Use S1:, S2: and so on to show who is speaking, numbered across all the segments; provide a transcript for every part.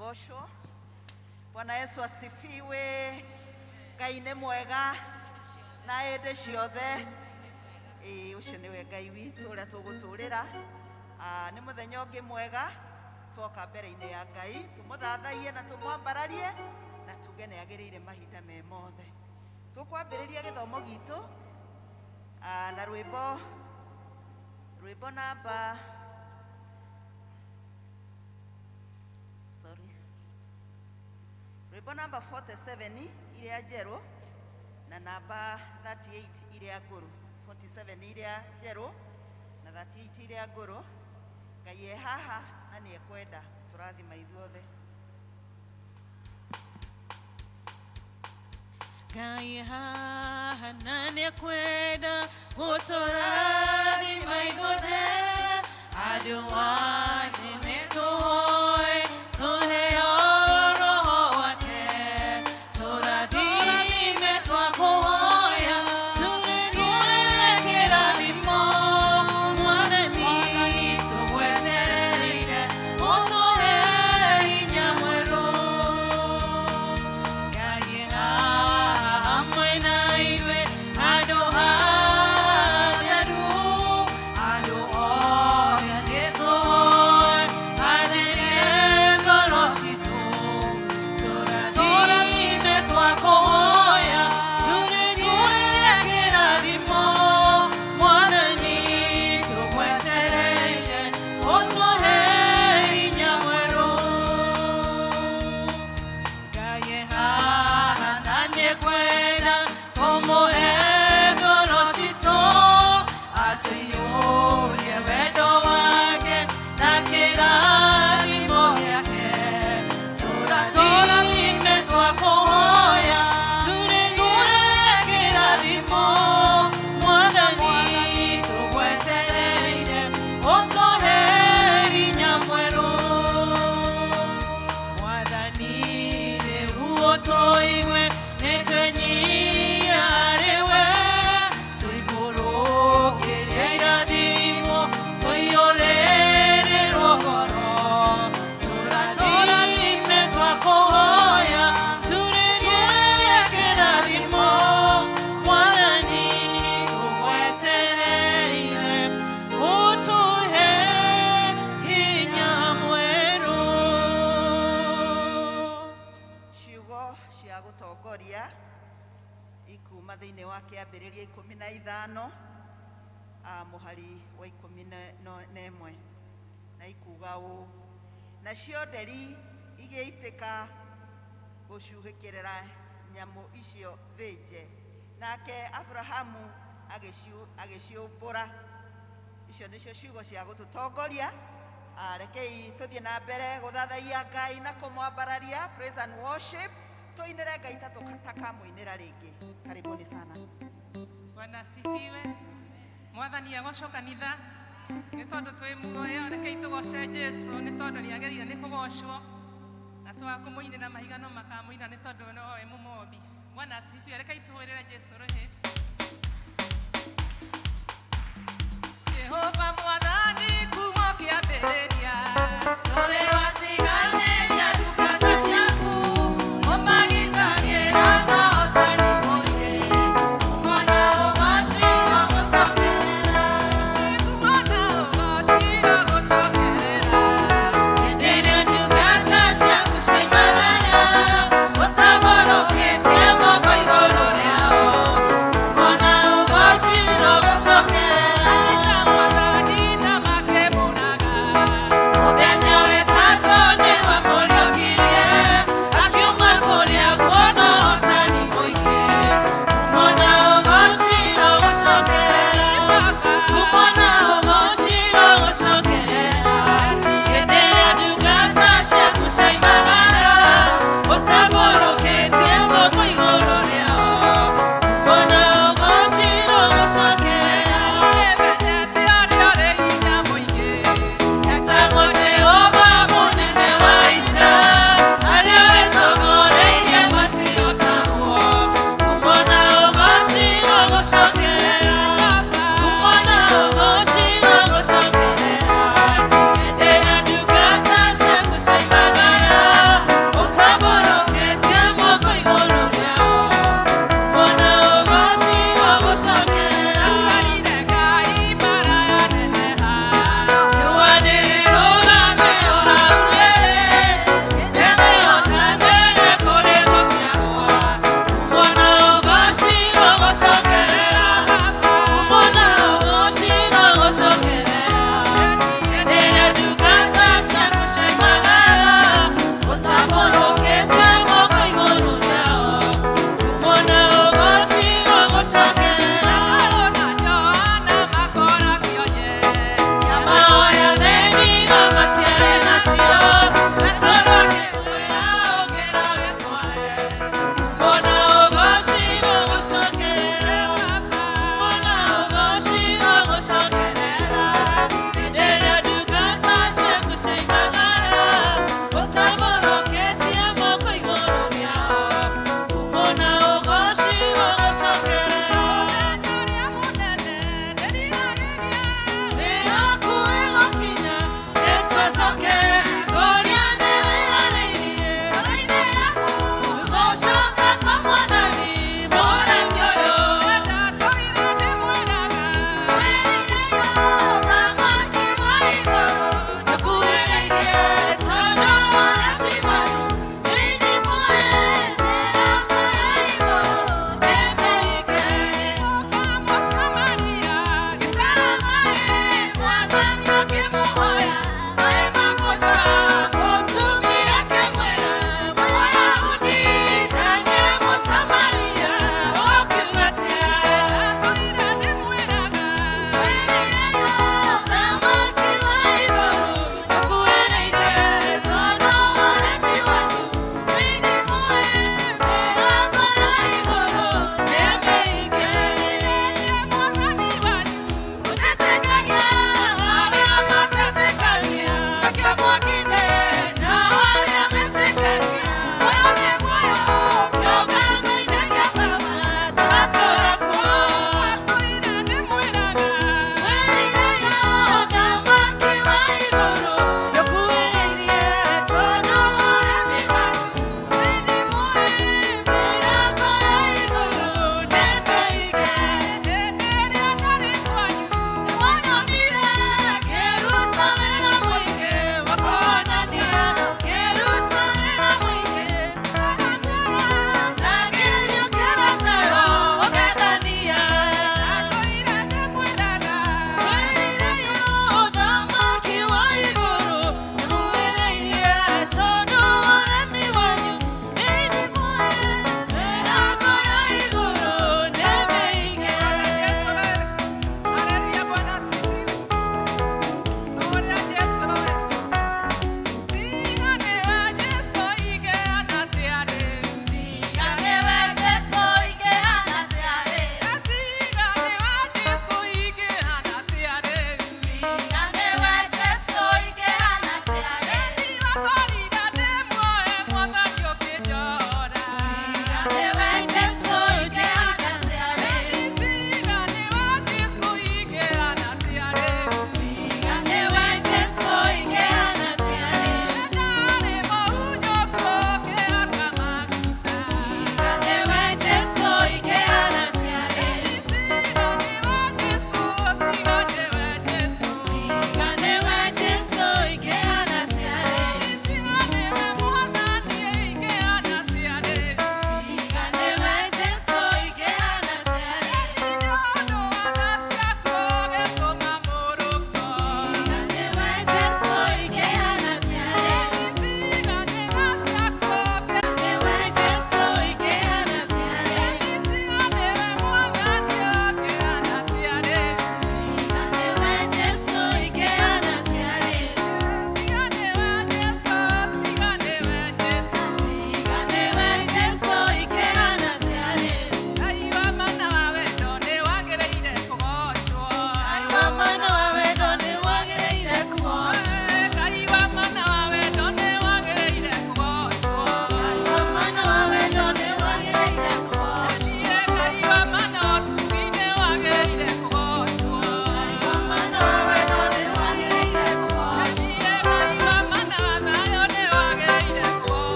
S1: Agocwo. Bwana Yesu asifiwe. Ngai nĩ mwega na hĩndĩ ciothe. Ĩĩ, ũcio nĩwe Ngai witũ ũrĩa tũgũtũrĩra. Ah, nĩ mũthenya ũngĩ mwega twoka mbere-inĩ ya Ngai tũmũthathaiye na tũmwambararie na tuge nĩ agĩrĩire mahinda me mothe. Tũkwambĩrĩria gĩthomo gitũ ah, na rwĩmbo rwĩmbo namba sorry rwĩmbo namba 47 iria njerũ na namba 38 iria ngũrũ. 47 iria njerũ na 38 iria ngũrũ. Ngai e haha na nĩ ekwenda tũrathima ithuothe.
S2: Ngai haha na nĩekwenda gũtũrathima ithuothe. Andũ ake nĩtũhoe tũheo Roho wake. Tũrathime twakũhoya tũrĩrie kĩrathimo. Mwathani tũgwetereire ũtũhe hinya mwerũ. Ngai haha hamwe na ithuĩ handũ hatheru. Andũ othe nĩtũhoe atherie ngoro citũ. Tũrathime twakũhoya tũrĩrie kĩrathimo. Mwathani tũgwetereire ũtũhe hinya mwerũ. Ngai haha na nĩekwenda tũmũhe ngoro citũ. Atũiyũrie wendo wake na kĩrathimo gĩake. Tũrathime twakũhoya tũrĩrie kĩrathimo. Mwathani tũgwetereire ũtũhe hinya mwerũ. Mwathani rĩu ũtũigue nĩtwenyihia harĩ we. Tũikũrũkĩrie irathimo tũiyũrĩrĩrwo ngoro. Tũrathime twakũhoya tũrĩrie kĩrathimo. Mwathani tũgwetereire ũtũhe hinya mwerũ.
S1: Ciugo cia gũtongoria ikuma thĩinĩ wa Kĩambĩrĩria 15, ah, mũhari wa 11, na ikuga ũũ: nacio nderi igĩitĩka gũcuhĩkĩrĩra nyamũ icio thĩnje, nake Abrahamu agĩciũmbũra. Icio nĩcio ciugo cia gũtũtongoria. Ah, rekei tũthiĩ na mbere gũthathaiya Ngai na kũmwambararia. Praise and worship, tũinĩre Ngai ta tũtakamũinĩra rĩngĩ. Karibuni sana.
S3: Bwana asifiwe. Mwathani agocwo kanitha nĩ tondũ twĩ muoyo. Rekei tũgoce Jesu nĩ tondũ nĩ agĩrĩire nĩ kũgocwo na twakũmũinĩra mahiga no makamũina nĩ tondũ nowe mũmombi. Bwana asifiwe. Rekei tũhũrĩre Jesu rũhĩ. Jehova Mwathani kuma kĩambĩrĩria.
S2: Ndũrĩ watiganĩria ndungata ciaku, ũmagitagĩra na ũtani mũingĩ. Mwana ũgocirwo gũcokerera.
S3: Mwana ũgocirwo gũcokerera.
S2: Hĩndĩ ĩrĩa ndungata ciaku ciaimagara, ũtambũrũkĩtie moko igũrũ rĩao. Mwana ũgocirwo gũcokerera.
S3: Mwathani na makĩmũraga.
S2: Mũthenya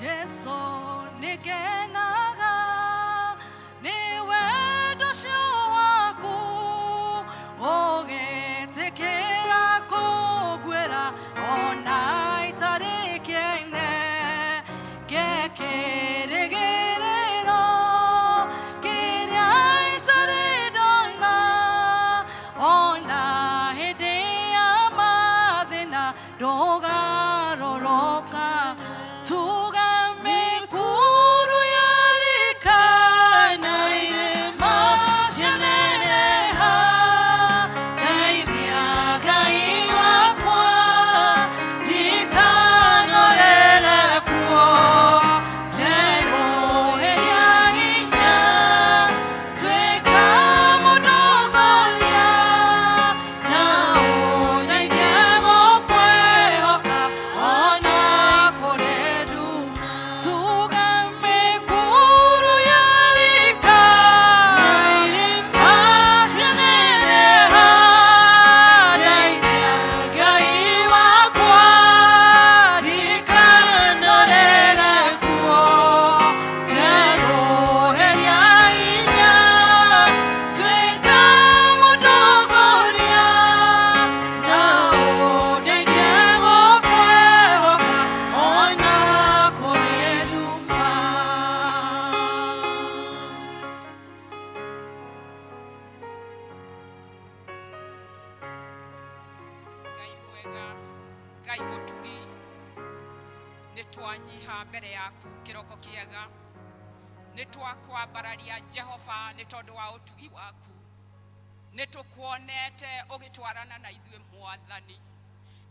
S2: Jesu nĩngenaga nĩ wendo ũcio waku ũgĩtĩkĩra kũnguĩra ona itarĩ kĩene ngekĩrĩgĩrĩro kĩrĩa itarĩ ndona ona hĩndĩ ya mathĩna ndũgarũrũka tuga mĩkuru yarika na irĩma cianeneha ndeithia Ngai wakwa ndikanorere kuo njerũhĩria hinya tuĩka mũtongoria na ũndeithie gũkwĩhoka ona kũrĩ nduma tuga mĩkuru yarika na irĩma cianeneha ndeithia Ngai wakwa ndikanorere kuo njerũhĩria hinya tuĩka mũtongoria na ũndeithie gũkwĩhoka ona kũrĩ nduma.
S4: Ngai mwega, Ngai mũtugi, nĩ twanyiha mbere yaku kĩroko kĩega, nĩ twakwambararia Jehova nĩ tondũ wa ũtugi waku, nĩ tũkuonete ũgĩtwarana na ithuĩ Mwathani,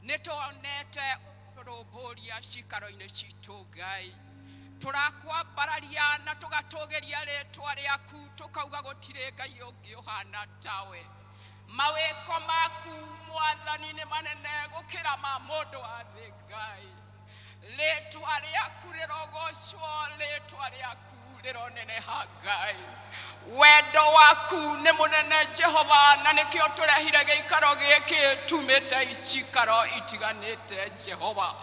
S4: nĩ tuonete tũrũmbũria cikaro-inĩ citũ Ngai, tũrakwambararia na tũgatũgĩria rĩtwa rĩaku tũkauga gũtirĩ Ngai ũngĩ ũhana tawe. Mawĩko maku Mwathani nĩ manene gũkĩra ma mũndũ wa thĩ Ngai. Rĩtwa rĩaku rĩrogocwo, rĩtwa rĩaku rĩroneneha Ngai. Wendo waku nĩ mũnene Jehova, na nĩkĩo tũrehire gĩikaro gĩkĩ tumĩte cikaro itiganĩte Jehova.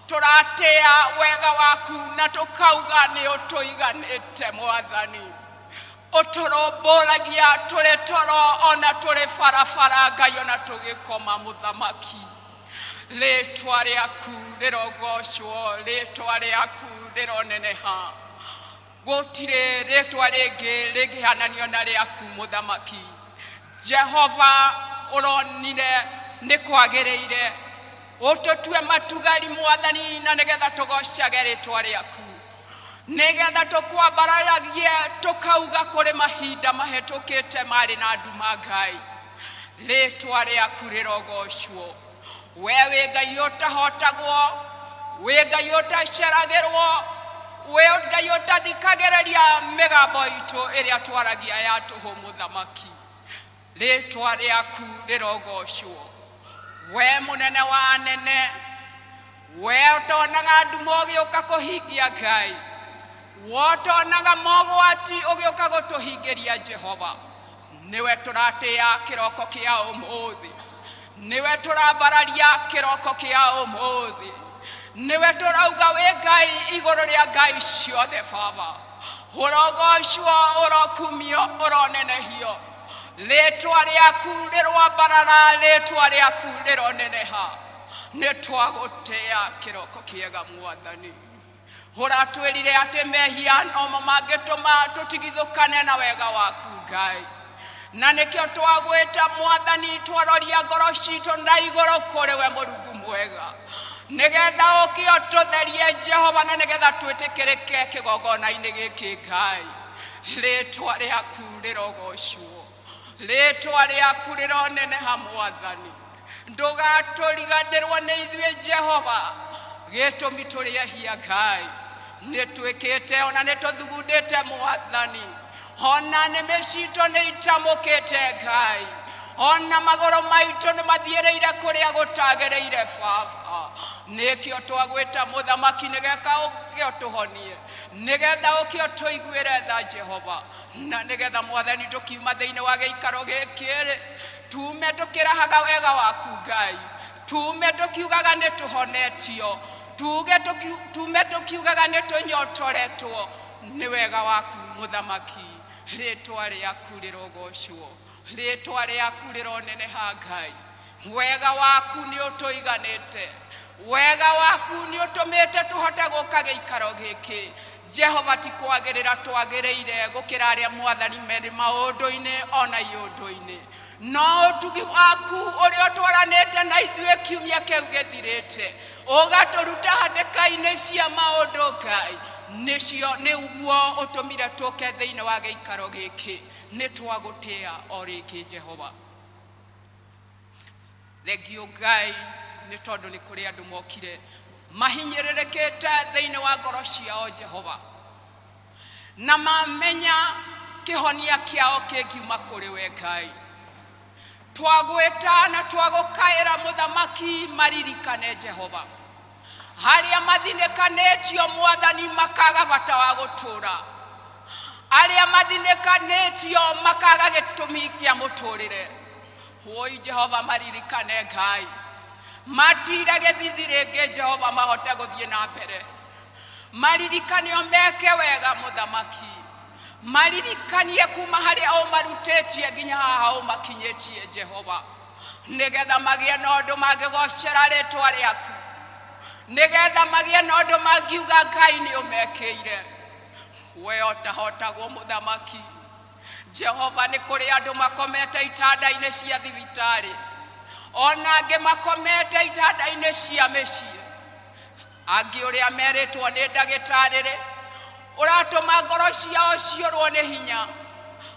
S4: Tũratĩa wega waku na tũkauga nĩ ũtũiganĩte Mwathani. Ũtũrũmbũragia tũrĩ toro ona tũrĩ barabara Ngai ona tũgĩkoma mũthamaki. Rĩtwa rĩaku rĩrogocwo, rĩtwa rĩaku rĩroneneha. Gũtirĩ rĩtwa rĩngĩ rĩngĩhananio na rĩaku mũthamaki. Jehova ũronire nĩ kwagĩrĩire ũtũtue matugari Mwathani na nĩgetha tũgocage rĩtwa rĩaku, nĩgetha tũkwambararagie tũkauga kũrĩ mahinda mahĩtũkĩte marĩ na nduma Ngai. Rĩtwa rĩaku rĩrogocwo. We wĩ Ngai ũtahotagwo, wĩ Ngai ũtaceragĩrwo, wĩ Ngai ũtathikagĩrĩria mĩgambo itũ ĩrĩa twaragia ya tũhũ mũthamaki. Rĩtwa rĩaku rĩrogocwo. We mũnene wa anene, we ũtonaga nduma ũgĩũka kũhingia Ngai, we ũtonaga mogwati ũgĩũka gũtũhingĩria Jehova, nĩwe tũratĩa kĩroko kĩa ũmũthĩ, nĩwe tũrambararia kĩroko kĩa ũmũthĩ, nĩwe tũrauga wĩ Ngai igũrũ rĩa ngai ciothe Baba. Ũrogocwo, ũrokumio, ũronenehio. Rĩtwa rĩaku rĩroambarara, rĩtwa rĩaku rĩroneneha. Nĩ twagũtĩa kĩroko kĩega Mwathani. Ũratwĩrire atĩ mehia nomo mangĩtũma tũtigithũkane na wega waku Ngai, na nĩkĩo twagwĩta Mwathani, twaroria ngoro citũ na igũrũ kũrĩ we Mũrungu mwega, nĩgetha ũke ũtũtherie Jehova, na nĩgetha twĩtĩkĩrĩke kĩgongona-inĩ gĩkĩ Ngai. Rĩtwa rĩaku rĩrogocwo, rĩtwa rĩaku rĩroneneha Mwathani. Ndũgatũriganĩrwo nĩ ithuĩ Jehova, gĩtũmi tũrĩ ehia Ngai, nĩ twĩkĩte ona nĩ tũthugundĩte Mwathani, ona nĩmĩ citũ nĩ itamũkĩte Ngai, ona magũrũ maitũ nĩ mathiĩrĩire kũrĩa gũtagĩrĩire Baba. Nĩkĩo twagwĩta mũthamaki, nĩgetha ũke ũtũhonie, nĩgetha ũke ũtũiguĩre tha Jehova, na nĩgetha Mwathani tũkiuma thĩinĩ wa gĩikaro gĩkĩ rĩ, tume tũkĩrahaga wega waku Ngai, tume tũkiugaga nĩ tũhonetio. Tuge tume tũkiugaga nĩ tũnyotoretwo nĩ wega waku mũthamaki. Rĩtwa rĩaku rĩrogocwo, rĩtwa rĩaku rĩroneneha Ngai. Wega waku nĩ ũtũiganĩte, wega waku nĩ ũtũmĩte tũhote gũka gĩikaro gĩkĩ. Jehova, ti kwagĩrĩra twagĩrĩire gũkĩra arĩa mwathani merĩ maũndũ-inĩ ona iũndũ-inĩ, no ũtugi waku ũrĩa ũtwaranĩte na ithuĩ kiumia kĩu gĩthirĩte, ũgatũruta hatĩka-inĩ cia maũndũ Ngai, nĩcio nĩguo ũtũmire tũke thĩinĩ wa gĩikaro gĩkĩ. Nĩ twagũtĩa o rĩngĩ Jehova. Thengio Ngai nĩ tondũ nĩ kũrĩ andũ mokire mahinyĩrĩrĩkĩte thĩinĩ wa ngoro ciao Jehova, na mamenya kĩhonia kĩao kĩngiuma kũrĩ we Ngai. Twagwĩta na twagũkaĩra mũthamaki, maririkane Jehova harĩa mathinĩkanĩtio mwathani, makaga bata wa gũtũũra, arĩa mathinĩkanĩtio makaga gĩtũmi kĩa mũtũrĩre. Woi Jehova, maririkane Ngai, matire gĩthithi rĩngĩ Jehova, mahote gũthiĩ na mbere. Maririkane o meke wega mũthamaki, maririkanie kuma harĩa ũmarutĩtie nginya haha ũmakinyĩtie Jehova, nĩgetha magĩe na ũndũ mangĩgocera rĩtwa rĩaku, nĩgetha magĩe na ũndũ mangiuga Ngai nĩ ũmekĩire. We ũtahotagwo mũthamaki Jehova, nĩ kũrĩ andũ makomete itanda-inĩ cia thibitarĩ, ona angĩ makomete itanda-inĩ cia mĩciĩ, angĩ ũrĩa merĩtwo nĩ ndagĩtarĩ rĩ ũratũma ngoro ciao ciũrwo nĩ hinya,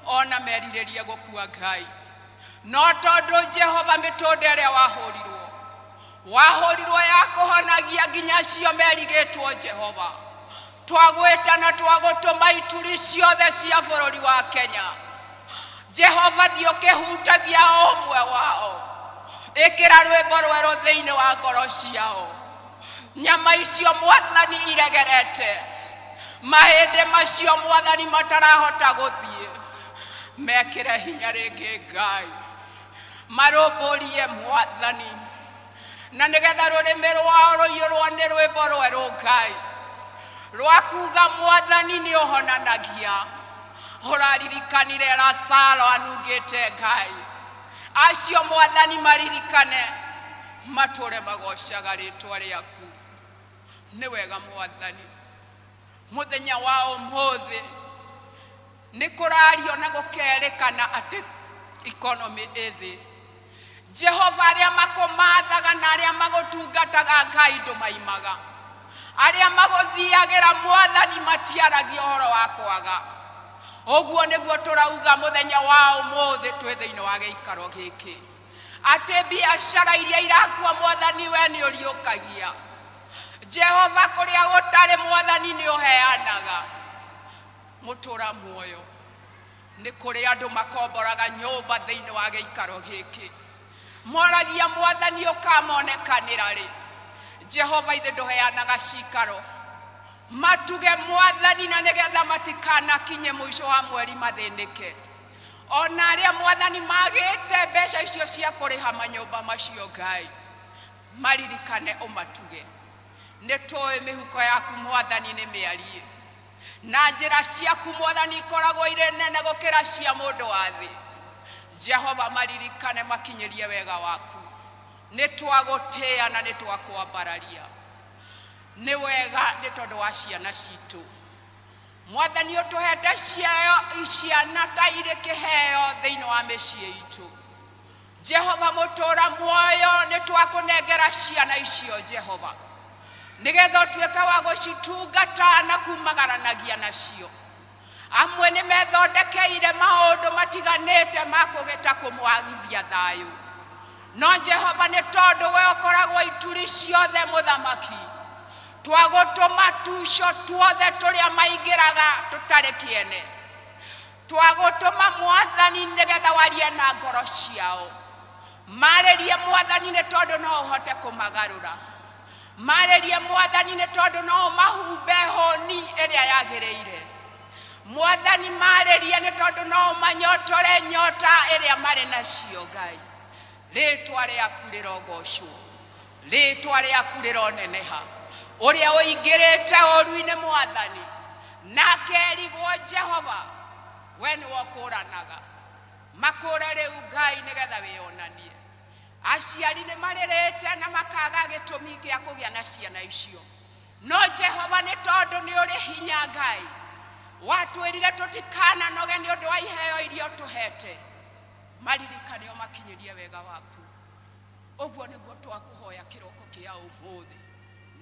S4: ona merirĩrie gũkua Ngai. No tondũ Jehova mĩtũnda ĩrĩa wahũrirwo wahũrirwo ya kũhonagia nginya cio merigĩtwo Jehova, twagwĩta na twagũtũma ituri ciothe cia bũrũri wa Kenya. Jehova, thiĩ ũkĩhutagia o ũmwe wao, ĩkĩra rwĩmbo rwerũ thĩinĩ wa ngoro ciao. Nyama icio mwathani iregerete, mahĩndĩ macio mwathani matarahota gũthiĩ, mekĩre hinya rĩngĩ Ngai, marũmbũrie mwathani, na nĩgetha rũrĩmĩ rwao rũiyũrwo nĩ rwĩmbo rwerũ Ngai, rwa kuga mwathani nĩ ũhonanagia. Ũraririkanire Lazaro anungĩte Ngai, acio mwathani maririkane, matũre magocaga rĩtwa rĩaku. Nĩ wega mwathani, mũthenya wa ũmũthĩ nĩ kũrario na gũkerĩkana atĩ economy ĩ thĩ. Jehova, arĩa makũmathaga na arĩa magũtungataga Ngai ndũmaimaga, arĩa magũthiagĩra mwathani matiaragia ũhoro wa kwaga. Ũguo nĩguo tũrauga mũthenya wa ũmũthĩ twĩ thĩinĩ wa gĩikaro gĩkĩ, atĩ biacara iria irakua mwathani we nĩ ũriũkagia. Jehova, kũrĩa gũtarĩ mwathani nĩ ũheanaga. Mũtũra muoyo, nĩ kũrĩ andũ makomboraga nyũmba thĩinĩ wa gĩikaro gĩkĩ, moragia mwathani ũkamonekanĩra rĩ. Jehova, ithe ndũheanaga cikaro, matuge mwathani, na nĩgetha matikanakinye mũico wa mweri mathĩnĩke. Ona arĩa mwathani magĩte mbeca icio cia kũrĩha manyũmba macio Ngai, maririkane ũmatuge. Nĩ tũĩ mĩhuko yaku mwathani nĩ mĩariĩ, na njĩra ciaku mwathani ikoragwo irĩ nene gũkĩra cia mũndũ wa thĩ. Jehova, maririkane, makinyĩrie wega waku. Nĩ twagũtĩĩa na nĩ twakwambararia. Nĩ wega nĩ tondũ wa ciana citũ mwathani, ũtũhete cieo ciana ta irĩ kĩheo thĩinĩ wa mĩciĩ itũ. Jehova mũtũra muoyo, nĩ twakũnengera ciana icio Jehova, nĩgetha ũtuĩke wa gũcitungata na kumagaranagia nacio. Amwe nĩ methondekeire maũndũ matiganĩte ma kũgĩta kũmwagithia thayũ, no Jehova, nĩ tondũ we ũkoragwo ituri ciothe mũthamaki, twagũtũma tuco tuothe tũrĩa maingĩraga tũtarĩ kĩene. Twagũtũma mwathani nĩgetha warie na ngoro ciao, marĩrie mwathani nĩ tondũ no ũhote kũmagarũra, marĩrie mwathani nĩ tondũ no ũmahumbe hũni ĩrĩa yagĩrĩire. Mwathani, marĩrie nĩ tondũ no ũmanyotore nyota ĩrĩa marĩ nacio. Ngai, rĩtwa rĩaku rĩrogocwo, rĩtwa rĩaku rĩroneneha. Ũrĩa ũingĩrĩte ũru-inĩ mwathani na akerigwo Jehova we nĩwe ũkũranaga makũre rĩu Ngai nĩgetha wĩonanie. Aciari nĩ marĩrĩte na makaga gĩtũmi gĩa kũgĩa na ciana icio, no Jehova nĩ tondũ nĩ ũrĩ hinya Ngai watwĩrire tũtikananoge nĩ ũndũ wa iheo iria ũtũhete, maririkane ũmakinyĩrie wega waku. Ũguo nĩguo twakũhoya kĩroko kĩa ũmũthĩ.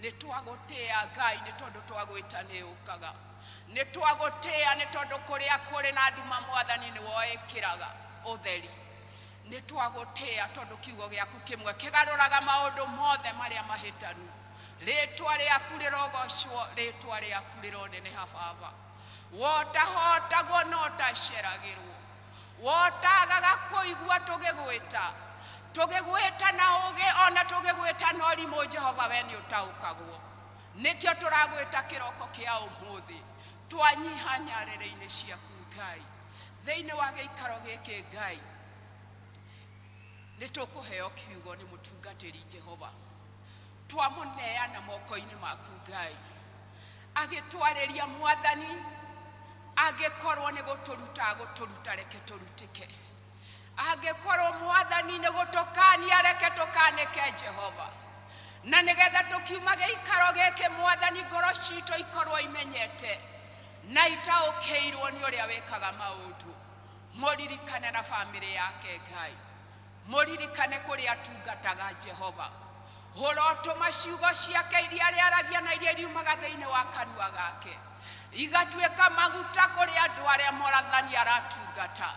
S4: Nĩ twagũtĩa Ngai nĩ tondũ twagwĩta nĩ ũkaga. Nĩ twagũtĩa nĩ tondũ kũrĩa kũrĩ na nduma mwathani nĩ woĩkĩraga ũtheri. Nĩ twagũtĩa tondũ kiugo gĩaku kĩmwe kĩgarũraga maũndũ mothe marĩa mahĩtanu. Rĩtwa rĩaku rĩrogocwo, rĩtwa rĩaku rĩroneneha Baba. Wotahotagwo no taceragĩrwo, wotagaga kũigua tũgĩgwĩta, tũgĩgwĩta na ũgĩ ona tũgĩgwĩta na ũrimũ Jehova we nĩ ũtaũkagwo. Nĩkĩo tũragwĩta kĩroko kĩa ũmũthĩ, twanyiha nyarĩrĩ-inĩ ciaku Ngai. Thĩinĩ wa gĩikaro gĩkĩ Ngai nĩ tũkũheo kiugo nĩ mũtungatĩri Jehova. Twamũneana moko-inĩ maku Ngai, agĩtwarĩria mwathani, angĩkorwo nĩ gũtũruta agũtũruta reke tũrutĩke, angĩkorwo mwathani nĩ gũtũkania reke tũkanĩke Jehova, na nĩgetha tũkiuma gĩikaro gĩkĩ mwathani ngoro citũ ikorwo imenyete na itaũkĩirwo nĩ ũrĩa wĩkaga maũndũ. Mũririkane na bamĩrĩ yake Ngai, mũririkane kũrĩa atungataga Jehova. Ũrotũma ciugo ciake iria arĩaragia na iria iriumaga thĩinĩ wa kanua gake igatuĩka maguta kũrĩ andũ arĩa morathani aratungata,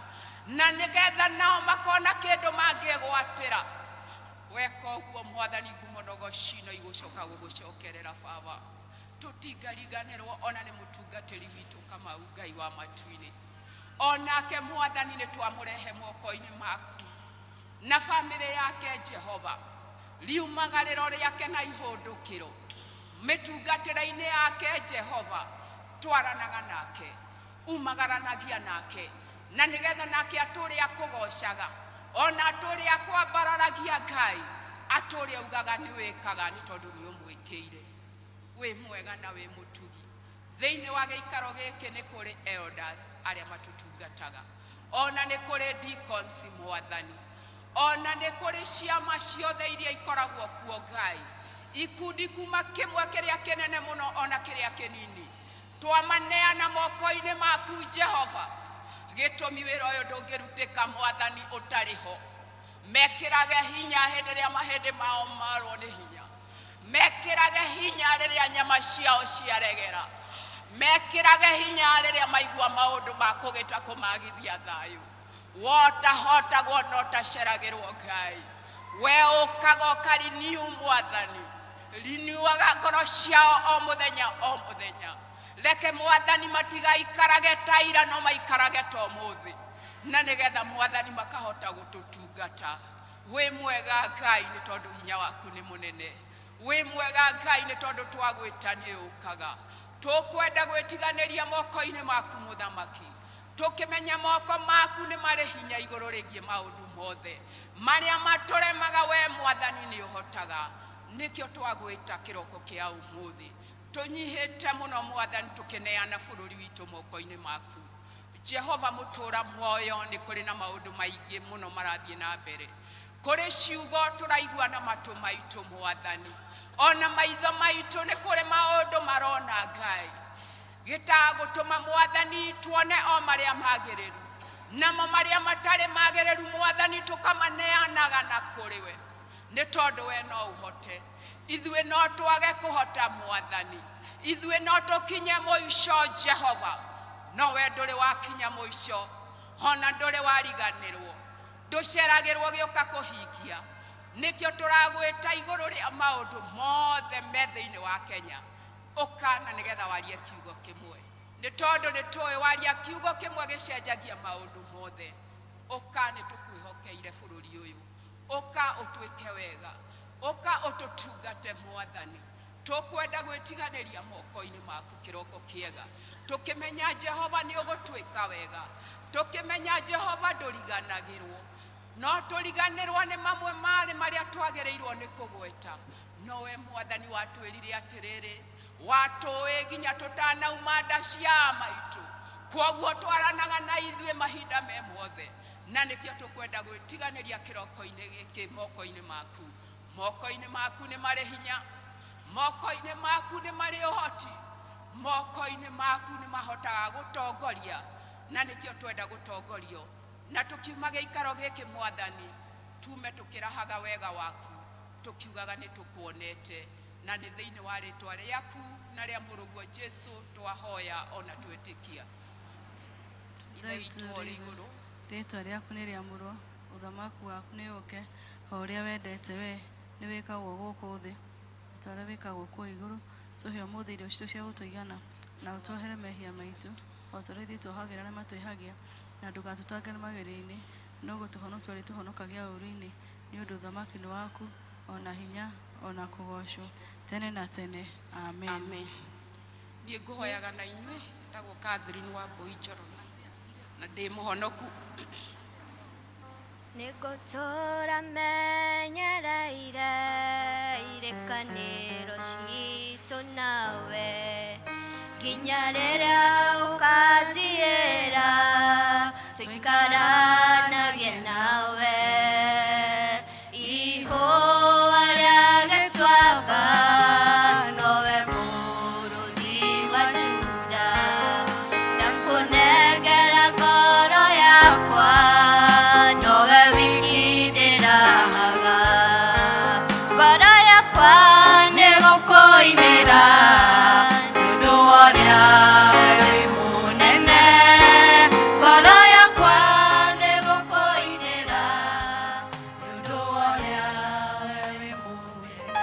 S4: na nĩgetha nao makona kĩndũ mangĩgwatĩra. Weka ũguo mwathani ngumo na ũgoci no igũcoka gũgũcokerera Baba. Tũtingariganĩrwo ona nĩ mũtungatĩri witũ Kamau Ngai wa matu-inĩ, onake mwathani nĩ twamũrehe moko-inĩ maku na bamĩrĩ yake Jehova. Riumagarĩro rĩake na ihũndũkĩro mĩtungatĩre-inĩ yake Jehova, twaranaga nake, umagaranagia nake, na nĩgetha nake atũre akũgocaga, ona atũre akwambararagia Ngai, atũre augaga nĩ wĩkaga nĩ tondũ nĩ ũmwĩkĩire. Wĩ mwega na wĩ mũtugi. Thĩinĩ wa gĩikaro gĩkĩ nĩ kũrĩ elders arĩa matũtungataga, ona nĩ kũrĩ deacons mwathani, ona nĩ kũrĩ ciama ciothe iria ikoragwo kuo Ngai, ikundi kuma kĩmwe kĩrĩa kĩnene mũno ona kĩrĩa kĩnini, twamaneana moko-inĩ maku Jehova. Gĩtũmi wĩra ũyũ ndũngĩrutĩka mwathani ũtarĩ ho. Mekĩrage hinya hĩndĩ ĩrĩa mahĩndĩ mao marwo nĩ hinya, mekĩrage hinya rĩrĩa nyama ciao ciaregera, mekĩrage hinya rĩrĩa maigua maũndũ ma kũgĩta kũmagithia thayũ. Wotahotagwo no taceragĩrwo Ngai, we ũkaga ũkariniu mwathani, riniuaga ngoro ciao o mũthenya o mũthenya. Reke mwathani matigaikarage ta ira no maikarage ta ũmũthĩ, na nĩgetha mwathani makahota gũtũtungata. Wĩ mwega Ngai nĩ tondũ hinya waku nĩ mũnene. Wĩ mwega Ngai nĩ tondũ twagwĩta nĩ ũkaga. Tũkwenda gwĩtiganĩria moko-inĩ maku mũthamaki, tũkĩmenya moko maku nĩ marĩ hinya igũrũ rĩgiĩ maũndũ mothe marĩa matũremaga, we mwathani nĩ ũhotaga. Nĩkĩo twagwĩta kĩroko kĩa ũmũthĩ, tũnyihĩte mũno mwathani, tũkĩneana bũrũri witũ moko-inĩ maku Jehova mũtũra muoyo. Nĩ kũrĩ na maũndũ maingĩ mũno marathiĩ na mbere, kũrĩ ciugo tũraigua na matũ maitũ mwathani, ona maitho maitũ nĩ kũrĩ maũndũ marona Ngai gĩtagũtũma mwathani tuone o marĩa magĩrĩru, namo marĩa matarĩ magĩrĩru mwathani tũkamaneanaga na kũrĩ we, nĩ tondũ we no ũhote, ithuĩ no twage kũhota mwathani. Ithuĩ no tũkinye mũico Jehova, no we ndũrĩ wakinya mũico, ona ndũrĩ wariganĩrwo, ndũceragĩrwo gĩũka kũhingia. Nĩkĩo tũragwĩta igũrũ rĩa maũndũ mothe me thĩinĩ wa Kenya, ũka na nĩgetha warie kiugo kĩmwe, nĩ tondũ nĩ tũĩ waria kiugo kĩmwe gĩcenjagia maũndũ mothe. Ũka, nĩ tũkwĩhokeire bũrũri ũyũ, ũka ũtwĩke wega, ũka ũtũtungate mwathani. Tũkwenda gwĩtiganĩria moko-inĩ maku kĩroko kĩega, tũkĩmenya Jehova nĩ ũgũtwĩka wega, tũkĩmenya Jehova ndũriganagĩrwo. No tũriganĩrwo nĩ mamwe marĩ marĩa twagĩrĩirwo nĩ kũgweta, Nowe mwathani watwĩrire atĩrĩrĩ, watũĩ nginya tũtanauma nda cia maitũ, kwoguo twaranaga na ithuĩ mahinda me mothe, na nĩkĩo tũkwenda gwĩtiganĩria kĩroko-inĩ gĩkĩ moko-inĩ maku. Moko-inĩ maku nĩ marĩ hinya, moko-inĩ maku nĩ marĩ ũhoti, moko-inĩ maku nĩ mahotaga gũtongoria, na nĩkĩo twenda gũtongorio. Na tũkiuma gĩikaro gĩkĩ mwathani, tume tũkĩrahaga wega waku, tũkiugaga nĩ tũkuonete, na nĩ thĩinĩ wa rĩtwa rĩaku na rĩa mũrũguo Jesu twahoya ona twĩtĩkia. Ithe witũ ũrĩ igũrũ,
S5: rĩtwa rĩaku nĩ rĩamũrwo, ũthamaki waku nĩ ũke, o ũrĩa wendete we nĩ wĩkagwo gũkũ thĩ ta ũrĩa wĩkagwo kũu igũrũ. Tũhe ũmũthĩ irio citũ cia gũtũigana, na ũtuohere mehia maitũ o ta ũrĩa ithuĩ tuohagĩra arĩa matwĩhagia, na ndũgatũtangane magerio-inĩ, no gũtũhonokia ũrĩtũhonokagia ũũru-inĩ, nĩ ũndũ ũthamaki nĩ waku, ona hinya, ona kũgoocwo tene na tene. Amen.
S4: Amen. Niĩ ngũhoyaga na inyuĩ, njĩtagwo Catherine wa Mbui Njoroge na ndĩ mũhonoku.
S6: Nĩngũtũũra menyereire irĩkanĩro citũ nawe, nginya rĩrĩa ũkanjĩra tũikaranagie nawe. Ihũa rĩa gĩtuamba nowe mũrũthi wa Juda, ndakũnengera ngoro yakwa, nowe wiki ndĩrahaga. Ngoro yakwa nĩgũkũinĩra, nĩ ũndũ wa ũrĩa wĩ mũnene. Ngoro yakwa nĩgũkũinĩra, nĩ ũndũ wa ũrĩa wĩ mũnene.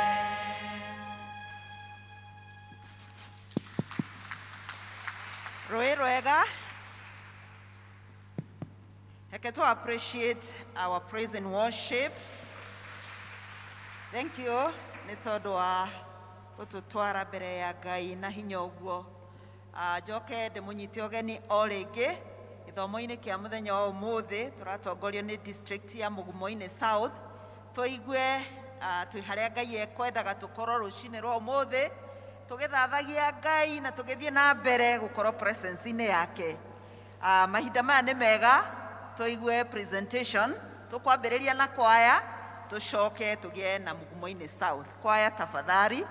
S1: Rũĩ rwega. Reke to appreciate our praise and worship. Thank you nĩ tondũ wa gũtũtwara mbere ya Ngai na hinya ũguo. Njoke ndĩmũnyite ũgeni o rĩngĩ gĩthomo-inĩ kĩa mũthenya wa ũmũthĩ. Tũratongorio nĩ district ya Mugumoini South. Tũigue twĩ harĩa Ngai ekwendaga tũkorwo rũcinĩ rwa ũmũthĩ, tũgĩthathagia Ngai na tũgĩthiĩ na mbere gũkorwo presence-inĩ yake. Mahinda maya nĩ mega tũigue presentation. Tũkwambĩrĩria na kwaya, tũcoke tũgĩe na Mugumoini South. Kwaya tafadhali.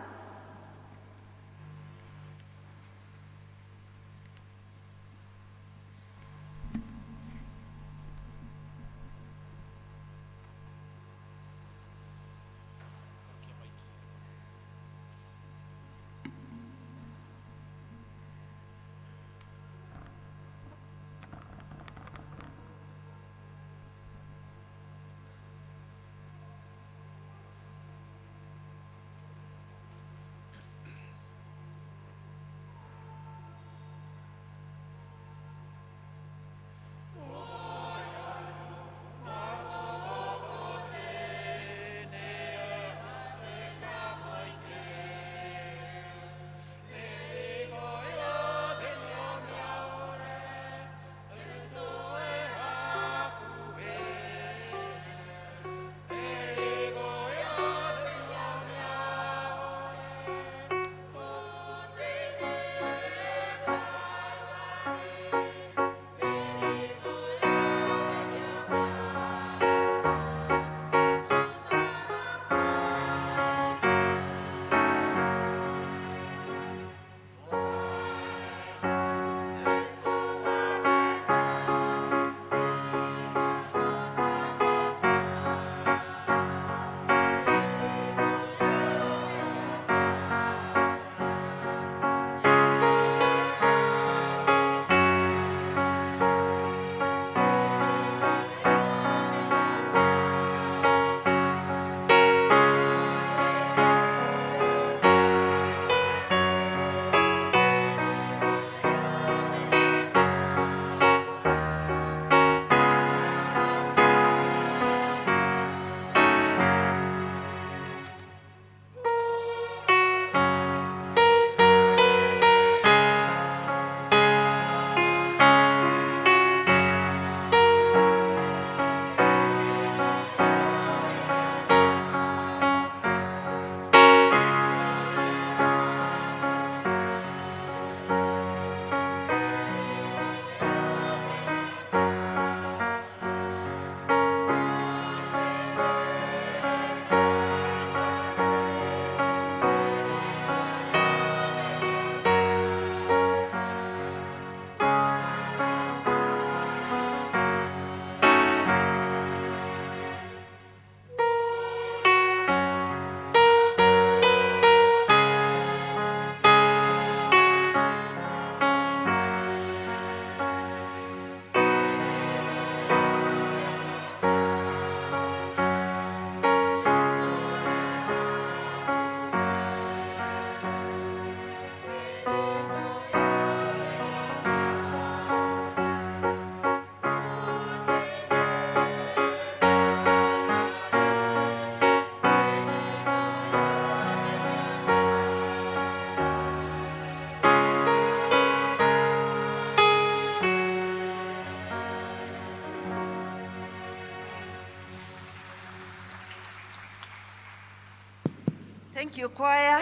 S1: Thank you choir.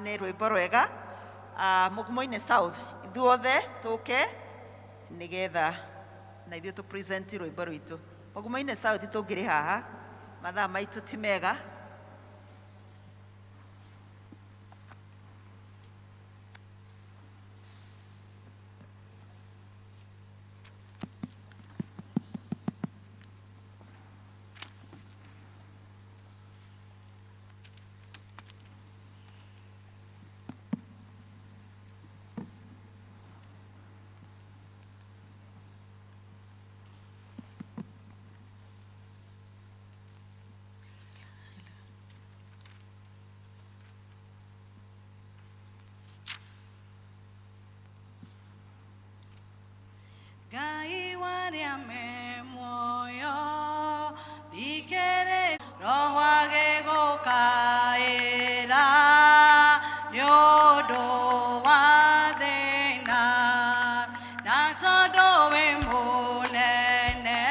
S1: Nĩ rwĩmbo rwega. Mũgumo-inĩ South ithuothe tũke nĩgetha na ithuĩ tũ present rwĩmbo rwitũ. Mũgumo-inĩ South tũngĩrĩ haha mathaa maitũ ti mega.
S6: Ngai warĩa me muoyo thikĩrĩ roho agĩgũkaĩra nĩ ũndũ wa thĩna na tondũ wĩ mũnene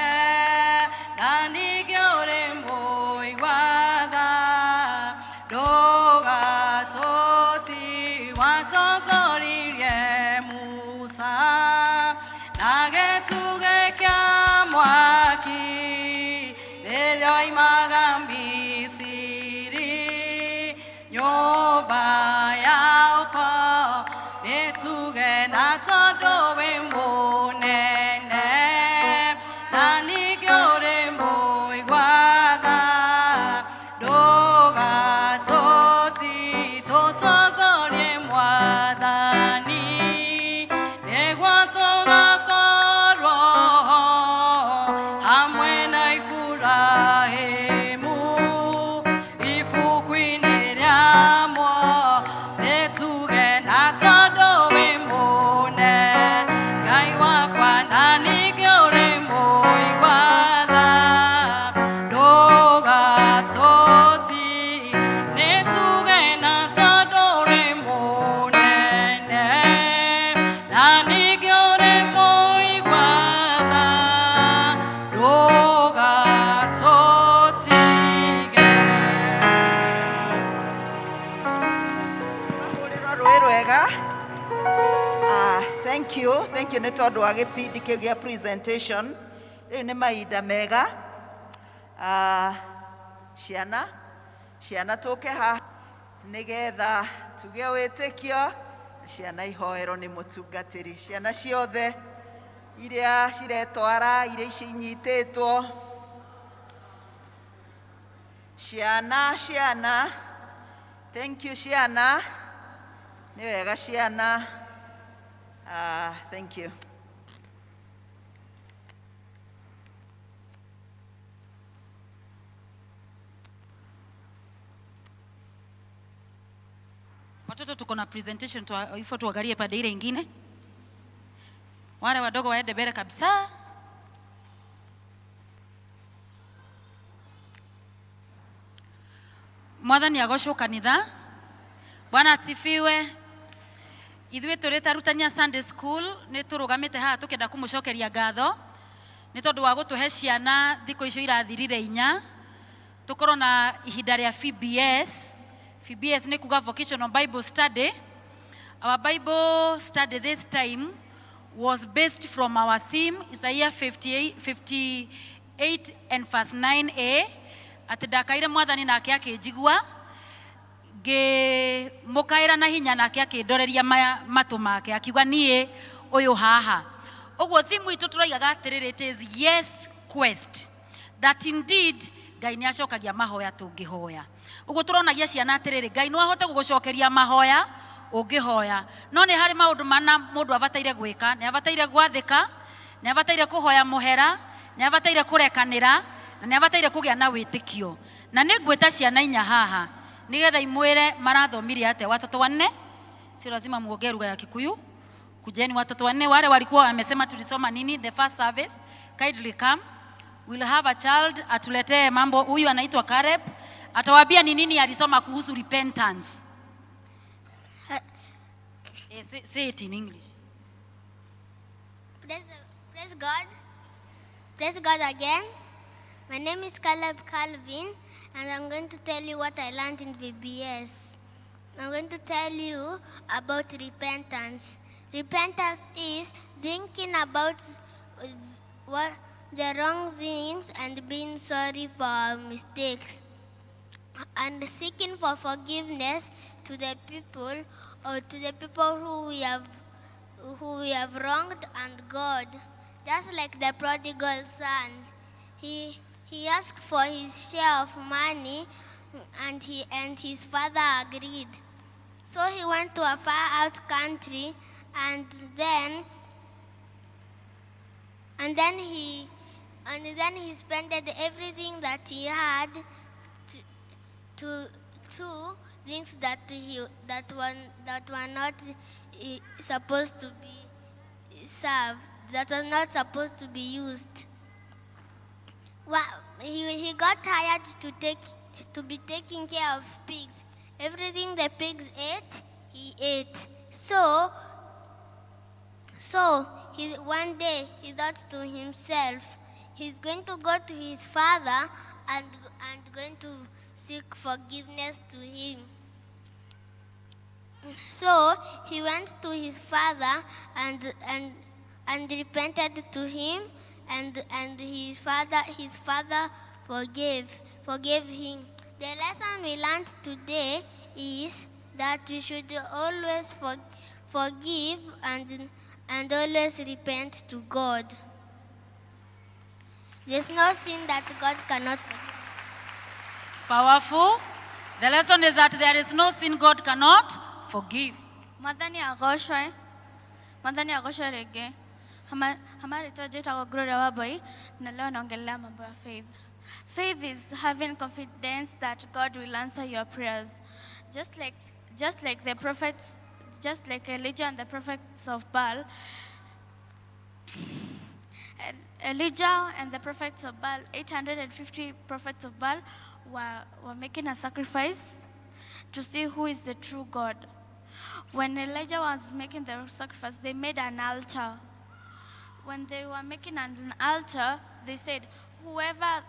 S6: na ningĩ ũrĩ mũigua tha ndũgatũti watongoririe Musa na gĩtugĩ kĩa mwaki rĩrĩa oimaga Misiri nyũmba ya ũkoo nĩtuge na tondũ wĩ mũnene na ningĩ ũrĩ mũigua tha ndũgatũti tũtongorie mwathani nĩguo tũgakorwo hamwe na Iburahĩmu ibuku-inĩ rĩa muoyo nĩtuge na tondũ wĩ mũnene Ngai wakwa na ningĩ ũrĩ mũigua tha ndũgatũti nĩtuge na tondũ ũrĩ mũnene na ningĩ ũrĩ mũigua tha ndũgatũtige.
S1: Mahũrĩrwo rũĩ rwega. Thank you, thank you nĩ tondũ wa gĩbindi kĩu gĩa presentation. Rĩu nĩ mahinda mega. Ciana, ciana tũke haha nĩgetha tuge wĩtĩkio, ciana ihoerwo nĩ mũtungatĩri. Ciana ciothe iria ciretwara, iria ici inyitĩtwo. Ciana, ciana, thank you ciana. Nĩ wega ciana. Thank you.
S7: Watoto tuko na presentation ifo tuangalie pande ile ingine. Wale wadogo waende mbele kabisa. Mwathani agocwo kanitha. Bwana asifiwe. Ithuĩ tũrĩ ta arutani a Sunday school nĩ tũrũgamĩte haha tũkĩenda kũmũcokeria ngatho nĩ tondũ wa gũtũhe ciana thikũ icio irathirire inya tũkorwo na ihinda rĩa VBS. VBS nĩ kuga Vocational Bible Study. Our Bible study this time was based from our theme Isaiah 58 and verse 9a atĩ ndakaire mwathani nake akĩnjigua ngĩmũkaĩra na hinya nake akĩndoreria matũ make akiuga niĩ ũyũ haha. Ũguo theme itũ tũroigaga atĩrĩrĩ, it is yes quest that indeed Ngai nĩ acokagia mahoya tũngĩhoya. Ũguo tũronagia ciana atĩrĩrĩ, Ngai no ahote gũgũcokeria mahoya ũngĩhoya, no nĩ harĩ maũndũ mana mũndũ abataire gwĩka. Nĩ abataire gwathĩka, nĩ abataire kũhoya mũhera, nĩ abataire kũrekanĩra, na nĩ abataire kũgĩa na wĩtĩkio. Na nĩ ngwĩta ciana inya haha nĩgetha imwĩre marathomire atĩa. Watoto wanne, sio lazima muongee lugha ya Kikuyu. Kujeni watoto wanne wale walikuwa wamesema tulisoma nini the first service, kindly come. We'll have a child atuletee mambo. Huyu anaitwa Caleb, atawaambia ni nini alisoma kuhusu repentance. Say it in English.
S8: Praise God. Praise God again. My name is Caleb Calvin, and I'm going to tell you what I learned in VBS. I'm going to tell you about repentance. Repentance is thinking about what the wrong things and being sorry for our mistakes and seeking for forgiveness to the people or to the people who we have wronged and God. Just like the prodigal son, he asked for his share of money and his father agreed. So he went to a far out country and then he spent everything that he had to things that were not supposed to be served, that was not supposed to be used. Well, he got tired to be taking care of pigs. Everything the pigs ate, he ate. So one day he thought to himself, he's going to go to his father and going to seek forgiveness to him. So he went to his father and repented to him, and his father forgave him. The lesson we learned today is that we should always forgive and always repent to God. There's no sin that God cannot forgive.
S7: Powerful. The lesson is that there is no sin God cannot forgive.
S9: Mwathani agocwe. Mwathani agocwe rĩngĩ. Hama rĩtwa njĩtagwo Gloria Wambui na leo naongelea mambo ya faith. Faith is having confidence that God will answer your prayers. Just like the prophets, just like Elijah and the prophets of Baal. Elijah and the prophets of Baal, 850 prophets of Baal were making a sacrifice to see who is the true God. When Elijah was making the sacrifice, they made an altar. When they were making an altar, they said, whoever,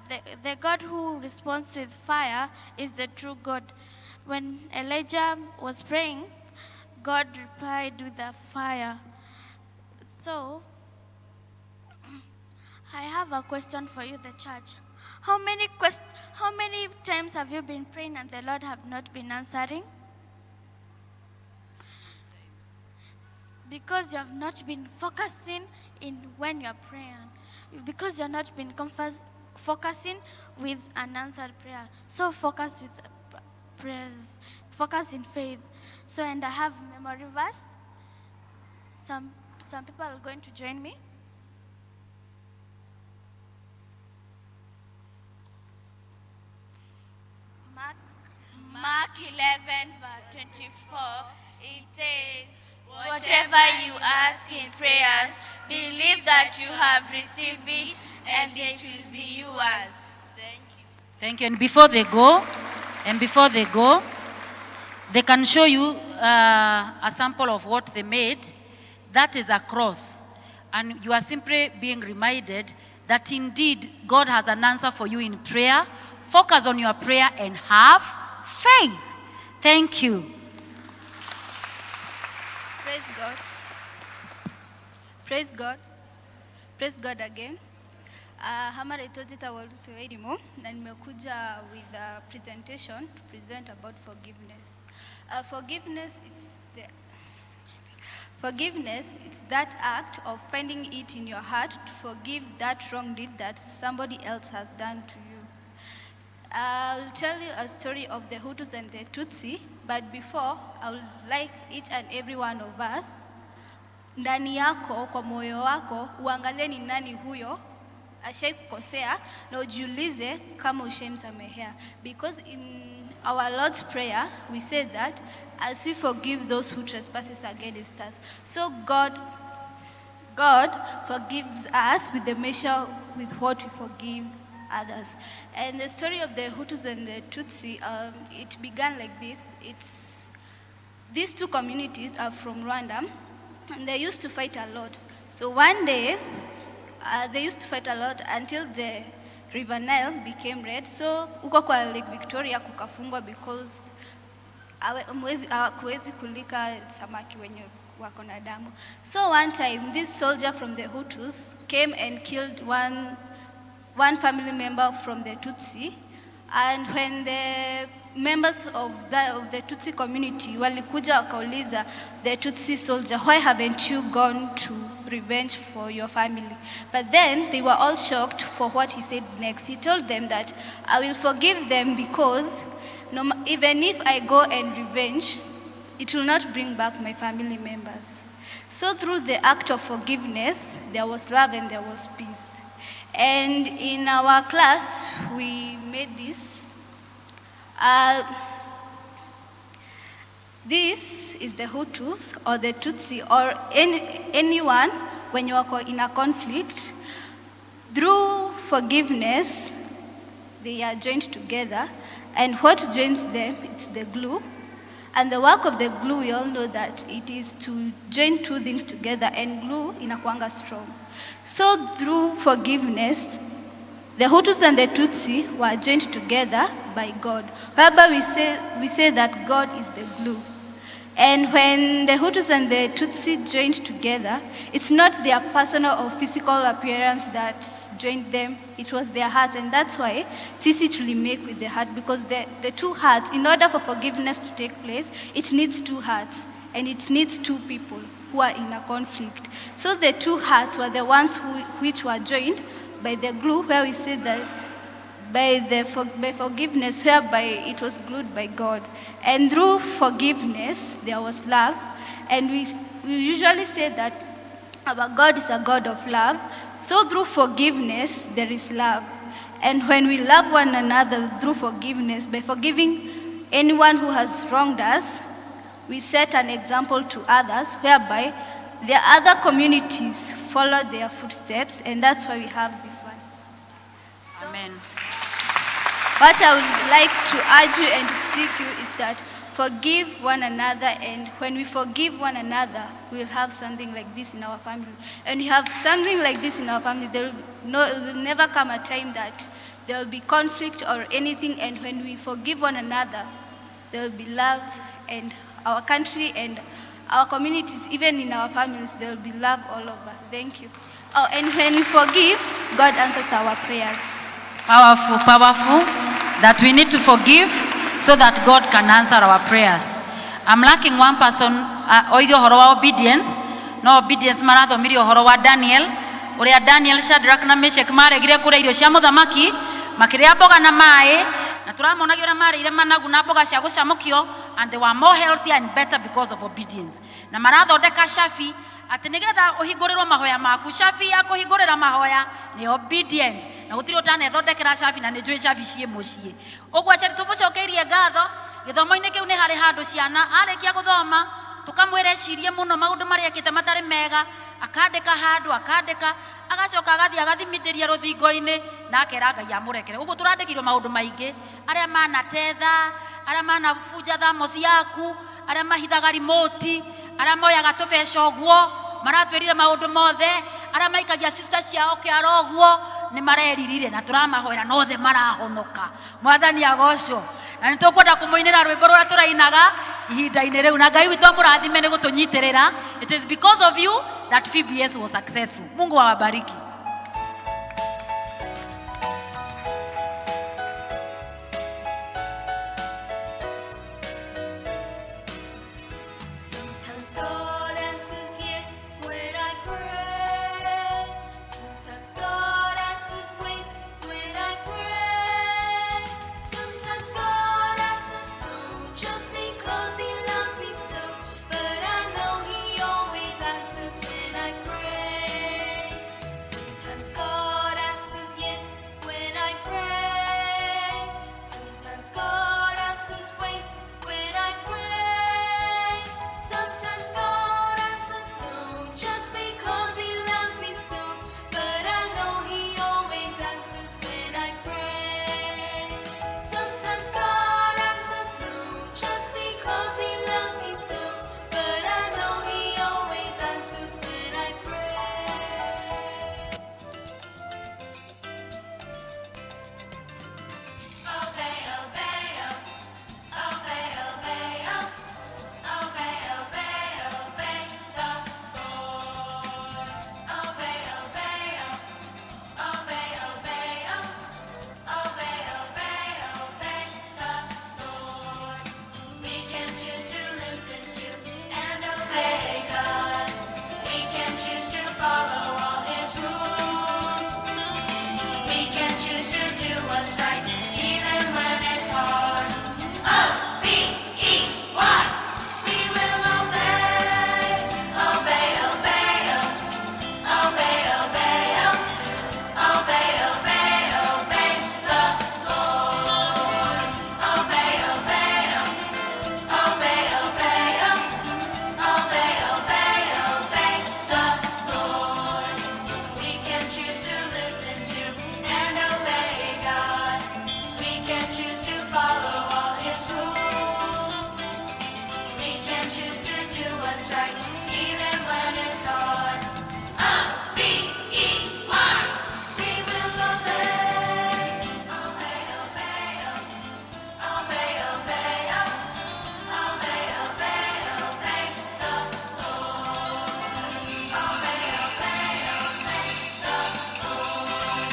S9: the God who responds with fire is the true God. When Elijah was praying, God replied with a fire. So, I have a question for you, the church. How many times have you been praying and the Lord have not been answering? Because you have not been focusing in when you're praying. Because you're not been focusing with an answered prayer. So focus with prayers, focus in faith. So, and I have memory verse. Some people are going to join me.
S10: Mark 11, verse 24, it says, "Whatever you ask in prayers, believe that you have received it and it will be yours." Thank you.
S7: Thank you. And before they go, they can show you a sample of what they made. That is a cross. And you are simply being reminded that indeed God has an answer for you in prayer. Focus on your prayer and have faith. Thank you.
S11: Praise God. Praise God. Praise God again. Hama rĩtwa njĩtagwo Lucy Wairimu na nimekuja with a presentation to present about forgiveness. Forgiveness is that act of finding it in your heart to forgive that wrong deed that somebody else has done to you. I'll tell you a story of the Hutus and the Tutsi, but before, I would like each and every one of us, ndani yako, kwa moyo wako, uangalie ni nani huyo ashai kukosea na ujiulize kama ushaimsamehea. Because in our Lord's Prayer, we say that as we forgive those who trespasses against us. So God forgives us with the measure with what we forgive others. And the story of the Hutus and the Tutsi, it began like this. These two communities are from Rwanda, and they used to fight a lot. So one day, they used to fight a lot until the River Nile became red. So huko kwa Lake Victoria kukafungwa because hawakuwezi kulika samaki wenye wako na damu. So one time this soldier from the Hutus came and killed one family member from the Tutsi. And when the members of the Tutsi community walikuja wakauliza the Tutsi soldier, "Why haven't you gone to revenge for your family?" But then they were all shocked for what he said next. He told them that, "I will forgive them because no, even if I go and revenge, it will not bring back my family members." So through the act of forgiveness, there was love and there was peace. And in our class, we made this. This is the Hutus or the Tutsi or anyone when you are in a conflict. Through forgiveness, they are joined together. And what joins them, it's the glue. And the work of the glue, we all know that it is to join two things together, and glue inakuanga strong. So through forgiveness, the Hutus and the Tutsi were joined together by God. Whereby we say that God is the glue. And when the Hutus and the Tutsi joined together, it's not their personal or physical appearance that joined them, it was their hearts. And that's why sisi tuli make with the heart, because the two hearts, in order for forgiveness to take place, it needs two hearts, and it needs two people who are in a conflict. So the two hearts were the ones which were joined by the glue, where we say that by forgiveness, whereby it was glued by God. And through forgiveness, there was love. And we usually say that our God is a God of love. So through forgiveness, there is love. And when we love one another through forgiveness, by forgiving anyone who has wronged us, we set an example to others whereby the other communities follow their footsteps, and that's why we have this one. So,
S7: Amen.
S11: What I would like to urge you and to seek you is that forgive one another, and when we forgive one another, we'll have something like this in our family. And we have something like this in our family, there will, no, will never come a time that there will be conflict or anything, and when we forgive one another, there will be love, and our country and our communities, even in our families, there will be love all over. Thank you. Oh, and when we forgive, God answers our prayers.
S7: Powerful, powerful. That we need to forgive so that God can answer our prayers. I'm lacking one person oige ũhoro wa obedience. No obedience marathomirie ũhoro wa Daniel, ũrĩa Daniel, Shadrach na Meshach maregire kũrĩa irio cia mũthamaki, makĩrĩa mboga na maĩ, na tũramonagia ũrĩa marĩire managu na mboga cia gũcamũkio, and they were more healthier and better because of obedience. Na marathondeka cabi atĩ nĩgetha ũhingũrĩrwo mahoya maku, cabi ya kũhingũrĩra mahoya nĩ obedience, na gũtirĩ ũtanethondekera cabi, na nĩ njũĩ cabi ciĩ mũciĩ. Ũguo aciari tũmũcokeirie ngatho. Gĩthomo-inĩ kĩu nĩ harĩ handũ ciana arĩkia gũthoma tũkamwĩra ecirie mũno maũndũ marĩa ekĩte matarĩ mega, akandĩka handũ, akandĩka, agacoka agathiĩ agathimindĩria rũthingo-inĩ na akera Ngai amũrekere. Ũguo tũrandĩkirwo maũndũ maingĩ, arĩa manatetha, arĩa manabunja thamos yaku, arĩa mahithaga rimoti, arĩa moyaga tũbeca, ũguo maratwĩrire maũndũ mothe, arĩa maikagia sister ciao kĩara, ũguo nĩ mareririre na tũramahoera na othe marahonoka. Mwathani agocwo. Na nĩ tũkwenda kũmũinĩra rwĩmbo rũrĩa tũrainaga ihinda-inĩ rĩu, na Ngai witũ amũrathime nĩ gũtũnyitĩrĩra. It is because of you that VBS was successful. Mungu awabariki.
S2: Sometimes God answers yes when I pray. Sometimes God answers wait when I pray. Sometimes God answers no just because He loves me so. But I know He always answers when I pray. choose to do what's right, even when it's hard. O-B-E-Y. We will obey, obey, obey, obey, obey, obey, obey, obey the Lord. Obey, obey, obey the Lord.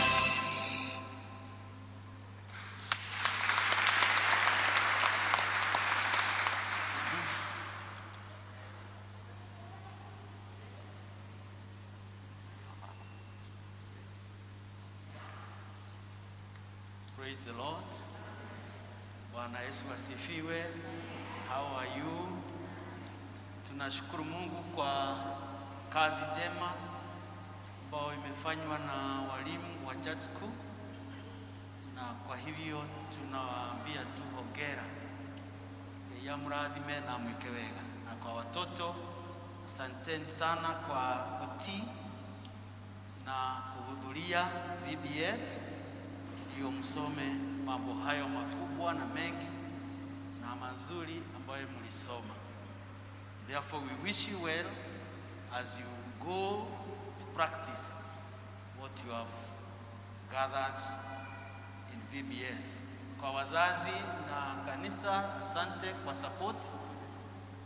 S12: Praise the Lord. Bwana Yesu asifiwe. How are you? Tunashukuru Mungu kwa kazi njema ambayo imefanywa na walimu wa church school, na kwa hivyo tunawaambia tu hongera, Ngai amurathime na amwike wega. Na kwa watoto, asanteni sana kwa kutii na kuhudhuria VBS ndio msome mambo hayo makubwa na mengi na mazuri ambayo mlisoma. Therefore we wish you well as you go to practice what you have gathered in VBS. Kwa wazazi na kanisa, asante kwa support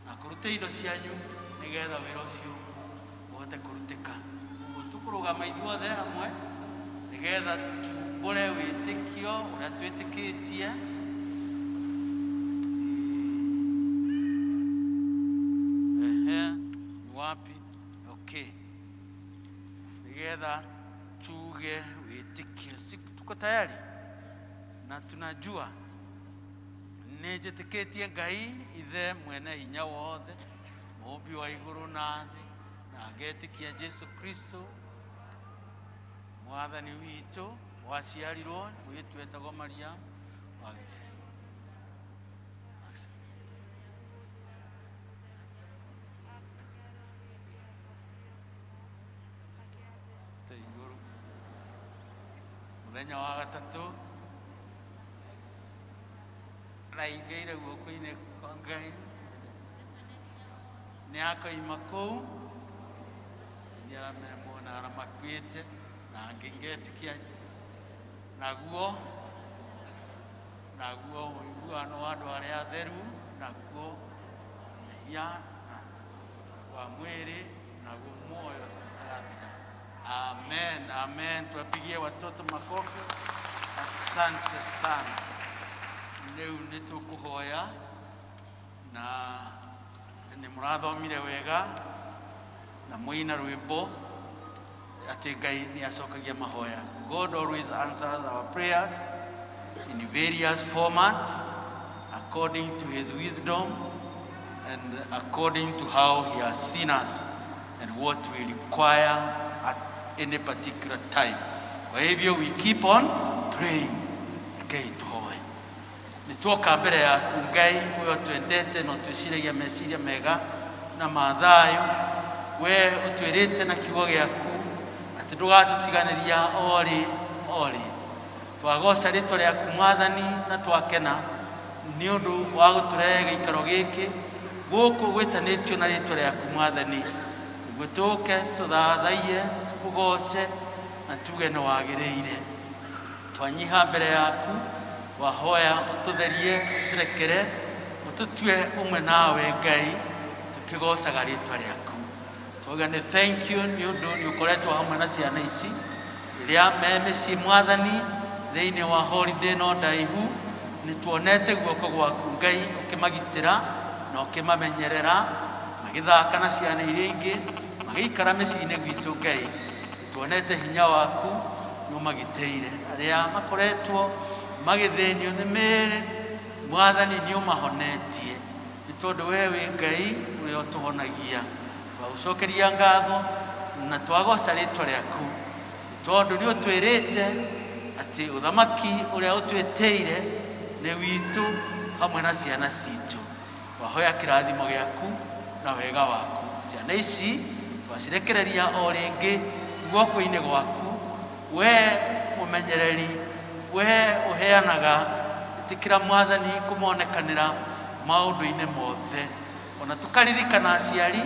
S12: na kũruta indo cianyu nĩgetha wĩra ũcio ũhote kũrutĩka. Ũguo tũkũrũgama ithuothe hamwe nĩgetha tumbũre wĩtĩkio ũrĩa twĩtĩkĩtie. Ehe, ni wapi? Okay, nĩgetha tuge wĩtĩkio. Si tuko tayari na tunajua nĩ njĩtĩkĩtie Ngai ithe mwene hinya wothe, mũũmbi wa igũrũ na thĩ, na ngetĩkia Jesu Kristo mwathani witũ, waciarirwo mũirĩtu wetagwo Mariamu wa te igũrũ, mũthenya wa gatatũ araigĩire guoko-inĩ kwa Ngai, nĩ akoima kũu nĩ aramemona arĩa makuĩte, na ngĩngetĩkia naguo ũiguano wa andũ arĩa atheru, naguo mehia na wa mwĩrĩ, naguo muoyo utagathira. Amen, amen. Tuwapigie watoto makofi. Asante sana. Rĩu nĩ tũkũhoya na nĩ mũrathomire wega na mũina rwĩmbo atĩ Ngai nĩ acokagia mahoya. God always answers our prayers in various formats according to his wisdom and according to how he has seen us and what we require at any particular time. Kwa hivyo we keep on praying. Rekei tuhoe. Nĩ tuoka mbere yaku Ngai ũyũ twendete na ũtwĩciragia meciria mega na mathayũ, we ũtwĩrĩte na kiugo gĩaku atĩ ndũgatũtiganĩria orĩ orĩ. Twagoca rĩtwa rĩaku Mwathani na twakena nĩ ũndũ wa gũtũrehe gĩikaro gĩkĩ gũkũ gwĩtanĩtio na rĩtwa rĩaku Mwathani, nĩguo tũke tũthathaiye, tũkũgoce na tuge nĩ wagĩrĩire. Twanyiha mbere yaku, wahoya ũtũtherie, ũtũrekere, ũtũtue ũmwe nawe Ngai, tũkĩgocaga rĩtwa rĩaku. Twauga nĩ thank you nĩ ũndũ nĩ ũkoretwo hamwe na ciana ici rĩrĩa me mĩciĩ Mwathani thĩinĩ wa holiday no ndaihu, nĩ tuonete guoko gwaku Ngai ũkĩmagitĩra na ũkĩmamenyerera, magĩthaka na ciana iria ingĩ, magĩikara mĩciĩ-inĩ gwitũ Ngai, nĩ tuonete hinya waku nĩ ũmagitĩire. Arĩa makoretwo magĩthĩnio nĩ mĩĩrĩ, Mwathani nĩ ũmahonetie, nĩ tondũ we wĩ Ngai ũrĩa ũtũhonagia. Twagũcokeria ngatho na twagoca rĩtwa rĩaku, nĩ tondũ nĩ ũtwĩrĩte atĩ ũthamaki ũrĩa ũtwĩtĩire nĩ witũ hamwe na ciana citũ. Twahoya kĩrathimo gĩaku na wega waku. Ciana ici twacirekereria o rĩngĩ guoko-inĩ gwaku, we mũmenyereri, we ũheanaga, ĩtĩkĩra Mwathani kũmonekanĩra maũndũ-inĩ mothe. Ona tukaririkana aciari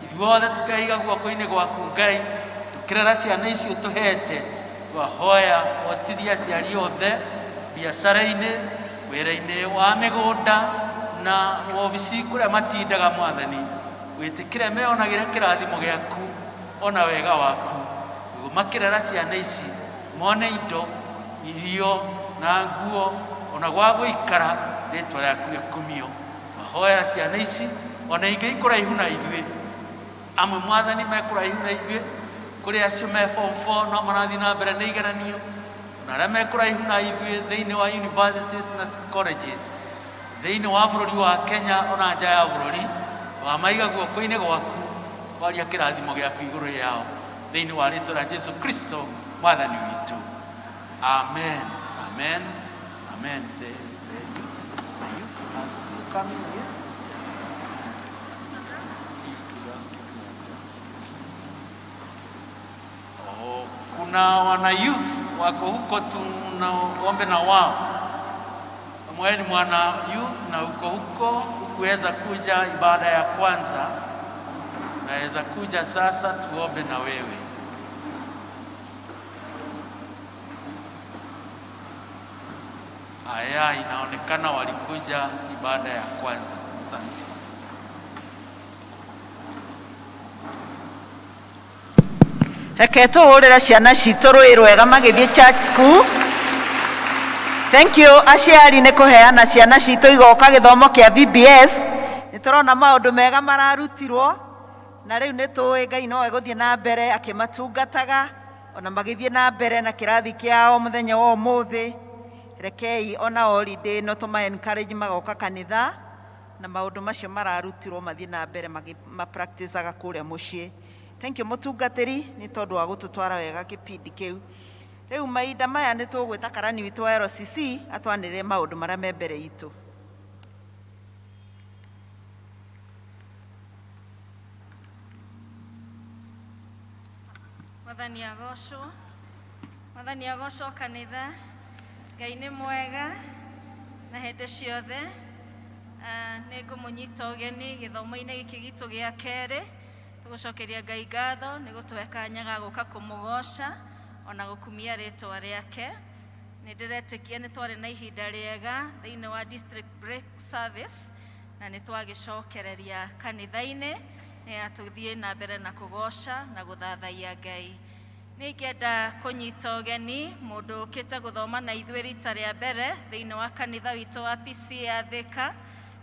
S12: ithuothe, tukeiga guoko-inĩ gwaku Ngai, tukĩrera ciana ici ũtũhete. Twahoya ũhotithie aciari othe biacara-inĩ, wĩra-inĩ wa mĩgũnda na wobici kũrĩa matindaga, Mwathani, wĩtĩkĩre meyonagĩre kĩrathimo gĩaku ona wega waku, nĩguo makĩrera ciana ici mone indo, irio na nguo ona gwa gũikara, rĩtwa rĩaku rĩkumio. Twahoera ciana ici ona ingĩ ikũraihu na ithuĩ, amwe Mwathani me kũraihu na ithuĩ, kũrĩ acio me form 4 no marathiĩ na mbere na igeranio, na arĩa me kũraihu na ithuĩ thĩinĩ wa universities na colleges thĩinĩ wa bũrũri wa Kenya ona nja ya bũrũri, twamaiga guoko-inĩ gwaku, twaria kĩrathimo gĩaku igũrũ rĩao thĩinĩ wa rĩtwa rĩa Jesu Kristo Mwathani witũ. Amen, amen, amen. The youth are still coming here. Oh, kuna wana youth wako huko, tunaombe na wao. Kama wewe ni mwana youth na uko huko hukuweza kuja ibada ya kwanza, naweza kuja sasa tuombe na wewe. Haya, inaonekana walikuja ibada ya kwanza. Asante.
S1: Reke tũhũrĩre ciana citũ rũĩ rwega magĩthiĩ church school. Thank you aciari nĩ kũheana ciana citũ igoka gĩthomo kĩa VBS. Nĩ tũrona maũndũ mega mararutirwo, na rĩu nĩ tũĩ Ngai no egũthiĩ na mbere akĩmatungataga ona magĩthiĩ na mbere na kĩrathi kĩao mũthenya wa ũmũthĩ. Rekei ona holiday ĩno tũma encourage magoka kanitha na maũndũ macio mararutirwo mathiĩ na mbere mapracticaga kũrĩa mũciĩ. Thank you mũtungatĩri nĩ tondũ wa gũtũtwara wega kĩbindi kĩu. Rĩu mahinda maya nĩ tũgwĩta karani witũ wa LCC atwanĩrĩre maũndũ marĩa me mbere itũ.
S13: Mwathani agocwo. Mwathani agocwo kanitha. Ngai nĩ mwega na hĩndĩ ciothe. Nĩ ngũmũnyita ũgeni gĩthomo-inĩ gĩkĩ gitũ gĩa kerĩ. Tũgũcokeria Ngai ngatho nĩ gũtũhe kanya ga gũka kũmũgoca ona gũkumia rĩtwa rĩake. Nĩ ndĩretĩkia nĩ twarĩ na ihinda rĩega thĩinĩ wa district break service, na nĩ twagĩcokereria kanitha-inĩ nĩ tũthiĩ na mbere na kũgoca na gũthathaiya Ngai. Nĩ ingĩenda kũnyita ũgeni mũndũ ũkĩte gũthoma na ithuĩ rita rĩa mbere thĩinĩ wa kanitha witũ wa PCEA Thika.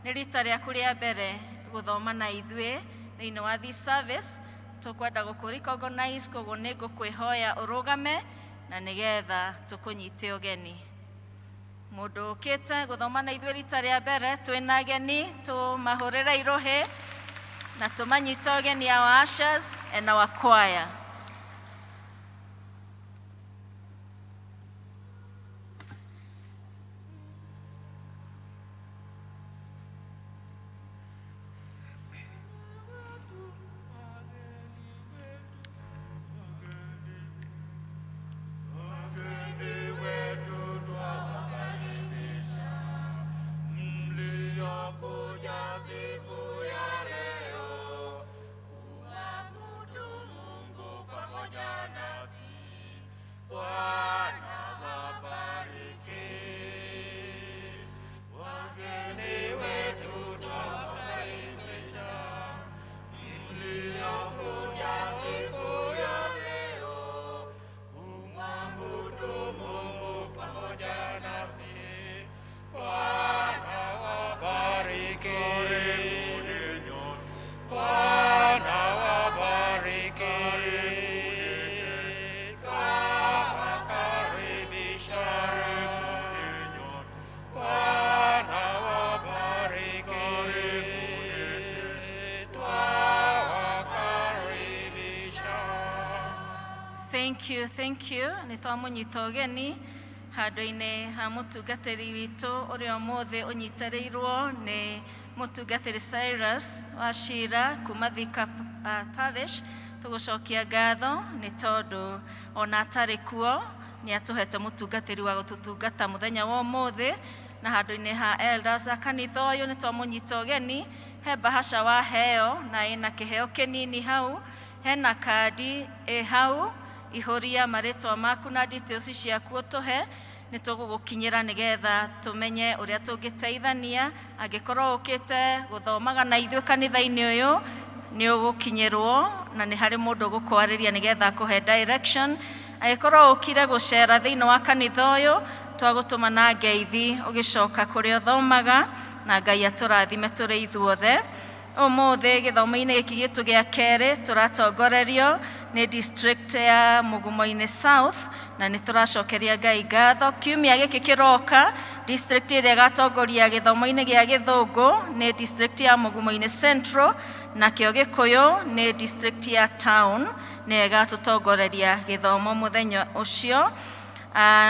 S13: Nĩ rita rĩaku rĩa mbere gũthoma na ithuĩ thĩinĩ wa this service, tũkwenda gũkũ recognize, koguo nĩ ngũkwĩhoya ũrũgame na nĩgetha tũkũnyite ũgeni. Mũndũ ũkĩte gũthoma na ithuĩ rita rĩa mbere, twĩna ageni, tũmahũrĩre irũhĩ na tũmanyite ũgeni, our ushers and our choir.
S14: Wetu twawakaribisha mliokuja siku ya leo kuabudu Mungu pamoja nasi. Bwana wabariki. Wageni wetu twawakaribisha mliokuja siku ya leo kumwabudu Mungu pamoja nasi. Bwana wabariki. Bwana wabariki. Twawakaribisha. Bwana wabariki. Twawakaribisha.
S13: Thank you, thank you. Nĩ twamũnyita ũgeni handũ-inĩ ha mũtungatĩri witũ ũrĩa ũmũthĩ ũnyitarĩirwo nĩ mũtungatĩri Cyrus wa Shira kuma Thika Parish. Tũgũcokia ngatho nĩ tondũ ona atarĩ kuo nĩ atũhete mũtungatĩri wa gũtũtungata mũthenya wa ũmũthĩ, na handũ-inĩ ha elders a kanitha ũyũ nĩ twamũnyita ũgeni. He bahasha waheo na ĩna kĩheo kĩnini hau, hena kandi ĩ hau, ihũria marĩtwa maku na details ciaku ũtũhe, nĩ tũgũgũkinyĩra nĩgetha tũmenye ũrĩa tũngĩteithania. Angĩkorwo ũkĩte gũthomaga na ithuĩ kanitha-inĩ ũyũ, nĩ ũgũkinyĩrwo na nĩ harĩ mũndũ ũgũkwarĩria nĩgetha akũhe direction. Angĩkorwo ũkire gũcera thĩinĩ wa kanitha ũyũ, twagũtũma na ngeithi ũgĩcoka kũrĩa ũthomaga, na Ngai atũrathime tũrĩ ithuothe. Ũmũthĩ gĩthomo-inĩ gĩkĩ gitũ gĩa kerĩ tũratongorerio nĩ district ya Mugumo-inĩ South, na nĩ tũracokeria Ngai ngatho. Kiumia gĩkĩ kĩroka, district ĩrĩa ĩgatongoria gĩthomo-inĩ gĩa gĩthũngũ nĩ district ya Mugumo-inĩ Central, nakĩo gĩkũyũ nĩ district ya Town nĩyo ĩgatũtongoreria gĩthomo mũthenya ũcio.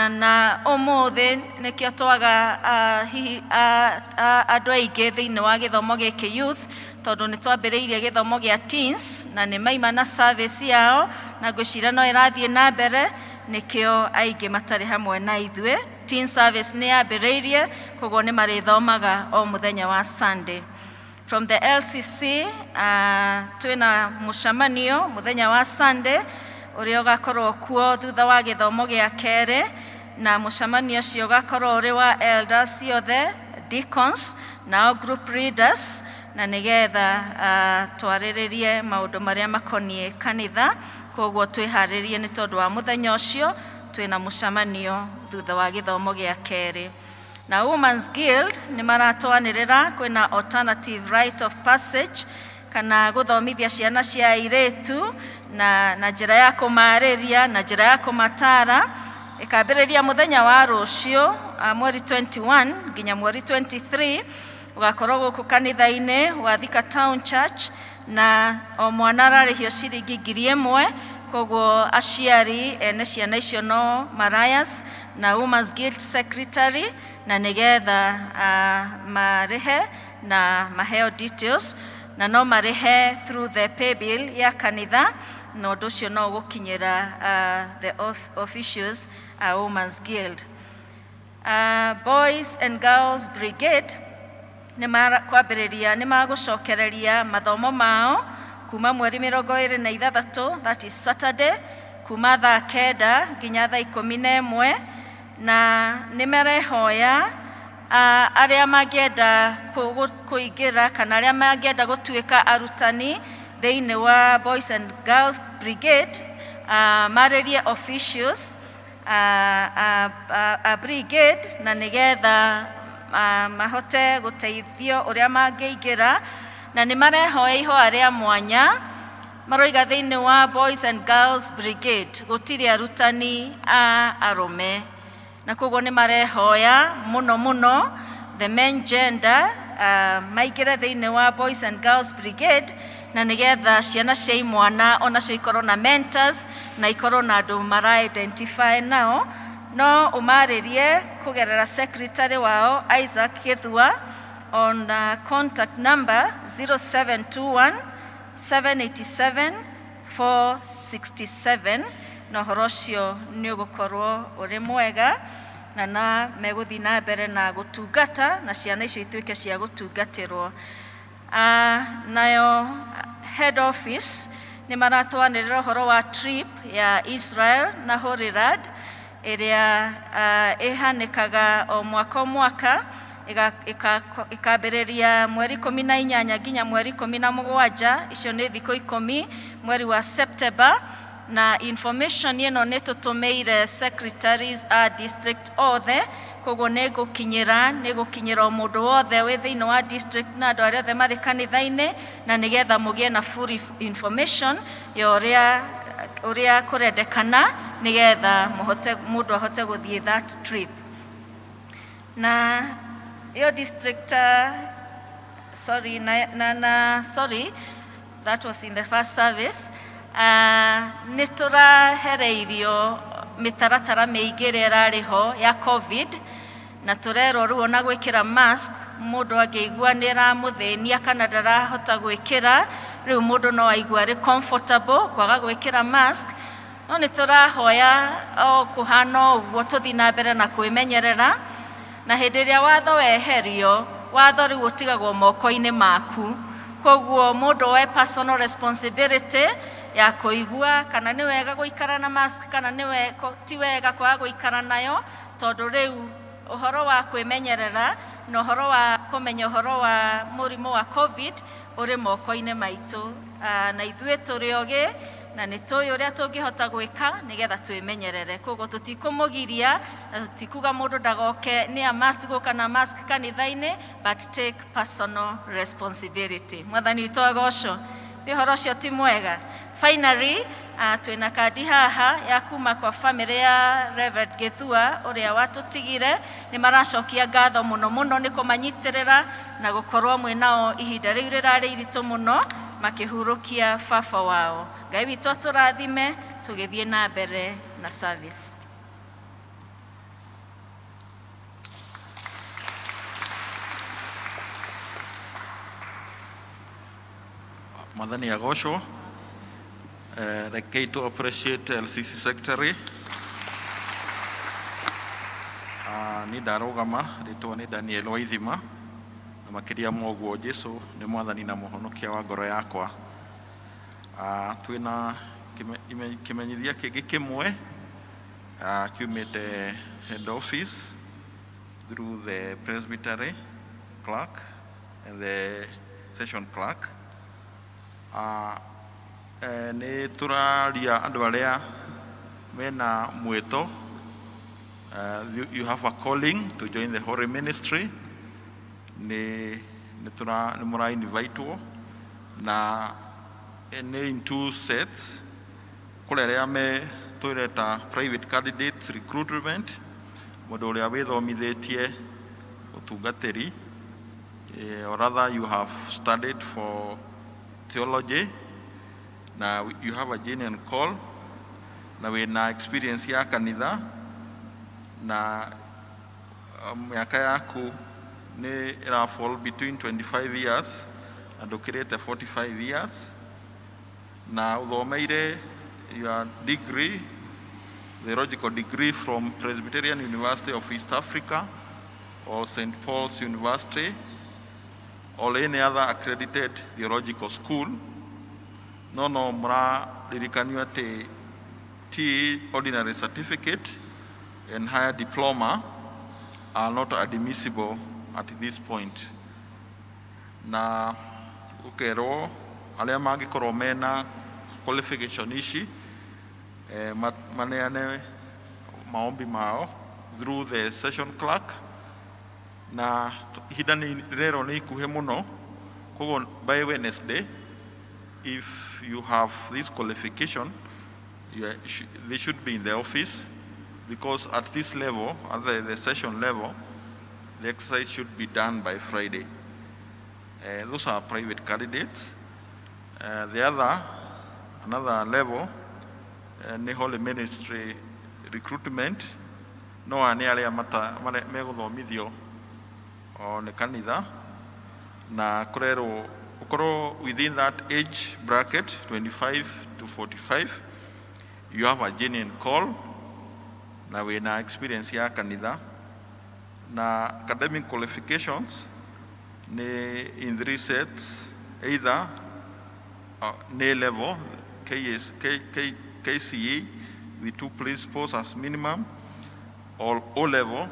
S13: Na ũmũthĩ nĩkĩo twaga hihi andũ aingĩ thĩinĩ wa gĩthomo gĩkĩ youth, tondũ nĩ twambĩrĩirie gĩthomo gĩa teens na nĩ maima na service yao, na ngwĩciria no ĩrathiĩ na mbere, nĩkĩo aingĩ matarĩ hamwe na ithuĩ. Teen service nĩ yambĩrĩirie, koguo nĩ marĩthomaga o mũthenya wa Sunday. From the LCC, twĩna mũcemanio mũthenya wa Sunday ũrĩa ũgakorwo kuo thutha wa gĩthomo gĩa kerĩ, na mũcemanio ũcio ũgakorwo ũrĩ wa elders ciothe, deacons nao group leaders, na nĩgetha twarĩrĩrie maũndũ marĩa makoniĩ kanitha. Koguo twĩharĩrie nĩ tondũ wa mũthenya ũcio twĩna mũcemanio thutha wa gĩthomo gĩa kerĩ. Na Women's Guild nĩ maratwanĩrĩra kwĩna alternative rite of passage, kana gũthomithia ciana cia airĩtu na njĩra ya kũmarĩria na njĩra ya kũmatara, ĩkambĩrĩria mũthenya wa rũciũ, mweri 21 nginya mweri 23, ũgakorwo gũkũ kanitha-inĩ wa Thika Town Church, na o mwana ararĩhio ciringi 1000. Koguo aciari ene ciana icio no marayas na Women's Guild secretary, na nĩgetha marĩhe na maheo details, na no marĩhe through the pay bill ya kanitha, na ũndũ ũcio no ũgũkinyĩra the officials a Women's Guild. Boys and Girls Brigade nĩ kwambĩrĩria, nĩ magũcokereria mathomo mao kuma mweri 26, that is Saturday, kuma thaa 9 nginya thaa 11, na nĩ marehoya arĩa mangĩenda kũingĩra kana arĩa mangĩenda gũtuĩka arutani thĩinĩ wa Boys and Girls Brigade, marĩrie officials a brigade, na nĩgetha mahote gũteithio ũrĩa mangĩingĩra. Na nĩ marehoya ihoya rĩa mwanya, maroiga thĩinĩ wa Boys and Girls Brigade gũtirĩ arutani a arũme, na koguo nĩ marehoya mũno mũno the men gender maingĩre thĩinĩ wa Boys and Girls Brigade, na nĩgetha ciana cia imwana onacio ikorwo na mentors na ikorwo na andũ mara identify nao. No ũmarĩrie kũgerera secretary wao Isaac Gĩthua on contact number 0721 787 467, na ũhoro ũcio nĩ ũgũkorwo ũrĩ mwega na megũthiĩ na mbere na gũtungata na ciana icio ituĩke cia gũtungatĩrwo. Nayo head office nĩ maratwanĩrĩra ũhoro wa trip ya Israel na Holy Land ĩrĩa ĩhanĩkaga o mwaka o mwaka, ĩkambĩrĩria mweri 18 nginya mweri 17, icio nĩ thikũ 10, mweri wa September. Na information ĩno nĩ tũtũmĩire secretaries a district othe, koguo nĩ gũkinyĩra o mũndũ wothe wĩ thĩinĩ wa district na andũ arĩa othe marĩ kanitha-inĩ, na nĩgetha mũgĩe na full information ya ũrĩa kũrendekana nĩgetha mũhote mũndũ ahote gũthiĩ that trip. Na ĩyo district, sorry, na sorry, that was in the first service. Nĩ tũrahereirio mĩtaratara mĩingĩ ĩrĩa ĩrarĩ ho ya COVID, na tũrerwo rĩu ona gwĩkĩra mask, mũndũ angĩigua nĩ ĩramũthĩnia kana ndarahota gwĩkĩra, rĩu mũndũ no aigua arĩ comfortable kwaga gwĩkĩra mask. No nĩ tũrahoya o kũhana o ũguo tũthiĩ na mbere na kwĩmenyerera, na hĩndĩ ĩrĩa watho weherio Watho rĩu ũtigagwo moko-inĩ maku. Koguo mũndũ oe personal responsibility ya kũigua kana nĩ wega gũikara na mask kana nĩ we, ti wega kwaga gũikara nayo, tondũ rĩu ũhoro wa kwĩmenyerera na ũhoro wa kũmenya ũhoro wa mũrimũ wa COVID ũrĩ moko-inĩ maitũ. Na ithuĩ tũrĩ ogĩ na nĩ tũĩ ũrĩa tũngĩhota gwĩka nĩgetha twĩmenyerere. Koguo tũtikũmũgiria na tũtikuga mũndũ ndagoke nĩ a must gũka na mask kanitha-inĩ, but take personal responsibility. Mwathani witũ agocwo. Ti ũhoro ũcio ti mwega? Finally, twĩna kandi haha ya kuma kwa family ya Reverend Gĩthua ũrĩa watũtigire. Nĩ maracokia ngatho mũno mũno nĩ kũmanyitĩrĩra na gũkorwo mwĩnao ihinda rĩu rĩrarĩ iritũ mũno makĩhurũkia baba wao. Ngai witũ atũrathime tũgĩthiĩ na mbere na service.
S15: Mwathani agocwo. Rekei to appreciate LCC secretary. Ni ndarũgama, rĩtwa nĩ Daniel Waithima, na makĩria ma ũguo Jesu nĩ mwathani na mũhonokia wa ngoro yakwa. Twĩna kĩmenyithia kĩngĩ kĩmwe kiumĩte head office through the presbytery clerk and the session clerk. Nĩ tũraria andũ arĩa mena mwĩto, you have a calling to join the holy ministry, nĩ tũra nĩ mũra invitewo na nĩ in two sets. Kũrĩ arĩa me twĩreta private candidates recruitment, mũndũ ũrĩa wĩthomithĩtie ũtungatĩri, or rather you have studied for theology na you have a genuine call na wĩna experience ya kanitha na mĩaka yaku nĩ ĩra fall between 25 years na ndũkĩrĩte 45 years na ũthomeire your degree, theological degree, from Presbyterian University of East Africa or St. Paul's University or any other accredited theological school. No mũraririkanio atĩ T ordinary certificate and higher diploma are not admissible at this point. Na ũkerwo arĩa mangĩkorwo mena qualification ici maneane maombi mao through the session clerk, na ihinda nĩ rĩrerwo nĩ ikuhĩ mũno. Koguo by Wednesday, if you have this qualification, they should be in the office, because at this level, at the session level, the exercise should be done by Friday. Those are private candidates. The other, another level, nĩ holy ministry recruitment. No aya nĩ arĩa megũthomithio o nĩ kanitha, na kũrerwo ũkorwo within that age bracket, 25 to 45, you have a genuine call na wĩna experience ya kanitha na academic qualifications nĩ in three sets, either NA level KS, K, K, KCE with two principles as minimum, or O level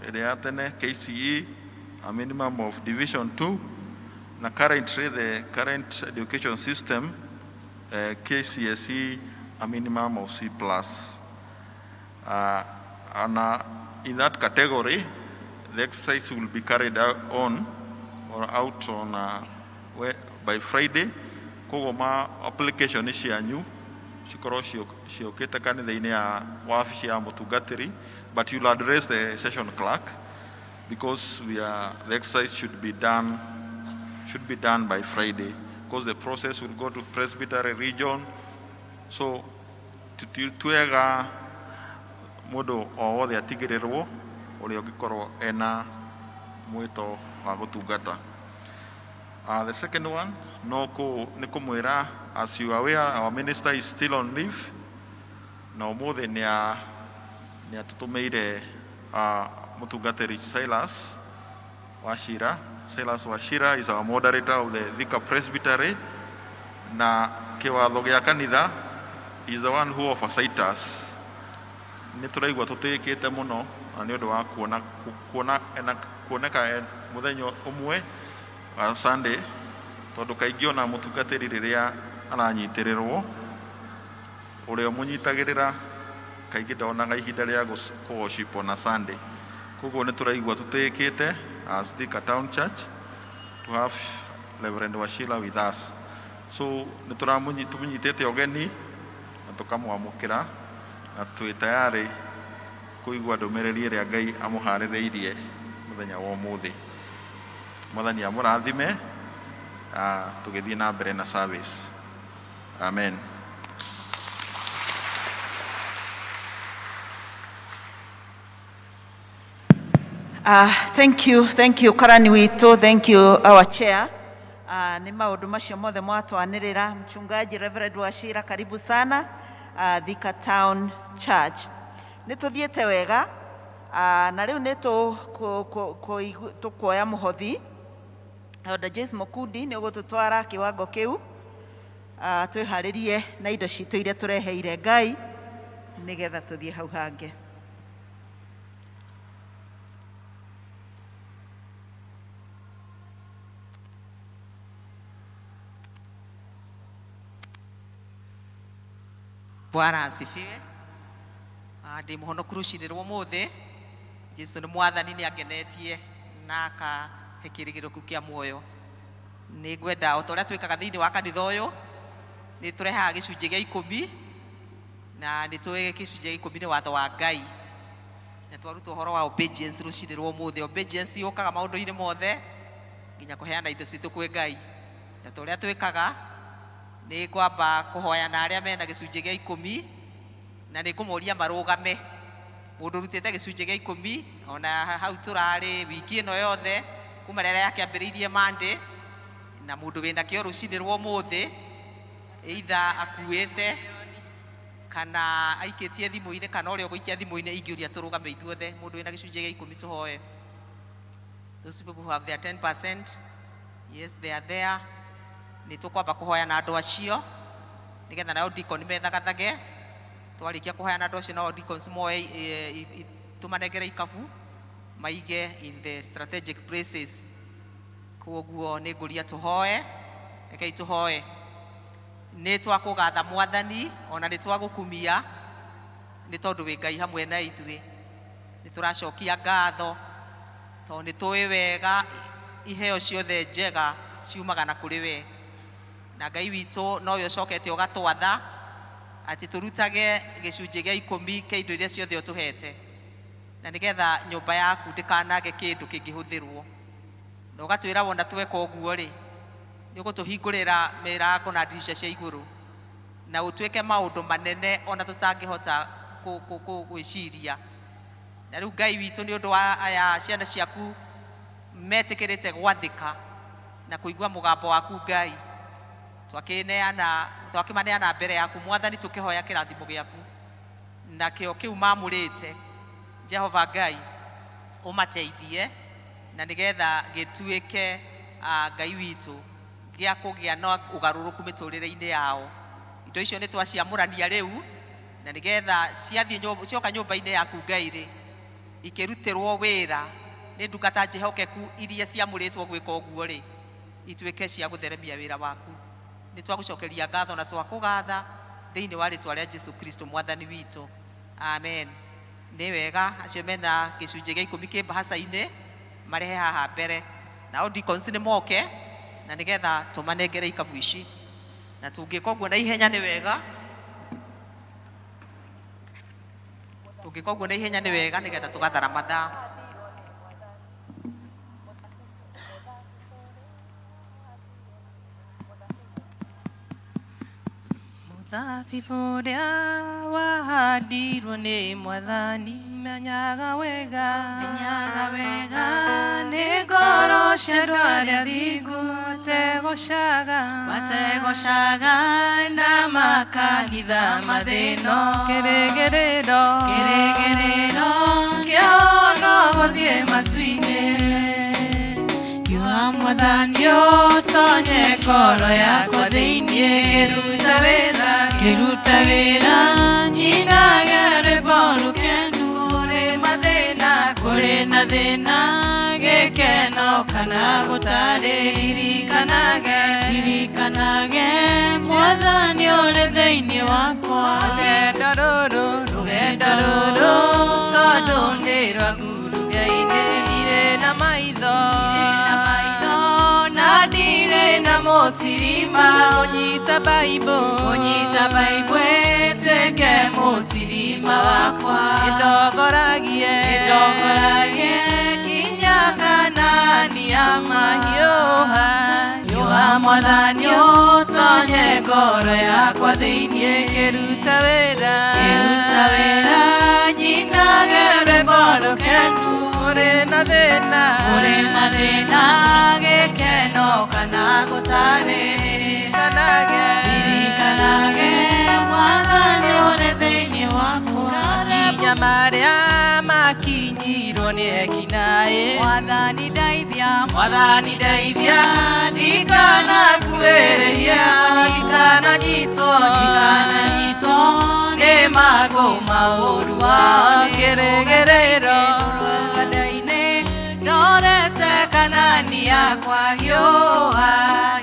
S15: ĩrĩa ya tene KCE, a minimum of division 2, na currently the current education system, KCSE, a minimum of C plus. And in that category, the exercise will be carried out on or out on by Friday. Koguo ma application cianyu cikorwo ciũkĩte kanitha-inĩ ya wabici ya mũtungatĩri, but you'll address the session clerk because the exercise should be done by Friday, because the process will go to presbytery region. So twega mũndũ o wothe atigĩrĩrwo ũrĩa ũngĩkorwo ena mwĩto wa gũtungata. The second one, no kũ nĩ kũmwĩra, as you are aware, our minister is still on leave, na ũmũthĩ nĩ atũtũmĩire mũtungatĩri Silas Wachira. Silas Wachira is our moderator of the Thika Presbytery, na kĩwatho gĩa kanitha is the one who oversight us. Nĩ tũraigua tũtĩĩkĩte mũno na nĩ ũndũ wa kuona kuona ena kuoneka mũthenya ũmwe wa Sunday, tondũ kaingĩ ona mũtungatĩri rĩrĩa aranyitĩrĩrwo, ũrĩa ũmũnyitagĩrĩra kaingĩ ndonaga ihinda rĩa kũ worship on a Sunday. Koguo nĩ tũraigua tũtĩĩkĩte as Thika Town Church to have Reverend Wachira with us. So nĩ tũmũnyitĩte ũgeni na tũkamwamũkĩra, na twĩ tayarĩ kũigua ndũmĩrĩri ĩrĩa Ngai amũharĩrĩirie mũthenya wa ũmũthĩ. Mwathani amũrathime tũgĩthiĩ na mbere na service. Amen.
S1: Thank you, karani witũ, thank you, our chair. Nĩ maũndũ macio mothe mwatwanĩrĩra. Mchungaji Reverend Wachira, karibu sana Thika Town Church. Nĩ tũthiĩte wega na rĩu nĩ tũkuoya mũhothi. Elder James Mukundi nĩ ũgũtũtwara kĩwango kĩu, twĩharĩrie na indo citũ iria tũreheire Ngai nĩgetha tũthiĩ hau hangĩ.
S3: Bwana asifiwe. Ndĩ mũhonoku rũcinĩ rwa ũmũthĩ. Jesu nĩ mwathani, nĩ angenetie na akahe kĩĩrĩgĩrĩro kĩu kĩa muoyo. Nĩ ngwenda o ta ũrĩa twĩkaga thĩinĩ wa kanitha ũyũ, nĩ tũrehaga gĩcunjĩ gĩa 10, na nĩ tũĩ gĩcunjĩ gĩa 10 nĩ watho wa Ngai. Na twaruta ũhoro wa obedience rũcinĩ rwa ũmũthĩ. Obedience yũkaga maũndũ-inĩ mothe, nginya kũheana indo citũ kwĩ Ngai. Na ta ũrĩa twĩkaga, nĩ ngwamba kũhoya na arĩa mena gĩcunjĩ gĩa 10, na nĩ ngũmoria marũgame. Mũndũ ũrutĩte gĩcunjĩ gĩa 10, ona hau tũrarĩ wiki ĩno yothe, kuma rĩrĩa yakĩambĩrĩirie Monday, na mũndũ wĩna kĩo rũcinĩ rwa ũmũthĩ, either akuĩte kana aikĩtie thimũ-inĩ, kana ũrĩa ũgũikia thimũ-inĩ, ingĩũria tũrũgame ithuothe. Mũndũ wĩna gĩcunjĩ gĩa 10 tũhoe. Those people who have their 10%, yes, they are there. Nĩ tũkwamba kũhoya na andũ acio nĩgetha nao deacon methagathage. Twarĩkia kũhoya na andũ acio, nao deacons moe tũmanengere ikabu maige in the strategic places. Koguo nĩ ngũria tũhoe. Rekei tũhoe. Nĩ twakũgatha Mwathani, ona nĩ twagũkumia nĩ tondũ wĩ Ngai hamwe na ithuĩ. Nĩ tũracokia ngatho tondũ nĩ tũĩ wega iheo ciothe njega ciumaga na kũrĩ we. Na Ngai witũ nowe ũcokete ũgatwatha atĩ tũrutage gĩcunjĩ gĩa 10 kĩa indo iria ciothe ũtũhete, na nĩgetha nyũmba yaku ndĩkanage kĩndũ kĩngĩhũthĩrwo. Na ũgatwĩra wona tweka ũguo rĩ, nĩ ũgũtũhingũrĩra mĩrango na ndirica cia igũrũ, na ũtwĩke maũndũ manene ona tũtangĩhota gwĩciria. Na rĩu Ngai witũ, nĩ ũndũ wa aya ciana ciaku metĩkĩrĩte gwathĩka na kũigua mũgambo waku Ngai, twakĩneana, twakĩmaneana mbere yaku Mwathani, tũkĩhoya kĩrathimo gĩaku nakĩo kĩu mamũrĩte. Jehova Ngai, ũmateithie na nĩgetha gĩtuĩke, Ngai witũ, gĩa kũgĩa na ũgarũrũku mĩtũrĩre-inĩ yao. Indo icio nĩ twaciamũrania rĩu, na nĩgetha ciathiĩ cioka nyũmba-inĩ yaku Ngai rĩ, ikĩrutĩrwo wĩra nĩ ndungata njĩhokeku iria ciamũrĩtwo gwĩka ũguo rĩ, ituĩke cia gũtheremia wĩra waku. Nĩ twagũcokeria ngatho na twakũgatha thĩinĩ wa rĩtwa rĩa Jesu Kristo mwathani witũ, amen. Nĩ wega acio mena gĩcunjĩ gĩa 10 kĩ mbahaca-inĩ marehe haha mbere, nao deacons nĩ moke na nĩgetha tũmanengere ikabu ici, na tũngĩka ũguo na ihenya nĩ wega, tũngĩka ũguo na ihenya nĩ wega nĩgetha tũgathara mathaa.
S16: Mũthabibũ ũrĩa wahandirwo nĩ Mwathani, menyaga wega, menyaga wega nĩ ngoro cia andũ arĩa thingu, mategũcaga, mategũcaga na makanitha mathĩno. Kĩrĩgĩrĩro, kĩrĩgĩrĩro kĩao no gũthiĩ matu-inĩ. You Mwathani ũtonye ngoro yakwa thĩinĩ ngĩruta wĩra ngĩruta wĩra nyinage rwĩmbo rũkenu kũrĩ mathĩna kũrĩ na thĩna gĩkeno kana gũtarĩ ririkanage ririkanage Mwathani ũrĩ thĩinĩ wakwa rũgendo rũrũ rũgendo rũrũ tondũ nĩ rwa nguruge-inĩ ndirĩ na maitho na ndirĩ na mũtirima kũnyita Bible kũnyita Bible ĩtuĩke mũtirima wakwa ĩndongoragie ĩndongoragie kinya Kanani ya mahiũha hiũha Mwathani ũtonye ngoro yakwa thĩinĩ ngĩruta wĩra ngĩruta wĩra nyinage rwĩmbo rũkenu kũrĩ na thĩna kũrĩ na thĩna gĩkeno kana gũtarĩ ririkanage ririkanage Mwathani ũrĩ thĩinĩ wakwa makinya marĩa makinyirwo nĩ ekinaĩ Mwathani ndeithia Mwathani ndeithia ndikanakuĩrĩria ndikananyitwo ndikananyitwo nĩ magũ maũru wao kĩrĩgĩrĩro rũgendo-inĩ ndorete Kanani yakwa hiũha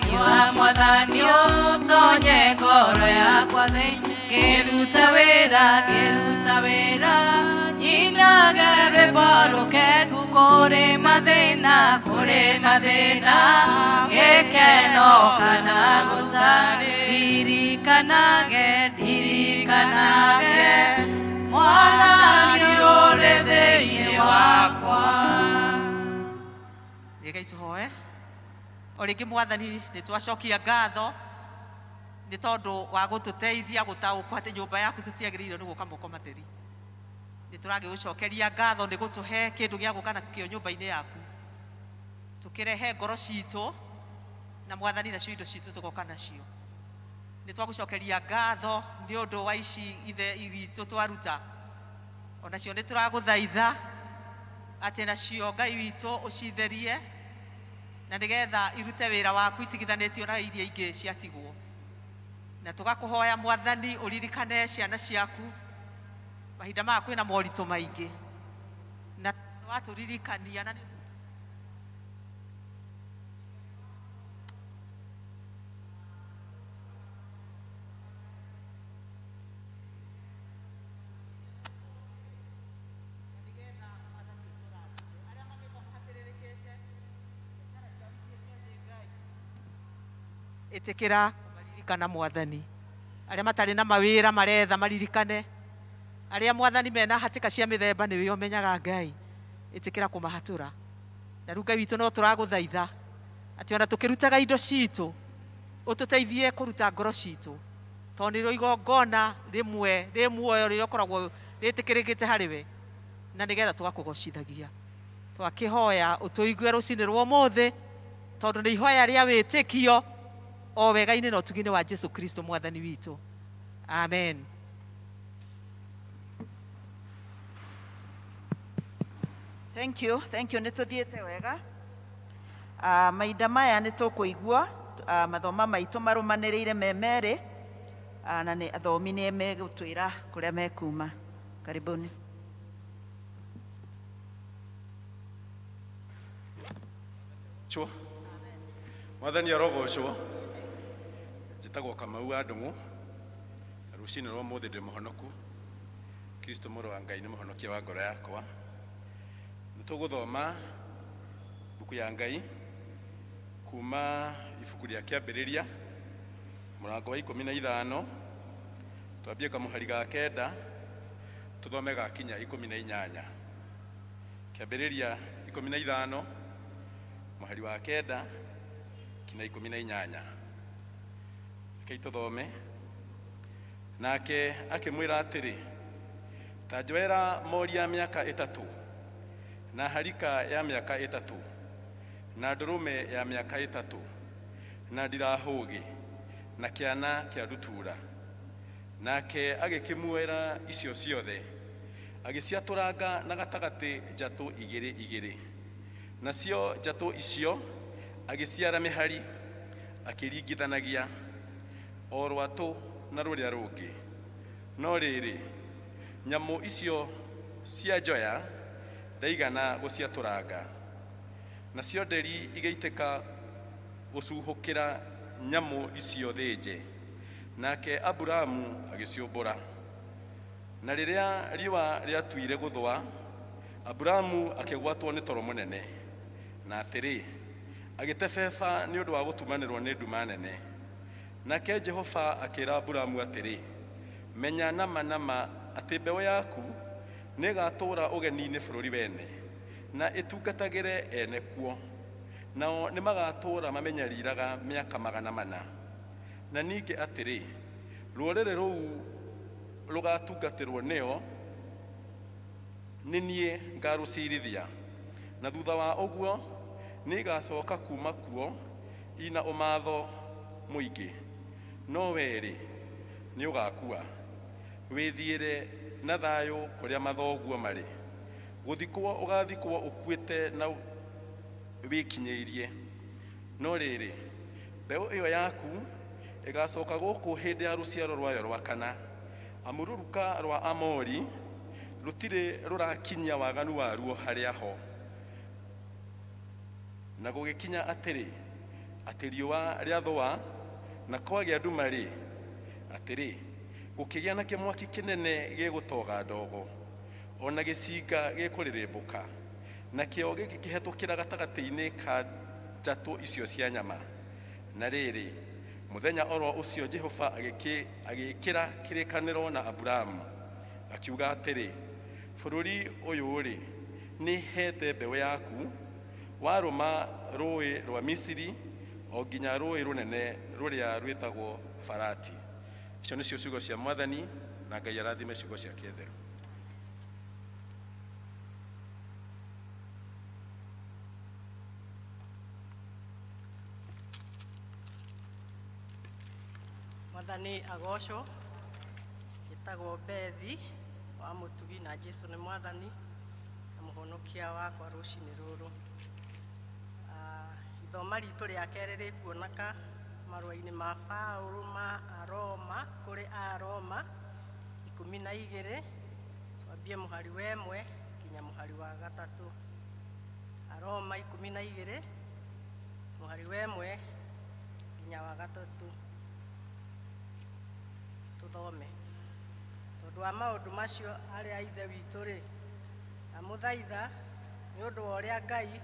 S16: hiũha Mwathani ũtonye ngoro yakwa thĩinĩ ngĩruta wĩra ngĩruta wĩra nyinage rwĩmbo rũkengu kũrĩ mathĩna kũrĩ mathĩna gĩkeno kana gũtarĩ ndirikanage ndirikanage Mwathani ũrĩ thĩinĩ wakwa.
S1: Rekei tũhoe o rĩngĩ. Mwathani, nĩ twacokia ngatho nĩ tondũ wa gũtũteithia gũtaũkwo atĩ nyũmba yaku tũtiagĩrĩirwo nĩ gũka moko matheri. Nĩ tũragĩgũcokeria ngatho nĩ gũtũhe kĩndũ gĩa gũka nakĩo nyũmba-inĩ yaku, tũkĩrehe ngoro citũ na Mwathani nacio indo citũ tũgoka nacio. Nĩ twagũcokeria ngatho nĩ ũndũ wa ici ithe witũ twaruta, onacio nĩ tũragũthaitha atĩ nacio Ngai witũ ũcitherie na nĩgetha irute wĩra waku itigithanĩtio na iria ingĩ ciatigwo. Na tũgakũhoya Mwathani ũririkane ciana ciaku mahinda maya kwĩna moritũ maingĩ na watũririkania na ĩtĩkĩra kũmaririkana Mwathani. Arĩa matarĩ na mawĩra maretha maririkane, arĩa Mwathani mena hatĩka cia mĩthemba nĩwe ũmenyaga Ngai, ĩtĩkĩra kũmahatũra. Na rĩu Ngai witũ no tũragũthaitha atĩ ona tũkĩrutaga indo citũ ũtũteithie kũruta ngoro citũ, tondũ nĩrĩo igongona rĩmwe rĩ muoyo rĩrĩa ũkoragwo rĩtĩkĩrĩkĩte harĩ we, na nĩgetha tũgakũgocithagia. Twakĩhoya ũtũigue rũcinĩ rwa ũmũthĩ, tondũ nĩ ihoya rĩa wĩtĩkio o wega-inĩ na ũtugi-inĩ wa Jesu Kristo Mwathani witũ, amen.
S17: Thank you, thank you. Nĩ tũthiĩte wega. Mahinda maya nĩ tũkũigua mathoma maitũ marũmanĩrĩire me merĩ, na nĩ athomi nĩ megũtwĩra kũrĩa mekuma. Karibuni.
S18: Chwo. Mwathani arogocwo. Njĩtagwo Kamau wa Ndung'u na rũcinĩ rwa ũmũthĩ ndĩ mũhonoku. Kristo mũrũ wa Ngai nĩ mũhonokia wa ngoro yakwa. Nĩ tũgũthoma mbuku ya Ngai kuma ibuku rĩa Kĩambĩrĩria mũrango wa 15, twambie kamũhari ga 9 tũthome gakinya 18. Kĩambĩrĩria 15 mũhari wa 9 kinya 18. Rekei tũthome. Nake akĩmwĩra atĩrĩ, ta njoera mori ya mĩaka 3 na harika ya mĩaka 3 na ndũrũme ya mĩaka 3 na ndirahũgĩ na kĩana kĩa ndutura. Nake agĩkĩmuoera icio ciothe, agĩciatũranga na gatagatĩ njatũ igĩrĩ igĩrĩ. Nacio njatũ icio Agĩciara mĩhari, akĩringithanagia o rwatũ na rũrĩa rũngĩ. No rĩrĩ, nyamũ icio cia njoya ndaigana gũciatũranga. Nacio nderi igĩitĩka gũcuhũkĩra nyamũ icio thĩnje, nake Aburamu agĩciũmbũra. Na rĩrĩa riũa rĩatuire gũthũa, Aburamu akĩgwatwo nĩ toro mũnene, na atĩrĩ, agĩtebeba nĩ ũndũ wa gũtumanĩrwo nĩ nduma nene. Nake Jehova akĩĩra Aburamu atĩrĩ, Menya nama nama atĩ mbeũ yaku nĩĩgatũũra ũgeni-inĩ bũrũri wene, na ĩtungatagĩre ene kuo, nao nĩmagatũũra mamenyariraga mĩaka 400. Na ningĩ atĩrĩ, rũrĩrĩ rũu rũgatungatĩrwo nĩo, nĩ niĩ ngarũcirithia, na thutha wa ũguo nĩigacoka kuuma kuo ina ũmatho mũingĩ. No wee-rĩ, nĩũgakua, wĩthiĩre na thayũ kũrĩa mathoguo marĩ, gũthikwo ũgathikwo ũkuĩte na wĩkinyĩirie. No rĩrĩ, mbeũ ĩyo yaku ĩgacoka gũkũ hĩndĩ ya rũciaro rwayo rwa kana, amu rũruka rwa Amori rũtirĩ rũrakinyia waganu waruo harĩa ho. Na gũgĩkinya atĩrĩ, atĩ riũa rĩathũa, na kwagĩa nduma-rĩ, atĩrĩ, gũkĩgĩa na kĩmwaki kĩnene gĩgũtoga ndogo, o na gĩcinga gĩkũrĩrĩmbũka, nakĩo gĩgĩkĩhetũkĩra gatagatĩ-inĩ ka njatũ icio cia nyama. Na rĩrĩ, mũthenya oro ũcio Jehova agĩĩkĩra kĩrĩkanĩro na Aburamu, akiuga atĩrĩ, Bũrũri ũyũ-rĩ, nĩheete mbeũ yaku, warũma rũũĩ rwa Misiri o nginya rũũĩ rũnene rũrĩa rwĩtagwo Farati. Icio nĩcio ciugo cia Mwathani, na Ngai arathime ciugo ciake theru.
S19: Mwathani agocwo. Njĩtagwo Bethi wa Mũtugi na Jesu nĩ Mwathani na mũhonokia wakwa rũcinĩ rũrũ. Ah, ithoma ritũ rĩa kerĩ rĩkuoneka marũa-inĩ ma Paũlũ ma Aroma kũrĩ Aroma 12, twambie mũhari wa 1 nginya mũhari wa 3. Aroma 12 mũhari wa 1 nginya wa 3. Tũthome. Tondũ wa maũndũ macio arĩ a Ithe witũ-rĩ, ndamũthaitha nĩ ũndũ wa ũrĩa Ngai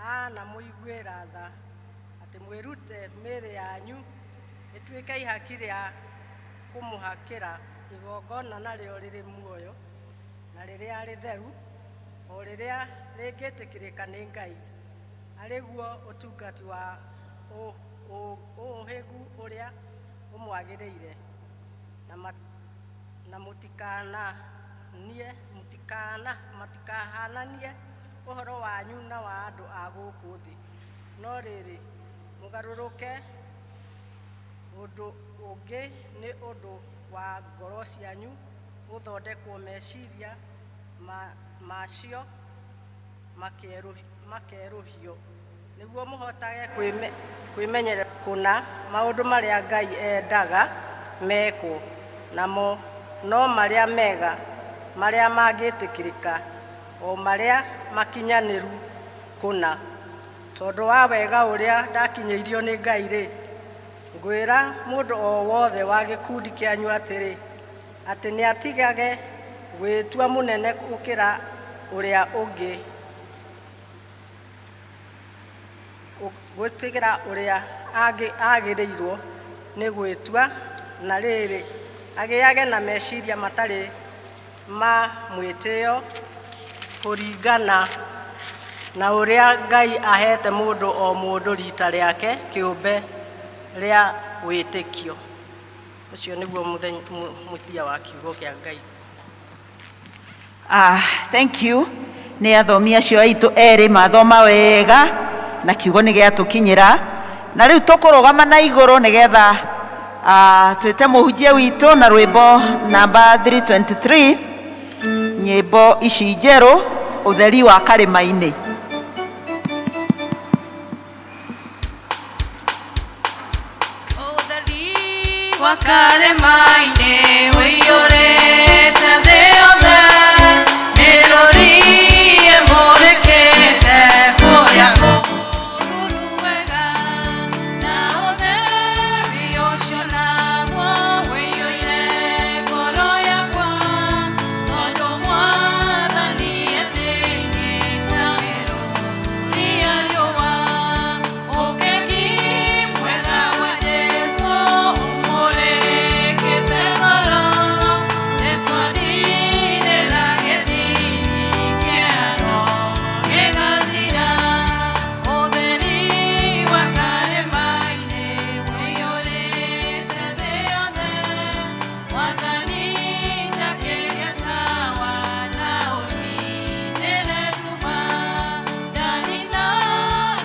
S19: aanamũiguĩra tha, atĩ mwĩrute mĩĩrĩ yanyu ĩtuĩke ihaki rĩa kũmũhakĩra igongona narĩo rĩrĩ muoyo na rĩrĩa rĩtheru, o rĩrĩa rĩngĩtĩkĩrĩka nĩ Ngai, arĩ guo ũtungati wa ũũhĩgu ũrĩa ũmwagĩrĩire, na mũtikananie mũtikana matikahananie ũhoro wanyu na wa andũ a gũkũ thĩ, no rĩrĩ, mũgarũrũke ũndũ ũngĩ nĩ ũndũ wa ngoro cianyu gũthondekwo meciria macio makerũhio, nĩguo mũhotage kwĩmenyerera kũna maũndũ marĩa Ngai endaga mekwo, namo no marĩa mega, marĩa mangĩtĩkĩrĩka, o marĩa makinyanĩru kũna. Tondũ wa wega ũrĩa ndakinyĩirio nĩ Ngai-rĩ, ngwĩra mũndũ o wothe wa gĩkundi kĩanyu atĩrĩ, atĩ nĩatigage gwĩtua mũnene gũkĩra ũrĩa ũngĩ, gwĩtigĩra ũrĩa agĩrĩirwo nĩ gwĩtua, na rĩrĩ, agĩage na meciria matarĩ ma mwĩtĩo kũringana na ũrĩa Ngai aheete mũndũ o mũndũ rita rĩake kĩũmbe rĩa wĩtĩkio. Ũcio nĩguo mũthia wa kiugo kĩa Ngai.
S1: Ah, thank you nĩ athomi acio aitũ erĩ mathoma wega na kiugo nĩ gĩatũkinyĩra, na rĩu tũkũrũgama na igũrũ nĩgetha twĩte mũhunjia witũ na rwĩmbo namba 323, nyĩmbo ici njerũ, ũtheri wa karĩma-inĩ.
S6: Wa karĩma-inĩ ũiyũrĩte thĩ yothe, mĩrũri ĩmũrĩkĩte kũrĩa kũruru wega, na ũtheri ũcio naguo ũiyũire ngoro yakwa, tondũ Mwathani e thĩinĩ ta mĩrũri ya riũa. Ũkengi mwega wa Jesũ ũmũrĩkĩte ngoro, Jesũ andirĩra gĩthimi kĩano gĩgathira. Ũtheri wa karĩma-inĩ ũiyũrĩte thĩ yothe, Mwathani njakĩria tawa na ũninĩre nduma, ndanina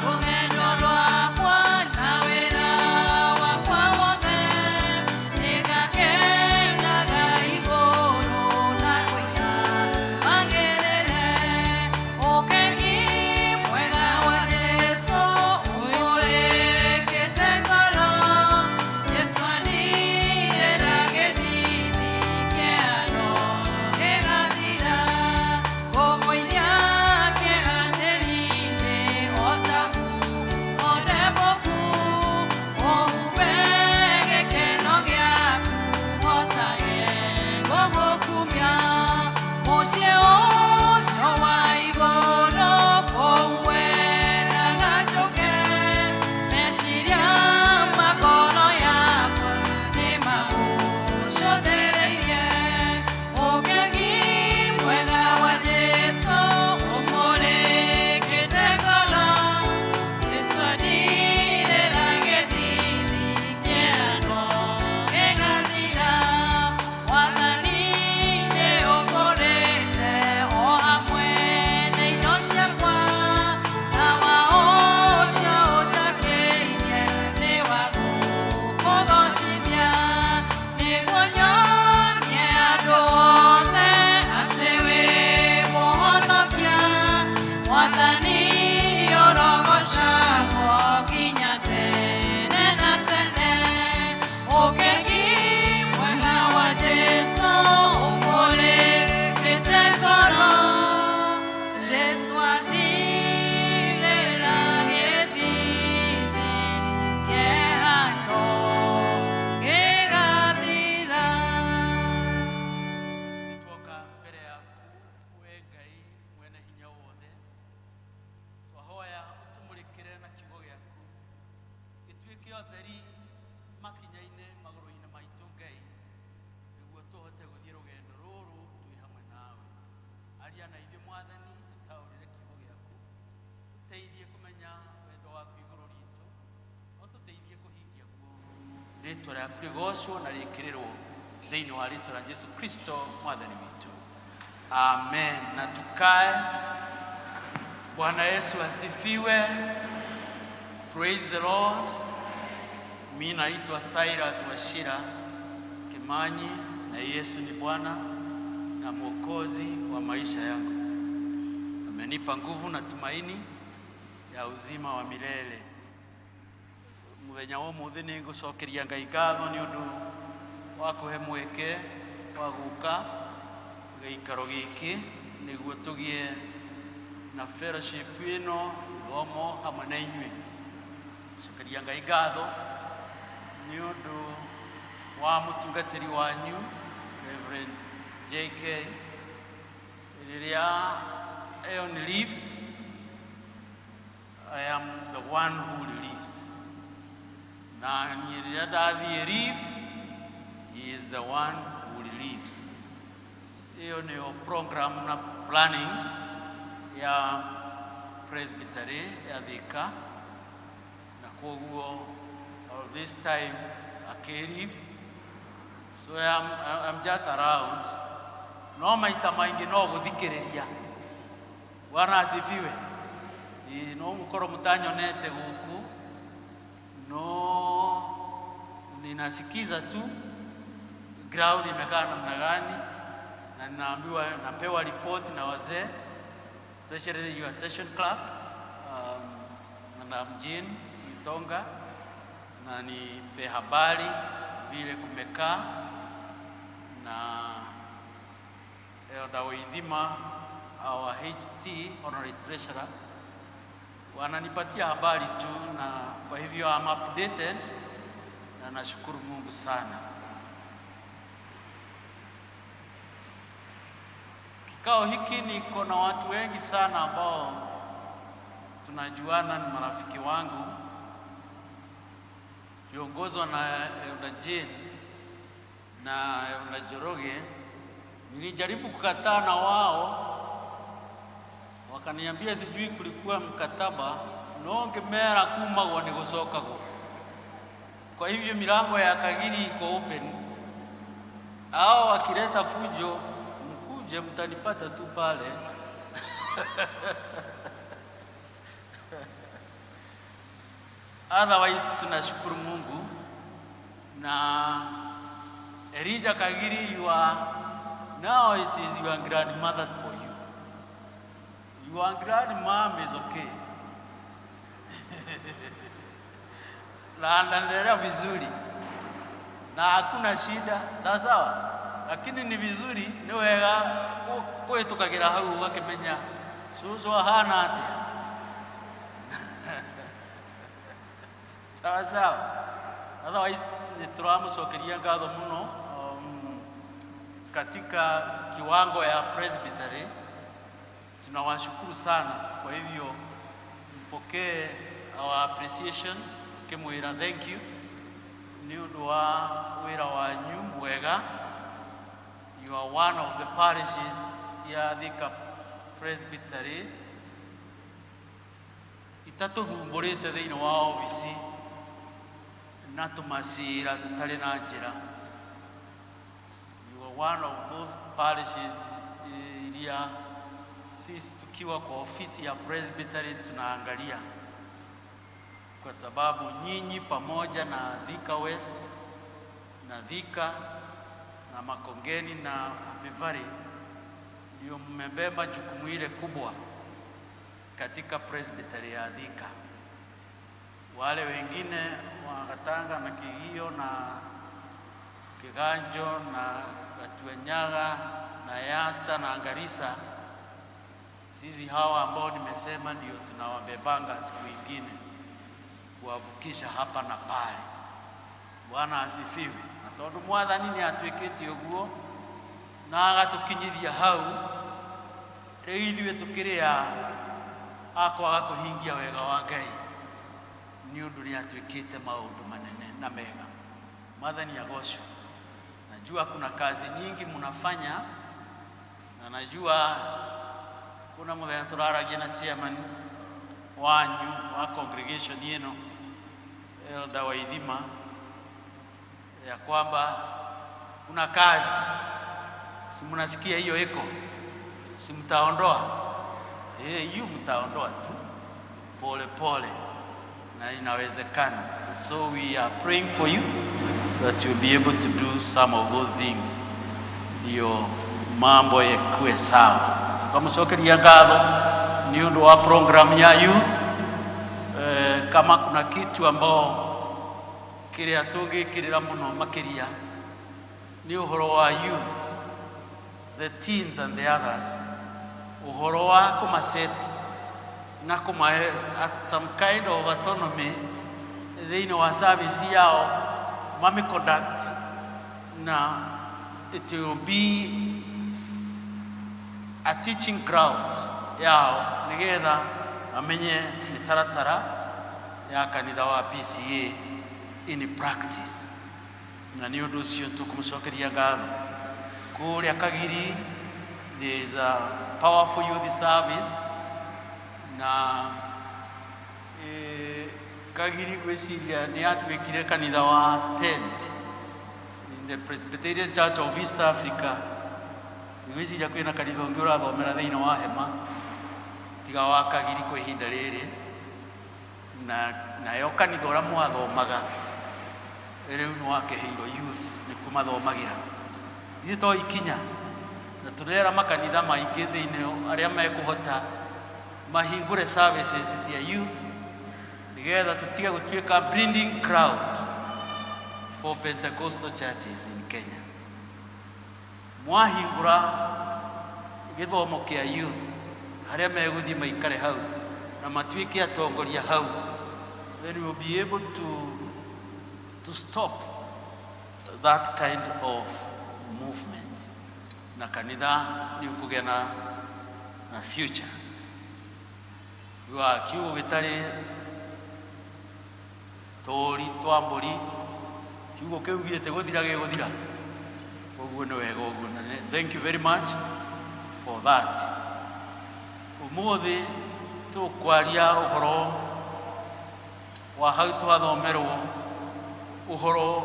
S6: rũgendo rwakwa na wĩra wakwa wothe, nĩngakenaga igũrũ na kũina magĩrĩre. Ũkengi mwega wa Jesũ ũmũrĩkĩte ngoro, Jesũ andirĩra gĩthimi kĩano gĩgathira, ngũmũinia kĩeha tĩri-inĩ o ta mũkonde mũku, ũhumbe gĩkeno gĩaku hotage gũgũkumia. Mũciĩ ũcio wa igũrũ kũu wendaga njũke, meciria ma ngoro yakwa nĩmagũcũthĩrĩirie. Ũkengi mwega wa Jesũ ũmũrĩkĩte ngoro, Jesũ andirĩra gĩthimi kĩano gĩgathira. Mwathani nĩũngũrĩte o hamwe na indo ciakwa, tawa ũcio ũnjakĩirie nĩ wa gũkũgocithia, nĩguo nyonie andũ othe atĩ wĩ mũhonokia. Mwathani ũrogocagwo nginya tene na tene. Ũkengi mwega wa Jesũ ũmũrĩkĩte ngoro, Jesũ andirĩra gĩthimi kĩhano gĩgathira.
S12: Nĩtwoka mbere yaku we Ngai mwene hinya wothe, twahoya ũtũmũrĩkĩre na kiugo gĩaku gĩtuĩke ũtheri makinya-inĩ magũrũ-inĩ maitũ Ngai, nĩguo tũhote gũthiĩ rũgendo rũrũ twĩ hamwe nawe. Aria na ithuĩ Mwathani, tũtaũrĩre kiugo gĩaku, tũteithie kũmenya wendo waku igũrũ ritũ, no tũteithie kũhingia guo. Rĩtwa rĩaku rĩgocwo na rĩkĩrĩrwo thĩinĩ wa rĩtwa rĩa Jesu Kristo mwathani witũ, amen. Na tukae. Bwana Yesu asifiwe. Praise the Lord. Mi naitwa Cyrus Wachira Kimanyi na Yesu ni Bwana na Mwokozi wa maisha yangu. Amenipa nguvu na tumaini ya uzima wa milele. Muthenya wa umuthi nĩ ngũcokeria Ngai ngatho nĩ ũndũ wa kũhe mweke wa gũka gĩikaro gĩkĩ nĩguo tũgĩe na fellowship ĩno, gĩthomo hamwe na inyuĩ. Cokeria Ngai ngatho nĩ ũndũ wa mũtungatĩri wanyu Reverend JK rĩrĩa ĩyo nĩ leave. I am the one who relieves, na niĩ rĩrĩa ndathiĩ leave, he is the one who relieves. Ĩyo nĩyo program na planning ya presbytery ya Thika, na koguo all this time akĩleave, so I'm just around, no maita maingĩ no gũthikĩrĩria. Bwana asifiwe. Ĩĩ, no mũkorwo mũtanyonete gũkũ, no ninasikiza tu ground imekaa namna gani, na ninaambiwa, napewa ripoti na wazee, especially your session clerk, Madam Jean Mitonga, na nipe habari. vile kumekaa na Elder Waithima, our HT honorary treasurer, wananipatia habari tu, na kwa hivyo I'm updated na nashukuru Mungu sana. Kikao hiki niko na watu wengi sana ambao tunajuana, ni marafiki wangu, kiongozwa na Elder Jane na Elder Njoroge. Nilijaribu kukataa na wao wakaniambia sijui kulikuwa mkataba no ngĩmera kumagwo nĩ gũcokagwo. Kwa hivyo milango ya Kagiri iko open, hao wakileta fujo mkuje, mtanipata tu pale. Otherwise tunashukuru Mungu na Elijah Kagiri, you are now, it is your grandmother for you. Your grandmom is okay. Na anaendelea vizuri na hakuna shida, sawa sawa, lakini ni vizuri ni wega kũhĩtũkagĩra hau ũgakĩmenya cũcũ ahana atĩa. Sawa sawa. Otherwise nĩ tũramũcokeria ngatho mũno katika kiwango ya presbytery tunawashukuru sana. Kwa hivyo mpokee our appreciation tukimwira thank you nĩ ũndũ wa wĩra wanyu mwega. You are one of the parishes ya Thika Presbytery itatũthumbũrĩte thĩinĩ wa obici na tũmacira tũtarĩ na njĩra. You are one of those parishes iria sisi tukiwa kwa ofisi ya presbytery tunaangalia, kwa sababu nyinyi pamoja na Thika West na Thika na Makongeni na Happy Valley ndio mmebeba jukumu ile kubwa katika presbytery ya Thika. Wale wengine wa Gatanga na Kigio na Kiganjo na Gatuenyaga na Yata na Garissa, sisi hawa ambao nimesema ndio tunawabebanga siku ingine kuwavukisha hapa na pale. Bwana asifiwe. Na tondu Mwathani nĩ atwĩkĩte ũguo na agatukinyithia hau, rĩu ithuĩ tũkĩrĩ a kwaga kũhingia wega wa Ngai nĩ ũndũ nĩ atwĩkĩte maũndũ manene na mega. Mwathani agocwo. Najua kuna kazi nyingi mnafanya, na najua kuna muthenya turaragia na chairman wanyu wa congregation yenu Elder Waithima ya kwamba kuna kazi, si mnasikia hiyo iko, si mtaondoa hiyo, mtaondoa tu pole pole, na inawezekana. So we are praying for you that you'll be able to do some of those things, ndio mambo yakuwe sawa. Tukamcokeria ngatho nĩ ũndũ wa program ya youth. Kama kuna kitu ambao kĩrĩa tũngĩkĩrĩra mũno makĩria nĩ ũhoro wa youth, the teens and the others, ũhoro wa kũmaset na kũmahe some kind of autonomy thĩinĩ wa service yao mami conduct, na it will be a teaching ground yao nigetha mamenye mĩtaratara ya kanitha wa PCA in practice. Na nĩ ũndũ ũcio tũkũmũcokeria ngatho. Kũrĩa Kagiri there is a powerful youth service na Kagiri gwĩciria nĩ yatuĩkire kanitha wa tent in the Presbyterian Church of East Africa. Ngwĩciria kwĩna kanitha ũngĩ ũrathomera thĩinĩ wa hema tiga wa Kagiri kwa ihinda rĩrĩ, na nayo kanitha ũrĩa mwathomaga rĩu nĩ wakĩheirwo youth nĩkuo mathomagĩra. Ithuĩ to ikinya na tũrera makanitha maingĩ thĩinĩ arĩa mekũhota mahingũre services cia youth nĩgetha tũtige gũtuĩka blending crowd for Pentecostal churches in Kenya. Mwahingũra gĩthomo kĩa youth harĩa megũthiĩ maikare hau na matuĩke atongoria hau, then we will be able to stop that kind of movement, na kanitha nĩ ũkũgĩa na future wa kiugo gĩtarĩ tũũri twa mbũri, kiugo kĩu gĩte gũthira gĩgũthira. Koguo nĩ wega ũguo na thank you very much for that. Ũmũthĩ tũkwaria ũhoro wa hau twathomerwo, ũhoro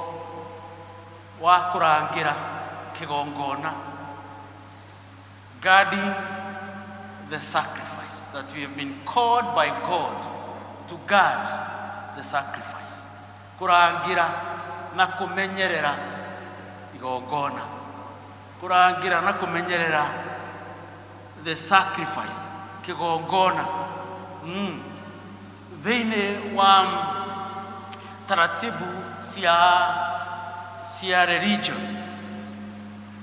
S12: wa kũrangĩra kĩgongona, guarding the sacrifice, that we have been called by God to guard the sacrifice, kũrangĩra na kũmenyerera igongona, kũrangĩra na kũmenyerera the sacrifice, kĩgongona. Thĩinĩ wa taratibu cia religion,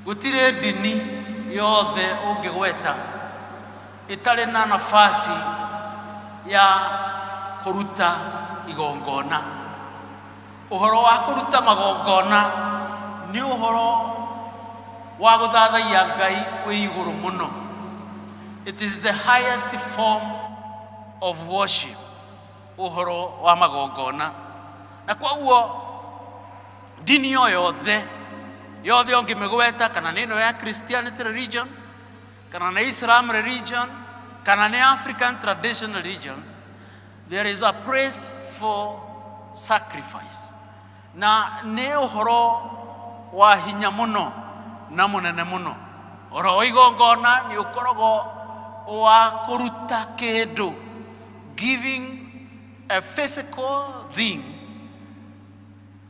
S12: gũtirĩ ndini yothe ũngĩgweta ĩtarĩ na nafasi ya kũruta igongona. Ũhoro wa kũruta magongona nĩ ũhoro wa gũthathaiya Ngai wĩ igũrũ mũno. It is the highest form of worship, ũhoro wa magongona. Na koguo ndini o yothe yothe ũngĩmĩgweta, kana nĩ ĩno ya Christianity religion, kana nĩ Islam religion, kana nĩ African traditional religions, there is a place for sacrifice, na nĩ ũhoro wa hinya mũno na mũnene mũno. Ũhoro wa igongona nĩ ũkoragwo wa kũruta kĩndũ, giving a physical thing,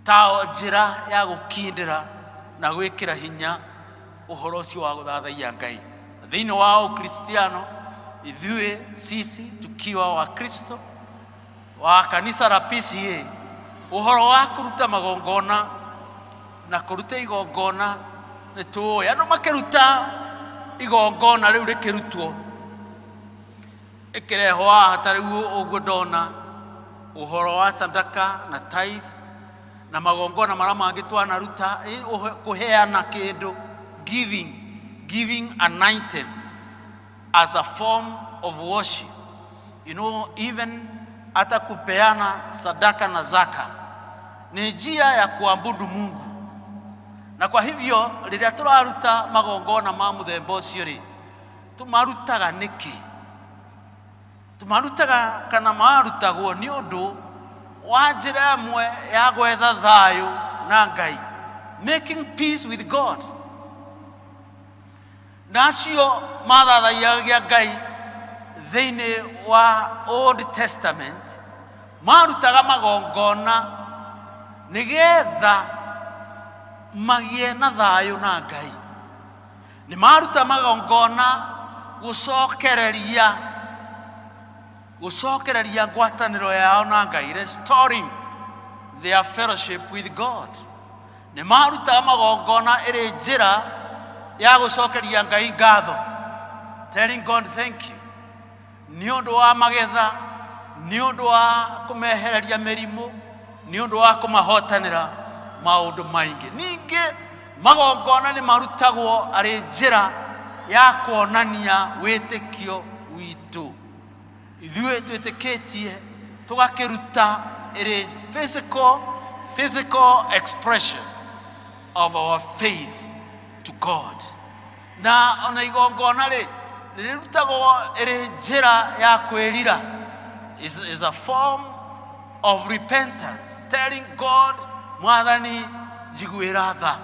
S12: ta njĩra ya gũkindĩra na gwĩkĩra hinya ũhoro ũcio wa gũthathaiya Ngai. Thĩinĩ wa Ũkristiano, ithuĩ sisi tukiwa wa Kristo wa kanitha la PCA, ũhoro wa kũruta magongona na kũruta igongona, nĩ tũĩ andũ makĩruta igongona rĩu rĩkĩrutwo ĩkĩrehwo haha. Ta rĩu ũguo ndona ũhoro wa sadaka na tithe na magongona marĩa mangĩ twanaruta, kũheana kĩndũ, giving an item as a form of worship. Even hata kupeana sadaka na zaka ni njia ya kuabudu Mungu. Na kwa hivyo rĩrĩa tũraruta magongona ma mũthemba ũcio rĩ, tũmarutaga nĩkĩ? Tũmarutaga kana marutagwo nĩ ũndũ wa njĩra ĩmwe ya gwetha thayũ na Ngai, making peace with God. Na acio mathathaiyagia Ngai thĩinĩ wa Old Testament marutaga magongona nĩgetha magĩe na thayũ na Ngai. Nĩ maruta magongona gũcokereria ngwatanĩro yao na Ngai, restoring their fellowship with God. Nĩ marutaga magongona ĩrĩ njĩra ya gũcokeria Ngai ngatho, telling God thank you nĩ ũndũ wa magetha, nĩ ũndũ wa kũmehereria mĩrimũ, nĩ ũndũ wa kũmahotanĩra maũndũ maingĩ. Ningĩ magongona nĩ marutagwo arĩ njĩra ya kuonania wĩtĩkio witũ. Ithuĩ twĩtĩkĩtie, tũgakĩruta ĩrĩ physical expression of our faith to God. Na ona igongona rĩ, rĩrutagwo ĩrĩ njĩra ya kwĩrira, is a form of repentance, telling God, "Mwathani, njiguĩra tha."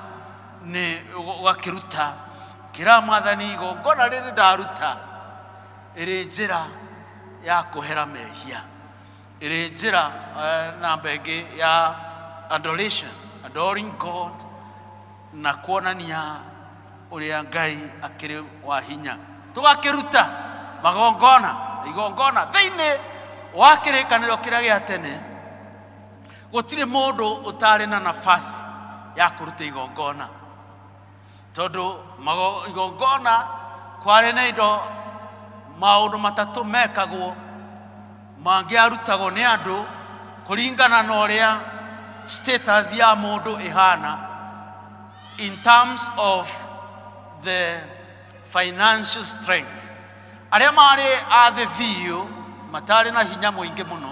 S12: Nĩ ũgakĩruta kĩra Mwathani, igongona rĩrĩ ndaruta ĩrĩ njĩra ya kũhera mehia, ĩrĩ njĩra namba ĩngĩ ya adoration, adoring God, na kuonania ũrĩa Ngai akĩrĩ wa hinya. Tũgakĩruta magongona, igongona. Thĩinĩ wa Kĩrĩkanĩro kĩrĩa gĩa tene, Gũtirĩ mũndũ ũtarĩ na nafasi ya kũruta igongona, tondũ igongona kwarĩ na indo maũndũ matatũ mekagwo mangĩarutagwo nĩ andũ kũringana na ũrĩa status ya mũndũ ĩhana in terms of the financial strength. Arĩa marĩ a thĩ biũ, matarĩ na hinya mũingĩ mũno,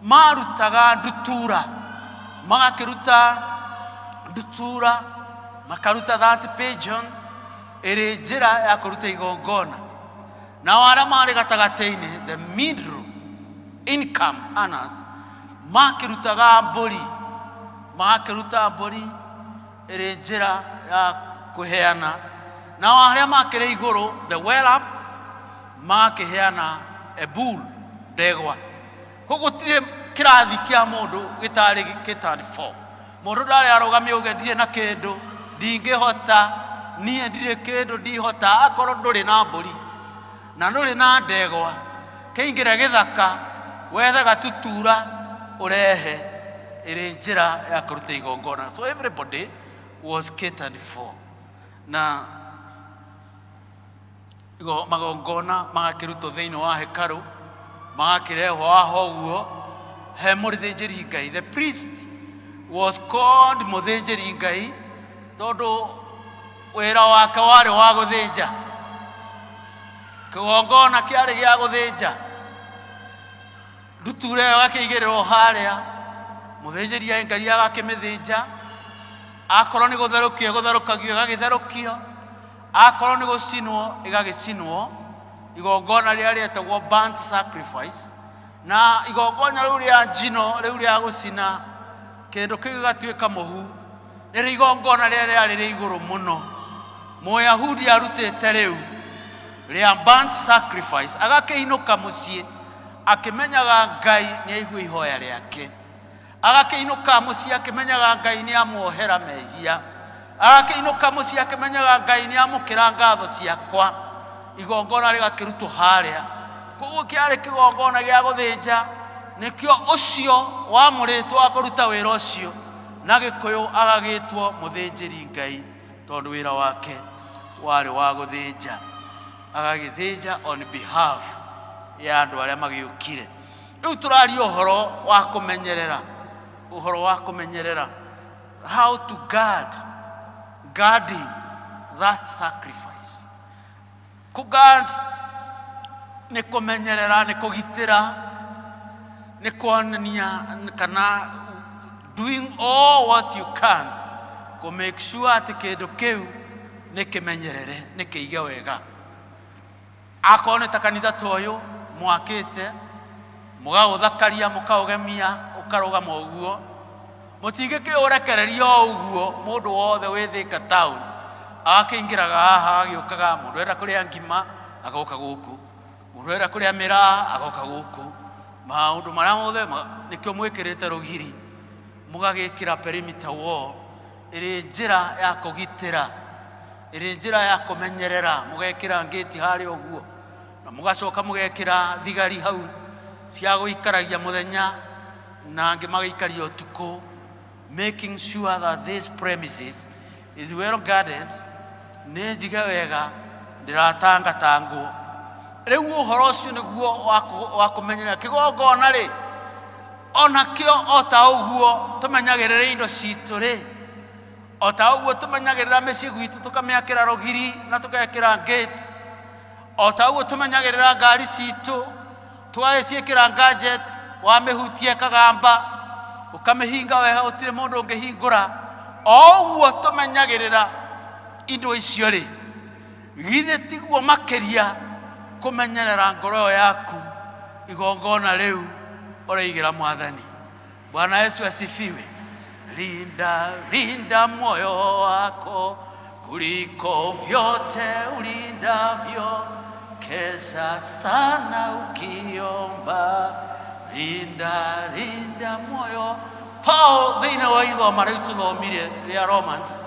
S12: marutaga ndutura, magakĩruta ndutura, makaruta that pigeon ĩrĩ njĩra ya kũruta igongona. Nao arĩa marĩ gatagatĩ-inĩ, the middle income earners, makĩrutaga mbũri, magakĩruta mbũri ĩrĩ njĩra ya kũheana. Nao arĩa makĩrĩ igũrũ, the well up, magakĩheana a bull, ndegwa. Koguo gũtirĩ kĩrathi kĩa mũndũ gĩtarĩ gĩtarĩ for mũndũ ndarĩ arũgamie uge ndirĩ na kĩndũ, ndingĩhota, niĩ ndirĩ kĩndũ, ndihota. Akorwo ndũrĩ na mbũri na ndũrĩ na ndegwa, kĩingĩre gĩthaka wethe gatutura ũrehe ĩrĩ njĩra ya kũruta igongona. So everybody was catered for, na magongona magakĩrutwo thĩinĩ wa hekarũ, magakĩrehwo haha ũguo he mũthĩnjĩri Ngai. The priest was called mũthĩnjĩri Ngai tondũ wĩra wake warĩ wa gũthĩnja. Kĩgongona kĩarĩ gĩa gũthĩnja. Ndutura ĩyo ĩgakĩigĩrĩrwo harĩa, mũthĩnjĩri Ngai agakĩmĩthĩnja. Akorwo nĩ gũtherũkio ĩgũtherũkagio, ĩgagĩtherũkio. Akorwo nĩ gũcinwo, ĩgagĩcinwo. Igongona rĩrĩa rĩetagwo burnt sacrifice, na igongona rĩu rĩa njino, rĩu rĩa gũcina kĩndũ kĩu gĩgatuĩka mũhu, nĩrĩo igongona rĩrĩa rĩarĩ rĩa igũrũ mũno Mũyahudi arutĩte, rĩu rĩa burnt sacrifice. Agakĩinũka mũciĩ akĩmenyaga Ngai nĩ aigua ihoya rĩake, agakĩinũka mũciĩ akĩmenyaga Ngai nĩ amuohera mehia, agakĩinũka mũciĩ akĩmenyaga Ngai nĩ amũkĩra ngatho ciakwa. Igongona rĩgakĩrutwo harĩa. Koguo kĩarĩ kĩgongona gĩa gũthĩnja, nĩkĩo ũcio wamũrĩtwo wa kũruta wĩra ũcio na Gĩkũyũ agagĩtwo mũthĩnjĩri Ngai, tondũ wĩra wake warĩ wa gũthĩnja. Agagĩthĩnja on behalf ya andũ arĩa magĩũkire. Rĩu tũraria ũhoro wa kũmenyerera, ũhoro wa kũmenyerera, how to guard, guarding that sacrifice. Kũ-guard nĩ kũmenyerera, nĩ kũgitĩra, nĩ kuonania kana doing all what you can kũ make sure atĩ kĩndũ kĩu nĩ kĩmenyerere, nĩ kĩige wega. Akorwo nĩ ta kanitha ta ũyũ mwakĩte, mũgaũthakaria, mũkaũgemia, ũkarũgama ũguo, mũtingĩkĩũrekereria o ũguo. Mũndũ wothe wĩ Thika town agakĩingĩraga haha, agĩũkaga, mũndũ enda kũrĩa ngima agoka gũkũ, mũndũ enda kũrĩa mĩraa agoka gũkũ, maũndũ marĩa mothe. Nĩkĩo mwĩkĩrĩte rũgiri, mũgagĩkĩra perimeter wall ĩrĩ njĩra ya kũgitĩra, ĩrĩ njĩra ya kũmenyerera. Mũgekĩra ngĩti harĩa ũguo, na mũgacoka mũgekĩra thigari hau cia gũikaragia mũthenya na angĩ magaikaria ũtukũ, making sure that this premises is well guarded, nĩ njige wega, ndĩratangatangwo. Rĩu ũhoro ũcio nĩguo wa kũmenyerera kĩgongona rĩ, onakĩo o ta ũguo tũmenyagĩrĩra indo citũ rĩ, o ta ũguo tũmenyagĩrĩra mĩciĩ gwitũ, tũkamĩakĩra rũgiri na tũgekĩra gate, o ta ũguo tũmenyagĩrĩra ngari citũ, tũgagĩciĩkĩra gadget, wamĩhutia ĩkagamba, ũkamĩhinga wega, gũtirĩ mũndũ ũngĩhingũra, o ũguo tũmenyagĩrĩra indo icio rĩ, githĩ tiguo makĩria kũmenyerera ngoro ĩyo yaku, igongona rĩu ũraigĩra Mwathani? Bwana Yesu asifiwe. Linda, linda moyo wako kuliko vyote ulindavyo, kesha sana ukiomba. Linda, linda moyo. Paul thĩinĩ wa ithoma rĩu tũthomire rĩa Romans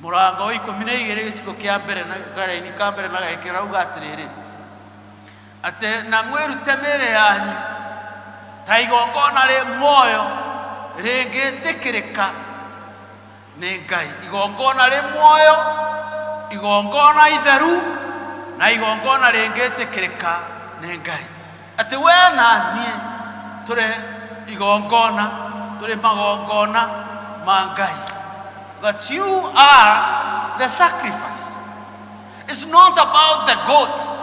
S12: mũrango wa 12 gĩcigo kĩa mbere na karaini ka mbere na gagĩkĩra, auga atĩrĩrĩ, atĩ na mwĩrute mĩĩrĩ yanyu. Ta igongona rĩ muoyo rĩngĩtĩkĩrĩka nĩ Ngai. Igongona rĩ muoyo, igongona itheru na igongona rĩngĩtĩkĩrĩka nĩ Ngai. Atĩ we na niĩ tũrĩ igongona, tũrĩ magongona ma Ngai. That you are the sacrifice. It's not about the goats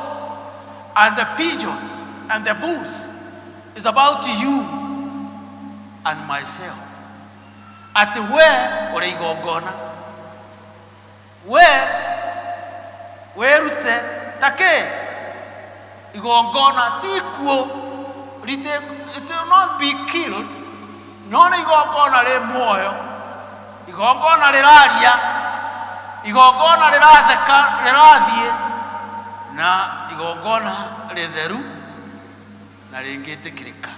S12: and the pigeons and the bulls. It's about you and myself. Atĩ we ũrĩ igongona. We wĩrute ta kĩ? Igongona ti ikuũ. It will not be killed. No nĩ igongona rĩ muoyo. Igongona rĩraria. Igongona rĩratheka, rĩrathiĩ. Na igongona rĩtheru na rĩngĩtĩkĩrĩka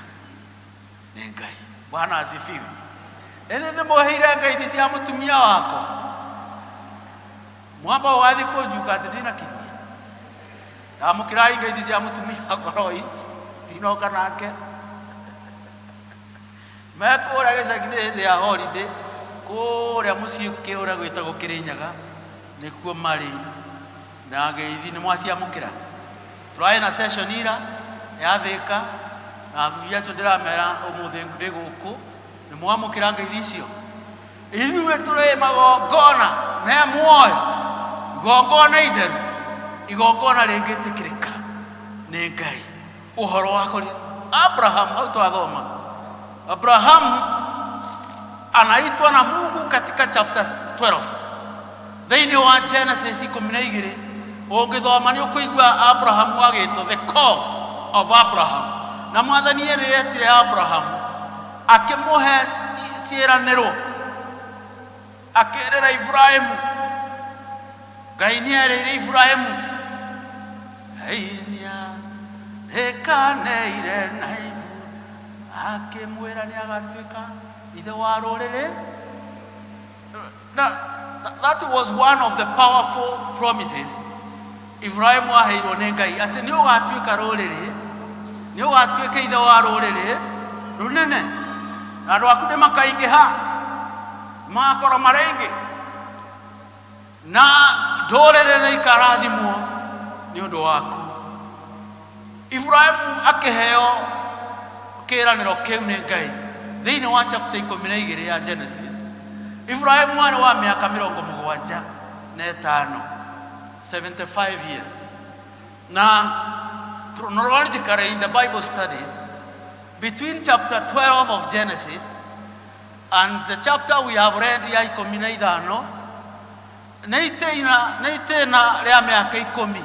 S12: nĩ Ngai. Bwana asifiwe. Ĩndĩ ndĩmũheire ngeithi cia mũtumia wakwa. Mwamba ũgathiĩ kũnjuka atĩ ndinakinyia. Ndamũkĩrai ngeithi cia mũtumia wakwa Lois, titinoka nake. Me kũrĩa gĩcagi nĩ hĩndĩ ya holiday, kũrĩa mũciĩ kũrĩa gwĩtagwo Kĩrĩnyaga, nĩkuo marĩ. Na ngeithi nĩ mwaciamũkĩra. Tũrarĩ na session ira ya Thĩka, na athuri acio ndĩramera ũmũthĩ ndĩ gũkũ, nĩ mwamũkĩra ngeithi icio. Ithuĩ tũrĩ magongona me muoyo, igongona itheru, igongona rĩngĩtĩkĩrĩka nĩ Ngai. Ũhoro wa kũri Abraham, hau twathoma Abraham anaitwa na Mungu katika chapter 12 thĩinĩ wa Genesis 12 ũngĩthoma nĩ ũkũigua Abraham agĩtwo the call of Abraham. Na Mwathani erĩretire Abraham akĩmũhe ciĩranĩro, akĩrĩra Ibrahimu. Ngai nĩ erĩire Ibrahimu, Ngai nĩarĩkanĩire na Ibu, akĩmwĩra nĩ agatuĩka ithe wa rũrĩrĩ. Na that was one of the powerful promises Ibrahimu aheirwo nĩ Ngai, atĩ nĩ ũgatuĩka rũrĩrĩ, nĩ ũgatuĩka ithe wa rũrĩrĩ rũnene, na andũ aku nĩ makaingĩha, magakorwo marĩ aingĩ, na ndũrĩrĩ nĩ ikarathimwo nĩ ũndũ waku. Ibrahimu akĩheo kĩĩranĩro kĩu nĩ Ngai thĩinĩ wa chapter 12 ya Genesis. Ibrahimu arĩ wa mĩaka 75, 75 years. Na chronologically in the Bible studies, between chapter 12 of Genesis and the chapter we have read ya 15, nĩ itĩna rĩa mĩaka 10.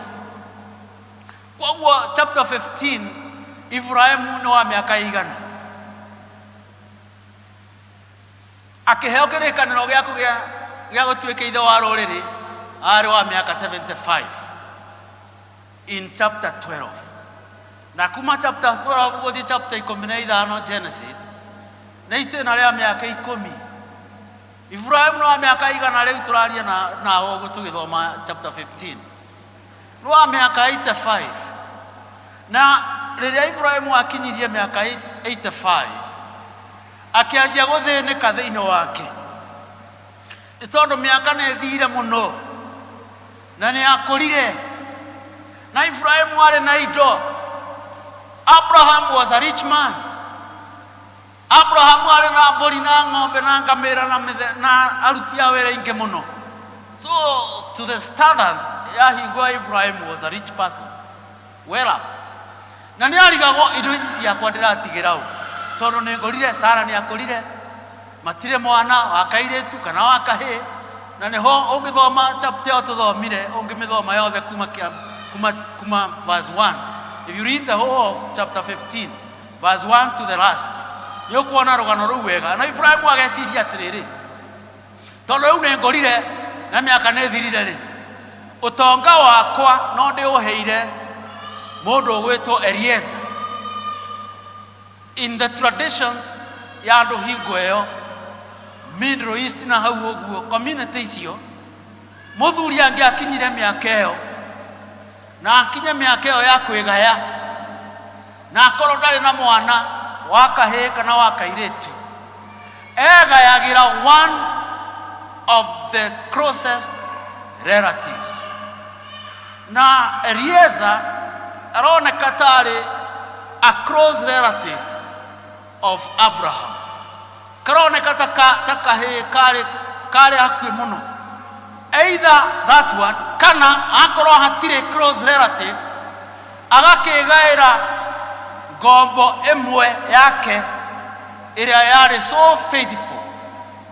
S12: Koguo chapter 15 Ibrahimu nĩ wa mĩaka igana akĩheo kĩrĩkanĩro gĩa kũgĩa gĩa gũtuĩka ithe wa rũrĩrĩ, arĩ wa mĩaka 75 in chapter 12. Na kuma chapter 12 gũthiĩ chapter 15 Genesis nĩ itĩna rĩa mĩaka 10. Ibrahimu nĩ wa mĩaka igana rĩu tũraria nawe ũguo tũgĩthoma chapter 15 nĩ wa mĩaka 85. Na rĩrĩa Ibrahimu akinyirie mĩaka 85 akĩanjia gũthĩnĩka thĩinĩ wake, nĩ tondũ mĩaka nĩ ĩthire mũno na nĩ akũrire. Na Ibrahimu arĩ na indo. Abraham was a rich man. Abraham arĩ na mbũri na ng'ombe na ngamĩra na aruti a wĩra aingĩ mũno. So to the standard ya hingo ya Ibrahim was a rich person. Well up. Na nĩ arigagwo indo ici ciakwa ndĩratigĩra ũ, tondũ nĩ ngũrire, Sara nĩ akũrire, matirĩ mwana wa kairĩtu kana wa kahĩĩ. Na nĩho ũngĩthoma chapter ĩyo tũthomire, ũngĩmĩthoma yothe kuma verse 1. If you read the whole of chapter 15, verse 1 to the last, nĩ ũkuona rũgano rũu wega. Na Ibrahimu ageciria atĩrĩrĩ, tondũ rĩu nĩ ngũrire na mĩaka nĩ ĩthirire rĩ, ũtonga wakwa no ndĩũheire mũndũ ũgwĩtwo Eliezer. In the traditions ya andũ hingo ĩyo Middle East na hau ũguo community icio, mũthuri angĩakinyire mĩaka ĩyo na akinye mĩaka ĩyo ya kwĩgaya na akorwo ndarĩ na mwana wa kahĩĩ kana wa kairĩtu egayagĩra one of the closest relatives. Na Eliezer aroneka tarĩ a close relative of Abraham. Karoneka ta ta kahĩĩ karĩ karĩ hakuhĩ mũno, either that one kana akorwo hatirĩ close relative agakĩgaĩra ngombo ĩmwe yake ĩrĩa yarĩ so faithful.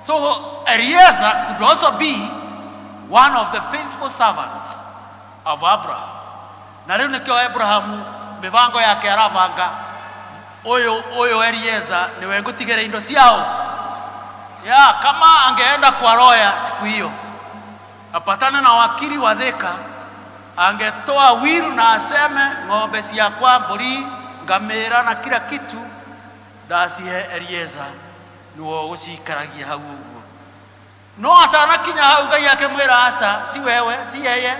S12: So Eliezer could also be one of the faithful servants of Abraham. Na rĩu nĩkĩo Abrahamu mĩbango yake arabanga ũyũ ũyũ Eliezer niwe ngũtigĩra indo ciao ya kama angeenda kwa lawyer siku hiyo apatane na wakili wa Thika, angetoa will na aseme ng'ombe ciakwa, mbũri, ngamĩra na kila kitu ndacihe Eliezer niwe ũgũcikaragia hau ũguo. No atanakinya hau Ngai akĩmwĩra aca, si wewe, si yeye,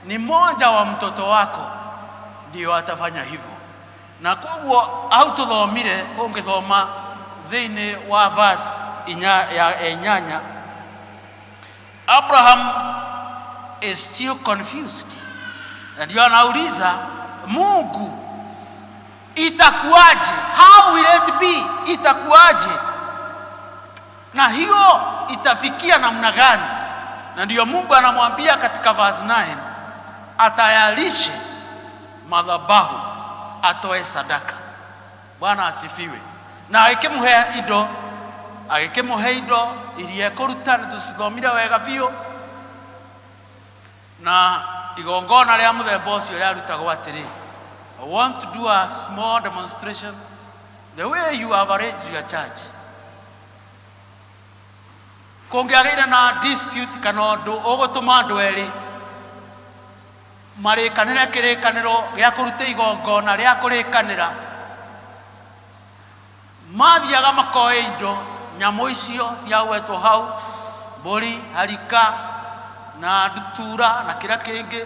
S12: ni mmoja wa mtoto wako ndio atafanya hivyo. Na koguo hau tũthomire, ũngĩthoma thĩinĩ wa verse inya, ya inyanya, Abraham is still confused na ndio anauliza Mungu, itakuwaje? How will it be? Itakuwaje? Na hiyo itafikia namna gani? Na ndio Mungu anamwambia katika verse 9 atayarishe madhabahu atoe sadaka. Bwana asifiwe. Na agĩkĩmũhe indo, agĩkĩmũhe indo iria ekũruta, nĩ tũcithomire wega biũ. Na igongona rĩa mũthemba ũcio rĩarutagwo atĩrĩ, I want to do a small demonstration the way you have arranged your church. Kũngĩagĩire na dispute kana ũndũ ũgũtũma andũ erĩ marĩkanĩre kĩrĩkanĩro gĩa kũruta igongona rĩa kũrĩkanĩra, mathiaga makoe indo nyamũ icio ciagwetwo hau, mbũri, harika na ndutura na kĩrĩa kĩngĩ,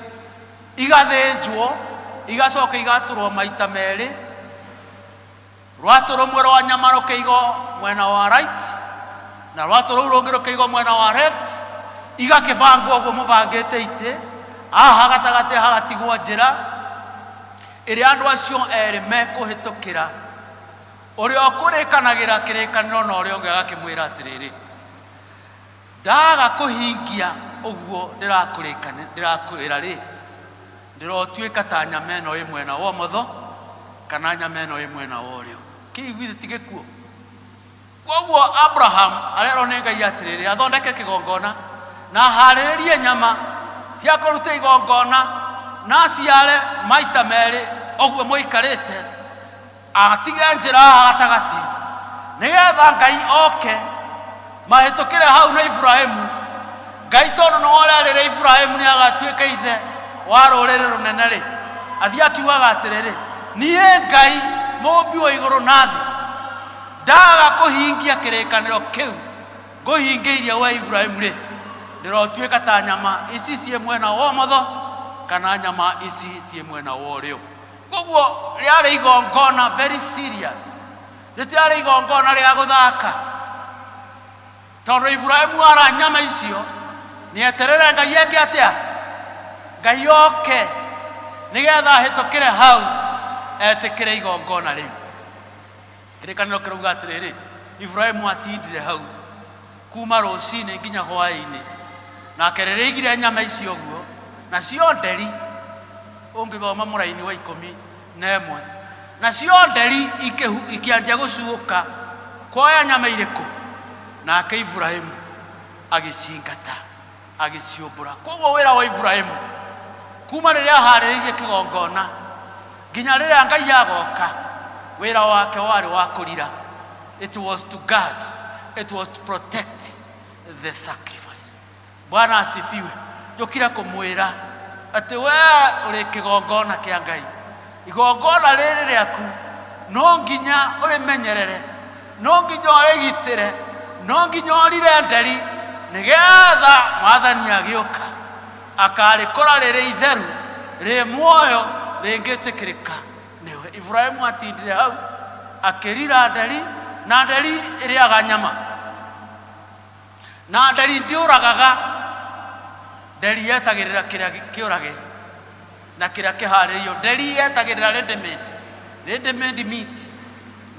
S12: igathĩnjwo, igacoka igatũrwo maita merĩ. Rwatũ rũmwe rwa nyama rũkĩigwo mwena wa right na rwatũ rũu rũngĩ rũkĩigwo mwena wa left, igakĩbangwo ũguo mũbangĩte itĩ haha gatagatĩ hagatigwo njĩra ĩrĩa andũ acio erĩ mekũhĩtũkĩra. Ũrĩa ũkũrĩkanagĩra kĩrĩkanĩro na ũrĩa ũngĩ agakĩmwĩra atĩrĩrĩ, ndaga kũhingia ũguo ndĩrakwĩra rĩ, ndĩrotuĩka ta nyama ĩno ĩ mwena wa ũmotho kana nyama ĩno ĩ mwena wa ũrĩo. Kĩu githĩ ti gĩkuũ? Koguo Abraham arerwo nĩ Ngai atĩrĩrĩ, athondeke kĩgongona na aharĩrĩrie nyama cia kũruta igongona na aciare maita merĩ ũguo mũikarĩte, atige njĩra haha gatagatĩ nĩgetha Ngai oke mahĩtũkĩre hau na Iburahĩmu. Ngai tondũ nĩwe ũrerĩre Iburahĩmu nĩ agatuĩka ithe wa rũrĩrĩ rũnene rĩ, athiĩ akiugaga atĩrĩrĩ, niĩ Ngai mũmbi wa igũrũ na thĩ ndaga kũhingia kĩrĩkanĩro kĩu ngũhingĩirie we Iburahĩmu rĩ, ndĩrotuĩka ta nyama ici ciĩ mwena wa ũmotho kana nyama ici ciĩ mwena wa ũrĩo. Koguo rĩarĩ igongona very serious, rĩtiarĩ igongona rĩa gũthaka, tondũ Iburahĩmu ara nyama icio nĩeterere Ngai eke atĩa? Ngai oke nĩgetha ahĩtũkĩre hau etĩkĩre igongona rĩu. Kĩrĩkanĩro kĩrauga atĩrĩrĩ, Iburahĩmu atindire hau kuma rũcinĩ nginya hwaĩ-inĩ, nake rĩrĩa aigire nyama icio ũguo, nacio nderi, ũngĩthoma mũraini wa 11, nacio nderi ikĩanjia gũcuũka kuoya nyama irĩkũ, nake Iburahĩmu agĩcingata agĩciũmbũra. Koguo wĩra wa Iburahĩmu kuma rĩrĩa aharĩrĩirie kĩgongona nginya rĩrĩa Ngai agoka, wĩra wake warĩ wa kũrira. It was to guard, it was to protect the sacrifice. Bwana asifiwe. Njũkire kũmwĩra atĩ we ũrĩ kĩgongona kĩa Ngai. Igongona rĩrĩ rĩaku no nginya ũrĩmenyerere, no nginya ũrĩgitĩre, no nginya ũrire nderi, nĩgetha Mwathani agĩũka akarĩkora rĩrĩ itheru, rĩ muoyo, rĩngĩtĩkĩrĩka nĩwe. Iburahĩmu atindire hau Akĩrira nderi, na nderi ĩrĩaga nyama, na nderi ndĩũragaga. Nderi yetagĩrĩra kĩrĩa kĩũrage na kĩrĩa kĩharĩrĩirio. Nderi yetagĩrĩra ready made, ready made meat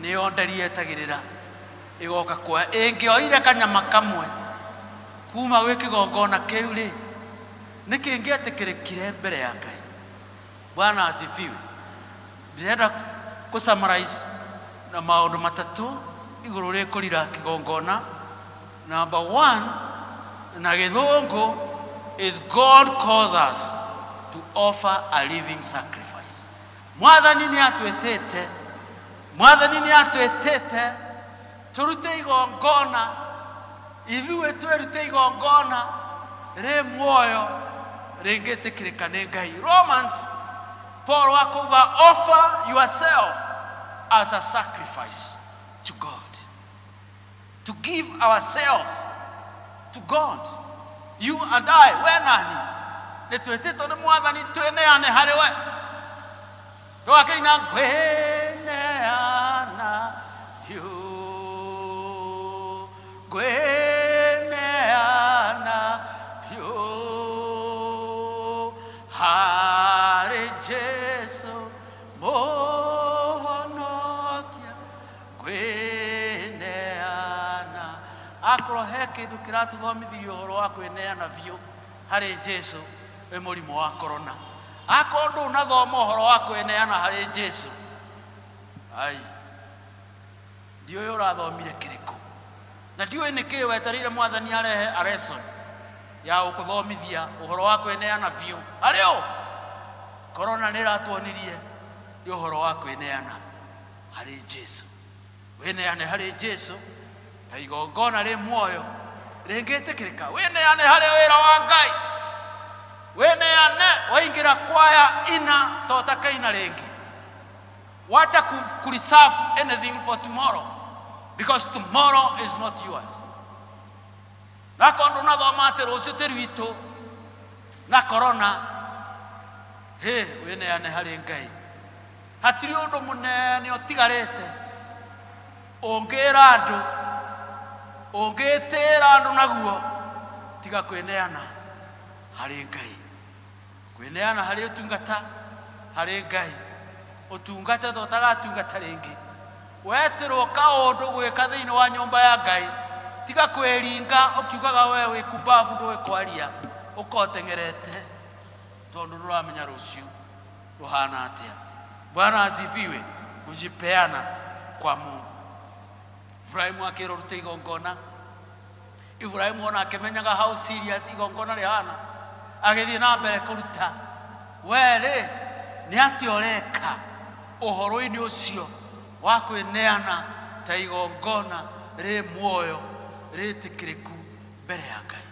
S12: nĩyo nderi yetagĩrĩra ĩgoka kuoya. Ĩngĩoire kanyama kamwe kuma gwĩ kĩgongona kĩu rĩ, nĩ kĩngĩetĩkĩrĩkire mbere ya Ngai? Bwana asifiwe. Ndĩrenda kũ summarize na maũndũ matatũ igũrũ rĩ kũrira kĩgongona. Number one, na gĩthũngũ is God calls us to offer a living sacrifice. Mwathani nĩ atwĩtĩte, Mwathani nĩ atwĩtĩte tũrute igongona, ithuĩ twĩrute igongona rĩ muoyo rĩngĩtĩkĩrĩka nĩ Ngai. Romans, Paul akauga, offer yourself as a sacrifice to God. To give ourselves to God. You and I, we nani, nĩ twĩtĩtwo nĩ Mwathani twĩneane harĩ we. Tũgakĩina ngwĩneana biũ, ngwĩneana biũ harĩ Jesu mũhonokia, ngwĩneana. Akorwo he kĩndũ kĩratũthomithirie ũhoro wa kwĩneana biũ harĩ Jesu, wĩ mũrimũ wa corona. Akorwo ndũnathoma ũhoro wa kwĩneana harĩ Jesu, ai, ndiũĩ ũrathomire kĩrĩkũ, na ndiũĩ nĩkĩĩ wetereire Mwathani arehe a lesson ya gũkũthomithia ũhoro wa kwĩneana biũ harĩ ũ. Corona nĩ ĩratuonirie nĩ ũhoro wa kwĩneana harĩ Jesu. Wĩneane harĩ Jesu ta igongona rĩ muoyo rĩngĩtĩkĩrĩka. Wĩneane harĩ wĩra wa Ngai. Wĩneane waingĩra kwaya ina totakaina rĩngĩ. Wacha ku reserve anything for tomorrow, because tomorrow is not yours. Na korwo ndũnathoma atĩ rũciũ ti rwitũ na corona, hĩ, wĩneane harĩ Ngai. Hatirĩ ũndũ mũnene ũtigarĩte ũngĩra andũ, ũngĩtĩra andũ naguo, tiga kwĩneana harĩ Ngai. Kwĩneana harĩ ũtungata harĩ Ngai, ũtungata to ũtagatungata rĩngĩ. Wetĩrwo kaũndũ gwĩka thĩinĩ wa nyũmba ya Ngai, tiga kwĩringa ũkiugaga we wĩ kumbabu ndũĩ kwaria, ũkoteng'erete tondũ ndũramenya rũciũ rũhana atĩa. Bwana asifiwe. Kujipeana kwa Mungu. Ibrahimu akĩrwo rute igongona. Ibrahimu ona akĩmenyaga how serious igongona rĩhana, agĩthiĩ na mbere kũruta. We rĩ, nĩ atĩa ũreka ũhoro-inĩ ũcio wa kwĩneana ta igongona rĩ muoyo rĩtĩkĩrĩku mbere ya Ngai?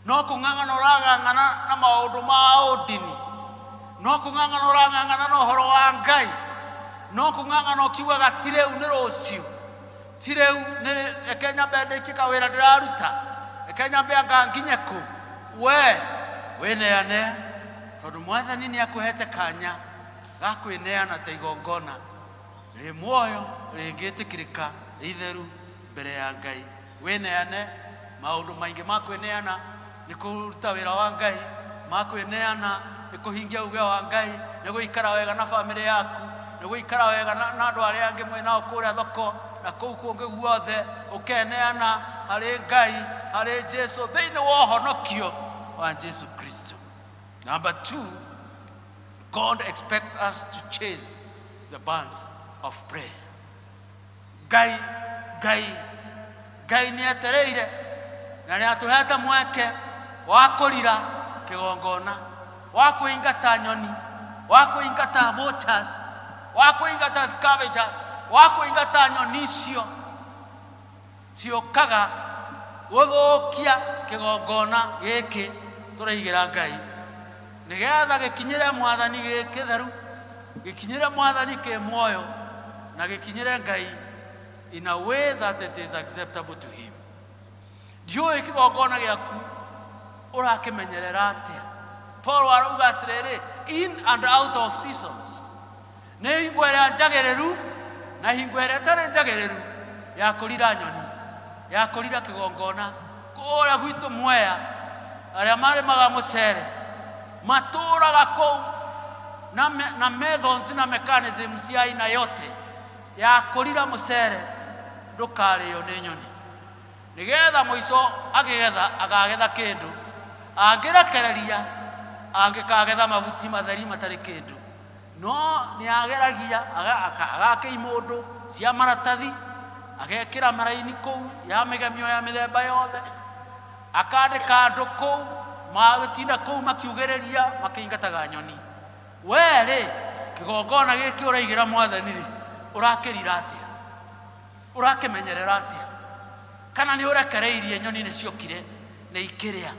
S12: No kũng'ang'ana ũrang'ang'ana na maũndũ ma ũndini, no kũng'ang'ana ũrang'ang'ana na ũhoro wa Ngai, no kũng'ang'ana ũkiugaga ti rĩu nĩ rũciũ, ti rĩu nĩ reke nyambe ndĩkie kawĩra ndĩraruta, reke nyambe anga nginye kũ. We wĩneane, tondũ Mwathani nĩ akũhete kanya ga kwĩneana ta igongona rĩ muoyo rĩngĩtĩkĩrĩka rĩitheru mbere ya Ngai. Wĩneane. Maũndũ maingĩ ma kwĩneana nĩ kũruta wĩra wa Ngai, ma kwĩneana nĩ kũhingia uge wa Ngai, nĩ gũikara wega na bamĩrĩ yaku, nĩ gũikara wega na andũ arĩa angĩ mwĩ nao kũrĩa thoko na kũu kũngĩ guothe. Ũkeneana harĩ Ngai, harĩ Jesu, thĩinĩ wa ũhonokio wa Jesu Kristo. Number two, God expects us to chase the birds of prey. Ngai, Ngai, Ngai nĩ etereire na nĩ atũhete mweke wa kũrira kĩgongona, wa kũingata nyoni, wa kũingata vultures, wa kũingata scavengers, wa kũingata nyoni icio ciũkaga gũthũkia kĩgongona gĩkĩ tũraigĩra Ngai, nĩgetha gĩkinyĩre Mwathani gĩ kĩtheru, gĩkinyĩre Mwathani kĩ muoyo, na gĩkinyĩre Ngai in a way that it is acceptable to him. Ndiũĩ kĩgongona gĩaku ũrakĩmenyerera atĩa. Paul arauga atĩrĩrĩ, in and out of seasons, nĩ hingo ĩrĩa njagĩrĩru Na hingo ĩrĩa ĩtarĩ njagĩrĩru ya kũrira nyoni, ya kũrira kĩgongona kũrĩa gwitũ Mwea, arĩa marĩmaga mũcere matũraga kũu na, na methods na mechanism cia aina yote ya kũrira mũcere ndũkarĩo nĩ nyoni, nĩgetha mũico akĩgetha akagetha kĩndũ, angĩrekereria angĩkagetha mabuti matheri matarĩ kĩndũ. No nĩ ageragia agaka imũndũ cia maratathi, agekĩra maraini kũu ya mĩgemio ya mĩthemba yothe, akandĩka andũ kũu magĩtinda kũu makiugĩrĩria makĩingataga nyoni. We rĩ, kĩgongona gĩkĩ ũraigĩra mwathani rĩ, ũrakĩrira atĩa? Ũrakĩmenyerera atĩa? Kana nĩ ũrekereirie nyoni nĩ ciokire na ikĩrĩa?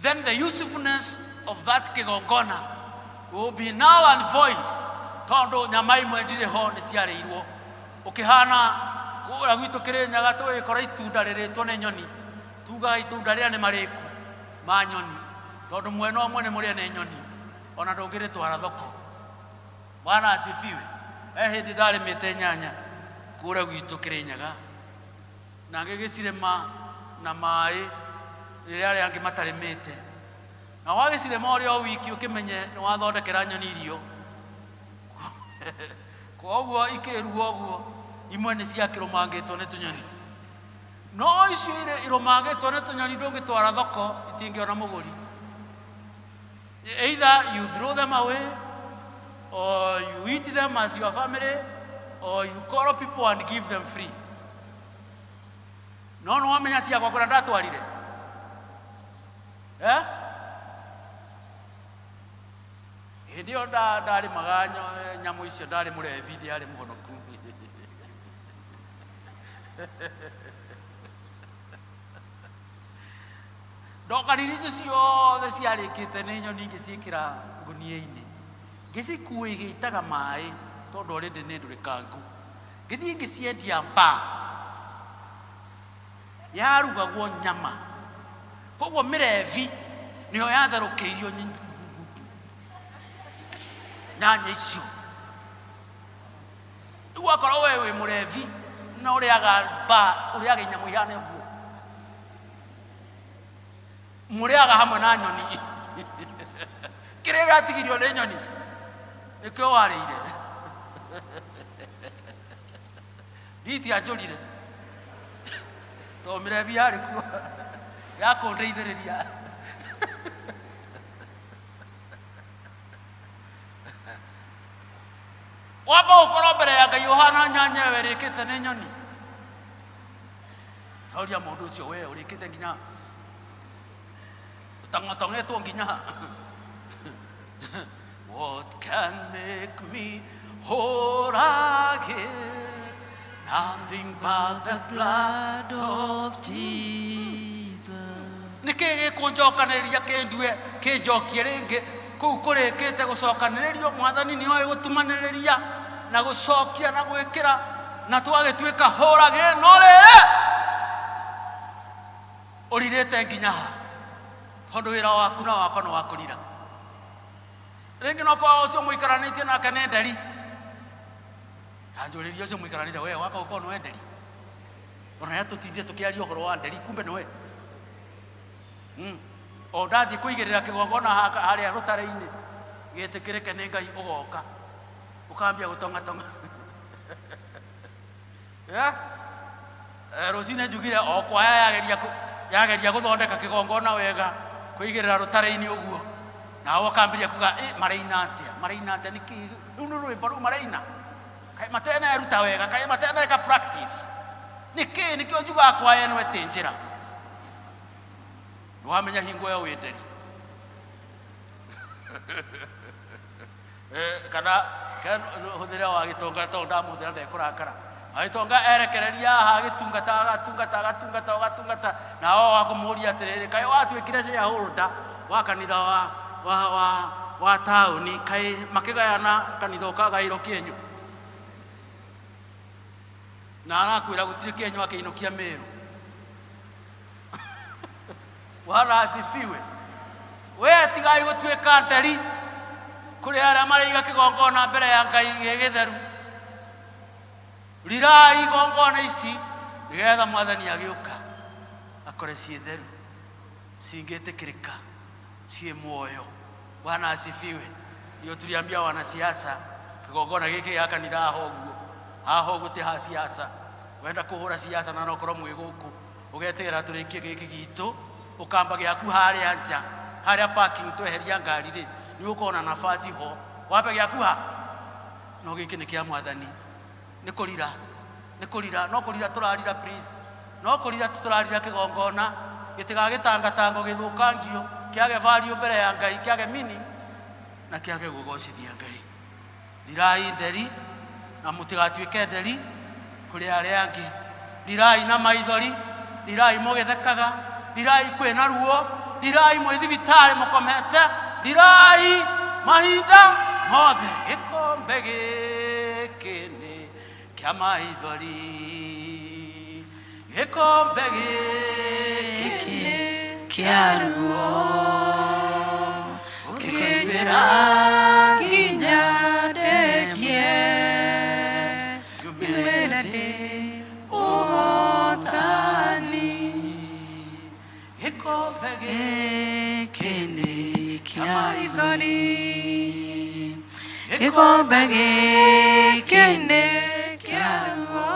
S12: Then the usefulness of that kĩgongona will be null and void, tondũ nyama imwe ndirĩ ho nĩ ciarĩirwo. Ũkĩhana kũrĩa gwitũ Kĩrĩnyaga tũgĩkora itunda rĩrĩtwo nĩ nyoni, tugaga itunda rĩrĩa nĩ marĩku ma nyoni, tondũ mwena ũmwe nĩ mũrĩe nĩ nyoni, ona ndũngĩrĩtwara thoko. Bwana asifiwe. He hĩndĩ ndarĩmĩte nyanya kũrĩa gwitũ Kĩrĩnyaga, na ngĩgĩcirĩma na maĩ rĩrĩa arĩa angĩ matarĩmĩte, na wagĩcirĩma ũrĩ o wiki ũkĩmenye nĩ wathondekera nyoni irio. Koguo ikĩruo ũguo, imwe nĩ ciakĩrũmangĩtwo nĩ tũnyoni, no icio irũmangĩtwo nĩ tũnyoni ndũngĩtwara thoko, itingĩona mũgũri. Either you throw them away, or you eat them as your family, or you call people and give them free. No nĩ wamenya ciakwa kũrĩa ndatwarire, eh? Hĩndĩ ĩyo ndarĩmaga nyamũ icio, ndarĩ mũrebi, ndiarĩ mũhonoku. Ndokanire icio ciothe ciarĩkĩte nĩ nyoni, ngĩciĩkĩra ngũnia-inĩ, ngĩcikua igĩitaga maĩ, tondũ already nĩ ndũrĩkangu. Ngĩthiĩ ngĩciendia mba yarugagwo nyama, koguo mĩrebi nĩyo yatherũkĩirio nyanya icio. Rĩu wakorwo we wĩ mũrebi na ũrĩaga mba, ũrĩaga nyamũ ihana ũguo, mũrĩaga hamwe na nyoni, kĩrĩa gĩatigirio nĩ nyoni nĩkĩo warĩire. Nditianjũrire tondũ mĩrebi yarĩ kuo ya kũndeithĩrĩria. Wamba gũkorwo mbere ya Ngai ũhana nyanya ĩyo ĩrĩkĩte nĩ nyoni. Tauria mũndũ ũcio, we ũrĩkĩte nginya ũtang'otong'etwo nginya. What can make me whole again? Nothing but the blood of Jesus. Nĩ kĩĩ gĩkũnjokanĩrĩria kĩndue kĩnjokie rĩngĩ kũu kũrĩkĩte gũcokanĩrĩrio? Mwathani nĩ oĩ gũtumanĩrĩria na gũcokia na gwĩkĩra na twagĩtuĩka hũrage. No rĩrĩ, ũrirĩte nginya ha? Tondũ wĩra waku na wakwa nĩ wa kũrira. Rĩngĩ no korwo ũcio mũikaranĩtie nake nĩ nderi. Ta njũrĩria ũcio mũikaranĩtie, we waka ũkorwo nĩwe nderi, ona rĩrĩa tũtindire tũkĩaria ũhoro wa nderi, kumbe nĩwe. O ndathiĩ kũigĩrĩra kĩgongona harĩa rũtare-inĩ gĩtĩkĩrĩke nĩ Ngai, ũgoka ũkambia gũtong'atong'a. Eh? Rũcinĩ njugire o kwaya yageria gũthondeka kĩgongona wega, kũigĩrĩra rũtare-inĩ ũguo, nao ũkambĩrĩria kuga, "Ĩ, maraina atĩa? Maraina atĩa? Nĩkĩ rĩu nĩ rwĩmbo rũu maraina? Kaĩ mateneruta wega? Kaĩ mateneka practice? Nĩkĩ?" Nĩkĩo njugaga kwaya ĩno ĩtĩ njĩra. Nĩwamenya hingo ĩyo wĩ nderi. Kana hũthĩra wa gĩtonga, tondũ ndamũhũthĩra ndekũrakara. Agĩtonga erekereria haha, agĩtungata, agatungata, agatungata, agatungata, nao wakũmũria atĩrĩrĩ, kaĩ watuĩkire shareholder wa kanitha wa taũni? Kaĩ makĩgayana kanitha ũkagaĩrwo kĩenyũ? Na arakwĩra gũtirĩ kĩenyũ, akĩinũkia Mĩrũ. Bwana asifiwe. We tigai gũtuĩka nderi. Kũrĩ arĩa marĩiga kĩgongona mbere ya Ngai gĩ gĩtheru. Rirai igongona ici nĩgetha Mwathani agĩũka akore ciĩ theru, cingĩtĩkĩrĩka, ciĩ muoyo. Bwana asifiwe. Ndio tuliambia wanasiasa kĩgongona gĩkĩ gĩa kanitha haha ũguo, haha ũguo ti ha siasa. Wenda kũhũra siasa na no ũkorwo mwĩ gũkũ, ũgeterera tũrĩkie gĩkĩ gitũ, ũkamba gĩaku harĩa nja, harĩa parking tweheria ngari rĩ, nĩ ũgũkorwo na nafasi ho, wambe gĩaku ha? No gĩkĩ nĩ kĩa Mwathani. Nĩ kũrira, nĩ kũrira, no kũrira tũrarira please. No kũrira tu tũrarira kĩgongona, gĩtigagĩtangatangwo gĩthũkangio, kĩage value mbere ya Ngai, kĩage meaning na kĩage gũgocithia Ngai. Rirai nderi na mũtigatuĩke nderi kũrĩ arĩa angĩ. Rirai na maithori, rirai mũgĩthekaga, rirai kwĩna ruo, rirai mwĩ thibitarĩ mũkomete, rirai mahinda mothe. Gĩkombe gĩkĩ nĩ kĩa maithori, gĩkombe gĩkĩ nĩ
S16: kĩa ruo,
S12: ũkĩnyuĩra
S16: nginya ndĩkie, nyumĩre ndĩ ũhotani.
S12: Gĩkombe
S16: gĩkĩ nĩ kĩa maithori, gĩkombe gĩkĩ nĩ kĩa ruo,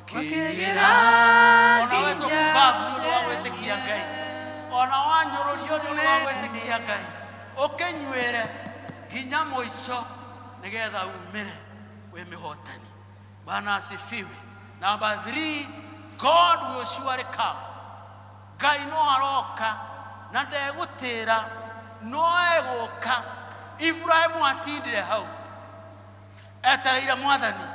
S16: ũkĩnyuĩra
S12: Ona wetwo
S16: nginya
S12: kumbabu nĩ ũndũ wa gwĩtĩkia Ngai, ona wanyũrũrio nĩ ũndũ wa gwĩtĩkia Ngai, ũkĩnyuĩre nginya mũico nĩgetha umĩre wĩ mĩhotani. Bwana asifiwe. Number 3, God will surely come. Ngai no aroka na ndegũtĩra, no egũka. Ibrahimu atindire hau etereire Mwathani,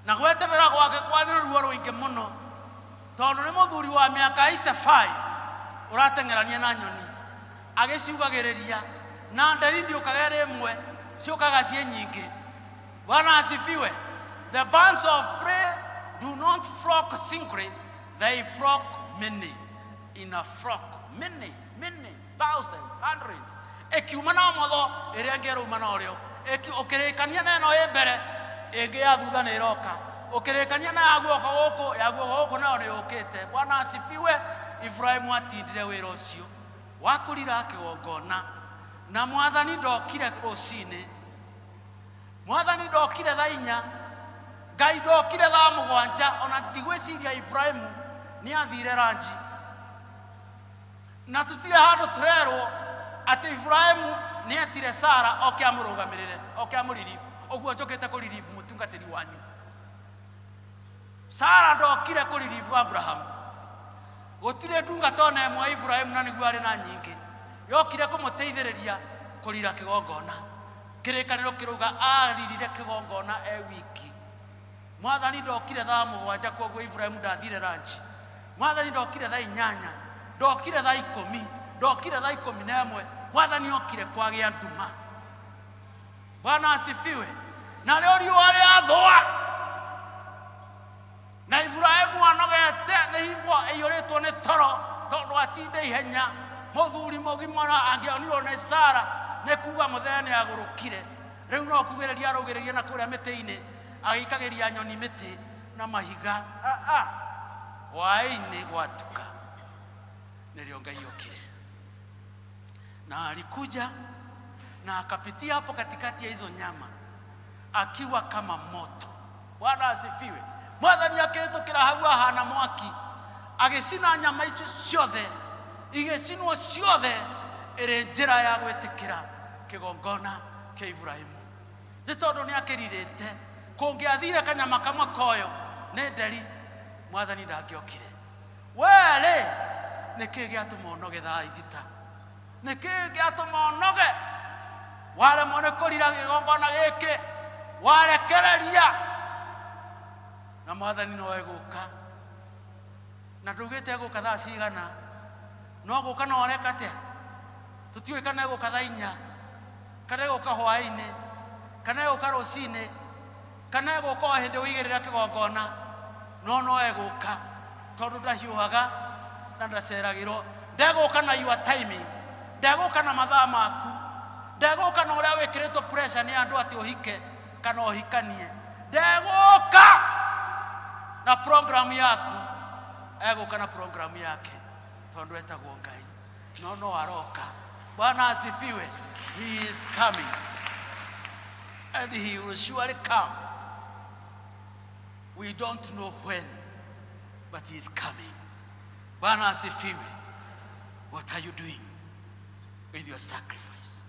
S12: na gweterera gwake kwarĩ na ruo rũingĩ mũno, tondũ nĩ mũthuri wa mĩaka 85 ũrateng'erania na nyoni agĩciugagĩrĩria, na nderi ndiũkaga ĩrĩ ĩmwe, ciũkaga ciĩ nyingĩ. Bwana asifiwe. The birds of prey do not flock singly, they flock many. In a flock, many, many, thousands, hundreds. Ĩkiuma na ũmotho, ĩrĩa ĩngĩ ĩrauma na ũrĩo. Ũkĩrĩkania na ĩno ĩ mbere, ĩngĩ ya thutha nĩ ĩroka. Ũkĩrĩkania na ya guoko gũkũ, ya guoko gũkũ nayo nĩ yũkĩte. Bwana asifiwe. Ibrahimu atindire wĩra ũcio wa kũrira kĩgongona, na Mwathani ndokire rũcinĩ, Mwathani ndokire thaa inya, Ngai ndokire thaa mũgwanja, ona ndigwĩciria Ibrahimu nĩ athire ranji. Na tũtirĩ handũ tũrerwo atĩ Ibrahimu nĩ etire Sara oke amũrũgamĩrĩre, oke amũriribu. Ũguo njũkĩte kũriribu mũtungatĩri wanyu. Sara ndokire kũriribu Abrahamu. Gũtirĩ ndungata ona ĩmwe ya Ibrahimu na nĩguo arĩ na nyingĩ yokire kũmũteithĩrĩria kũrira kĩgongona. Kĩrĩkanĩro kĩrauga aririre kĩgongona e wiki. Mwathani ndokire thaa mũgwanja, kwoguo Ibrahimu ndathire ranji. Mwathani ndokire thaa inyanya, ndokire thaa ikũmi, ndokire thaa 11. Mwathani okire kwagĩa nduma. Bwana asifiwe. Na rĩo riũa rĩathũa, na Ibrahimu anogete nĩ hingo ĩiyũrĩtwo nĩ toro, tondũ atinde ihenya. Mũthuri mũgima na angĩonirwo nĩ Sara nĩ kuga mũthee nĩ agũrũkire. Rĩu no kugĩrĩria araugĩrĩria na kũrĩa mĩtĩ-inĩ, agĩikagĩria nyoni mĩtĩ na mahiga. Hwaĩ-inĩ gwatuka nĩrĩo Ngai okire, na alikuja na akapitia hapo katikati ya hizo nyama akiwa kama moto. Bwana asifiwe. Mwathani akĩhĩtũkĩra hau ahana mwaki, agĩcina nyama icio ciothe, igĩcinwo ciothe ĩrĩ njĩra ya gwĩtĩkĩra kĩgongona kĩa Ibrahimu. Nĩ tondũ nĩ akĩrirĩte, kũngĩathire kanyama kamwe koyo nĩ nderi, Mwathani ndangĩokire. Werĩ, nĩkĩ gĩatũma ũnoge thaa ithita? Nĩkĩ gĩatũma ũnoge? Waremwo nĩ kũrira kĩgongona gĩkĩ, warekereria, na Mwathani no egũka. Na ndugĩte egũka thaa cigana, no gũka no areka atĩa? Tũtiũĩ kana egũka thaa inya, kana egũka hwaĩ-inĩ, kana egũka rũcinĩ, kana egũka o hĩndĩ ũigĩrĩra kĩgongona, no no egũka, tondũ ndahiũhaga na ndaceragĩrwo. Ndegũka na your timing, Ndegũka na mathaa maku, ndegũka na ũrĩa wĩkĩrĩtwo pressure nĩ andũ atĩ ũhike kana ũhikanie. Ndegũka na program yaku, egũka na program yake tondũ etagwo Ngai. No no aroka. Bwana asifiwe. He is coming and he will surely come. We don't know when, but he is coming. Bwana asifiwe. What are you doing with your sacrifice?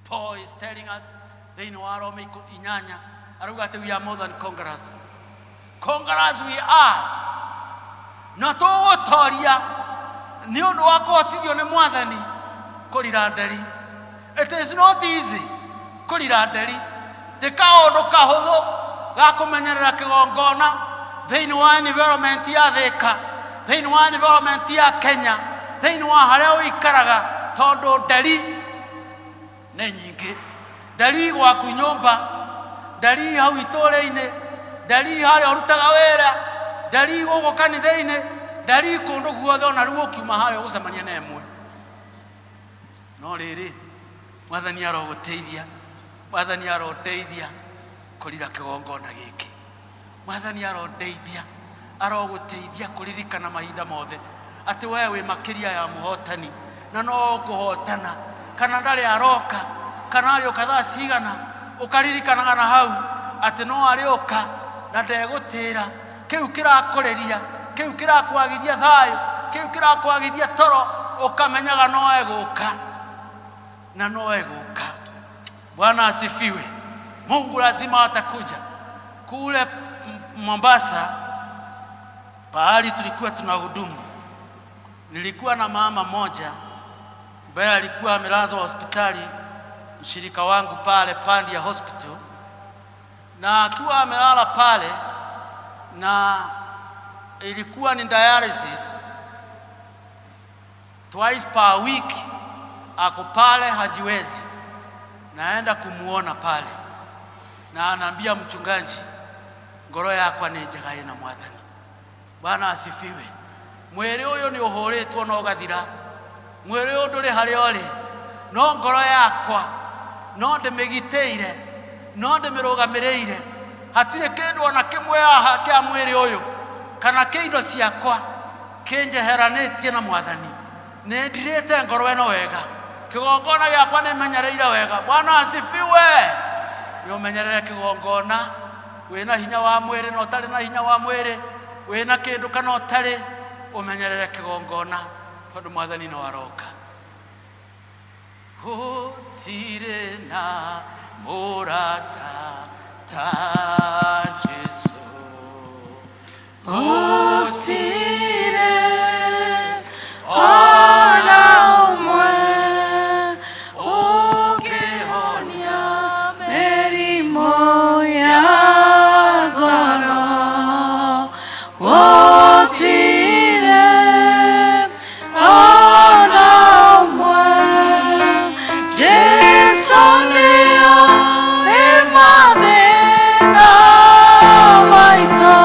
S12: Paul is telling us thĩinĩ wa Roma 8 arauga atĩ we are more than conquerors. Conquerors we are, na tũgũtoria nĩ ũndũ wa kũhotithio nĩ Mwathani kũrira nderi. It is not easy kũrira nderi. Ti kaũndũ kahũthũ ga kũmenyerera kĩgongona thĩinĩ wa environment ya Thĩka, thĩinĩ wa environment ya Kenya, thĩinĩ wa harĩa ũikaraga, tondũ nderi nĩ nyingĩ. Nderi gwaku nyũmba, nderi hau itũũra-inĩ, nderi harĩa ũrutaga wĩra, nderi gũkũ kanitha-inĩ, nderi kũndũ guothe. Ona rĩu ũkiuma harĩa ũgũcemania na ĩmwe. No rĩrĩ, Mwathani arogũteithia, Mwathani arondeithia kũrira kĩgongona gĩkĩ. Mwathani arondeithia, arogũteithia kũririkana mahinda mothe atĩ we wĩ makĩria ya mũhotani na no ũkũhotana. Kana ndarĩ aroka, kana arĩũka thaa cigana, ũkaririkanaga na hau atĩ no arĩũka na ndegũtĩra. Kĩu kĩrakũrĩria, kĩu kĩrakwagithia thayũ, kĩu kĩrakwagithia toro, ũkamenyaga no egũka na no egũka. Bwana asifiwe. Mungu lazima atakuja. Kule Mombasa pahali tulikuwa tunahudumu, nilikuwa na mama moja ambaye alikuwa amelazwa hospitali, mshirika wangu pale Pandia Hospital, na akiwa amelala pale, na ilikuwa ni dialysis twice per week, ako pale hajiwezi. Naenda kumuona pale na anaambia, "Mchungaji, ngoro yakwa nĩ njega ĩna Mwathani." Bwana asifiwe. Mwĩrĩ ũyũ nĩ ũhũrĩtwo na ũgathira, mwĩrĩ ũyũ ndũrĩ harĩa ũrĩ, no ngoro yakwa no ndĩmĩgitĩire, no ndĩmĩrũgamĩrĩire. Hatirĩ kĩndũ ona kĩmwe haha kĩa mwĩrĩ ũyũ kana kĩa indo ciakwa kĩnjeheranĩtie na Mwathani. Nĩ ndirĩte ngoro ĩno wega, kĩgongona gĩakwa nĩ menyereire wega. Bwana asifiwe. Nĩ ũmenyerere kĩgongona, wĩna hinya wa mwĩrĩ na ũtarĩ na hinya wa mwĩrĩ, wĩna kĩndũ kana ũtarĩ, ũmenyerere kĩgongona tondũ Mwathani no aroka. Gũtirĩ na mũrata ta Jesu.
S16: Gũtirĩ ona ũmwe ũngĩhonia mĩrimũ ya ngoro. Gũtirĩ ona ũmwe. Jesu nĩo nĩ mathĩna maitũ.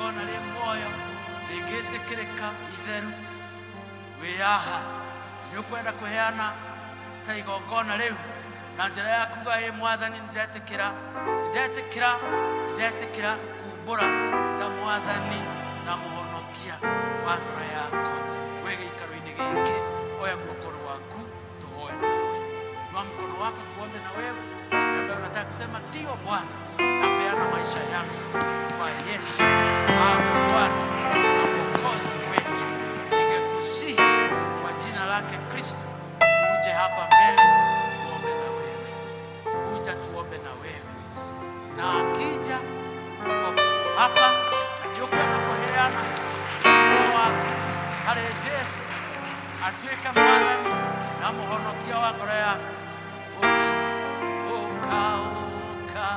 S12: Igongona rĩ muoyo rĩngĩtĩkĩrĩka itheru. Wĩyaha nĩ ũkwenda kũheana ta igongona rĩu na njĩra ya kuga ĩ mwathani, nĩndetĩkĩra, nĩndetĩkĩra, nĩndetĩkĩra kumbũra ta mwathani na mũhonokia wa ngoro yakwa. Wĩ gĩikaro-inĩ gĩkĩ, oya guoko rwaku tuhoe nawe. Inua mkono wako tuombe na wewe, ambaye unataka kusema ndio Bwana, napeana maisha yangu kwa Yesu awe Bwana na Mwokozi wetu. Ningekusihi kwa jina lake Kristo uje hapa mbele tuombe na wewe, kuja tuombe na wewe, na akija uko hapa na nĩ ũkwenda kũheana ũtũũro waku harĩ Jesu atuĩke mwathani na mũhonokia wa ngoro yaku, ũka, ũka, ũka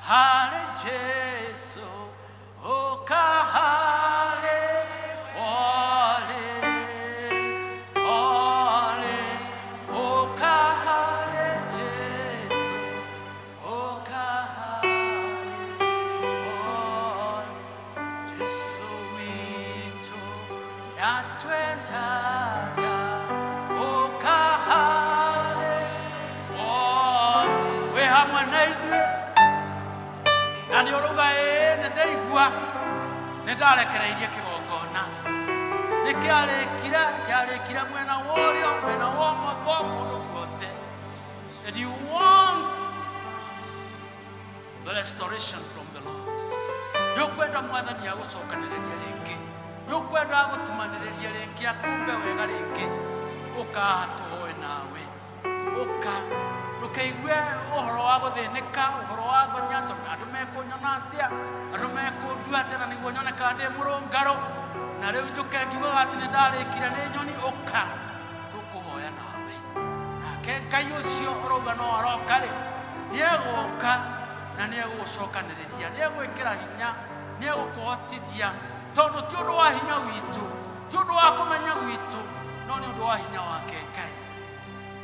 S12: harĩ Jesu, ũka harĩ ole ole, ũka harĩ Jesu, ũka harĩ ole Jesu witũ nĩatwendaga, ũka harĩ ole. Wĩ hamwe na ithuĩ na nĩ ũrauga ĩĩ, nĩ ndaigua nĩ ndarekereirie kĩgongona, nĩ kĩarĩkire, kĩarĩkire mwena wa ũrĩo, mwena wa ũmotho, kũndũ guothe. And you want the restoration from the Lord, nĩ ũkwenda mwathani agũcokanĩrĩria rĩngĩ, nĩ ũkwenda agũtumanĩrĩria rĩngĩ, akũmbe wega rĩngĩ, ũkaha tũhoe nawe. Ũka ndũkaigue ũhoro wa gũthĩnĩka, ũhoro wa thonya, tondũ andũ mekũnyona atĩa, andũ mekũndua atĩa, na nĩguo nyonekaga ndĩ mũrũngarũ, na rĩu njũke ngiugaga atĩ nĩ ndarĩkire nĩ nyoni. Ũka tũkũhoya nawe, nake Ngai ũcio ũrauga no aroka rĩ, nĩ egũka na nĩ egũgũcokanĩrĩria, nĩ egwĩkĩra hinya, nĩ egũkũhotithia, tondũ ti ũndũ wa hinya witũ, ti ũndũ wa kũmenya gwitũ, no nĩ ũndũ wa hinya wake Ngai.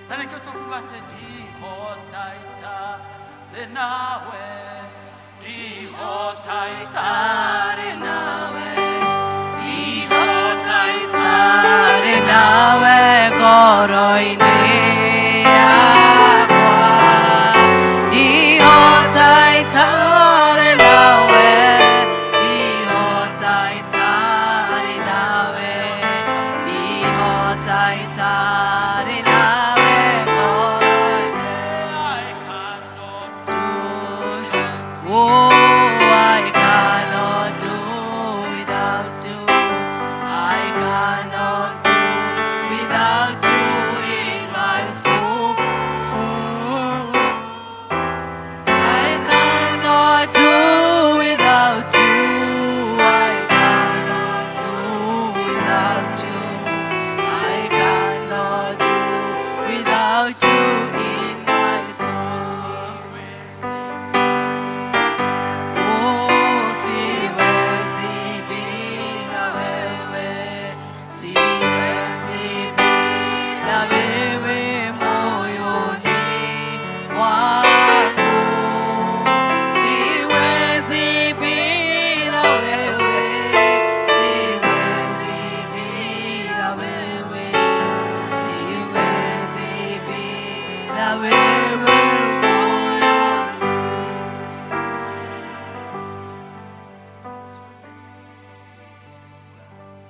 S12: Na nĩkĩo tũkuga atĩ ndihota itarĩ nawe, ndihota itarĩ nawe, ndihota itarĩ
S16: nawe ngoro-inĩ yakwa, ndihota itarĩ nawe, ndihota itarĩ nawe, ndihota itarĩ nawe ngoro-inĩ. Oh, I cannot do without you. I cannot do without you in my soul. I cannot do without you. I cannot do without you. I cannot do without you in my soul. Oh, siwezi bila wewe, siwezi bila wewe moyoni mwangu. Siwezi bila wewe, siwezi bila wewe, siwezi bila wewe moyoni.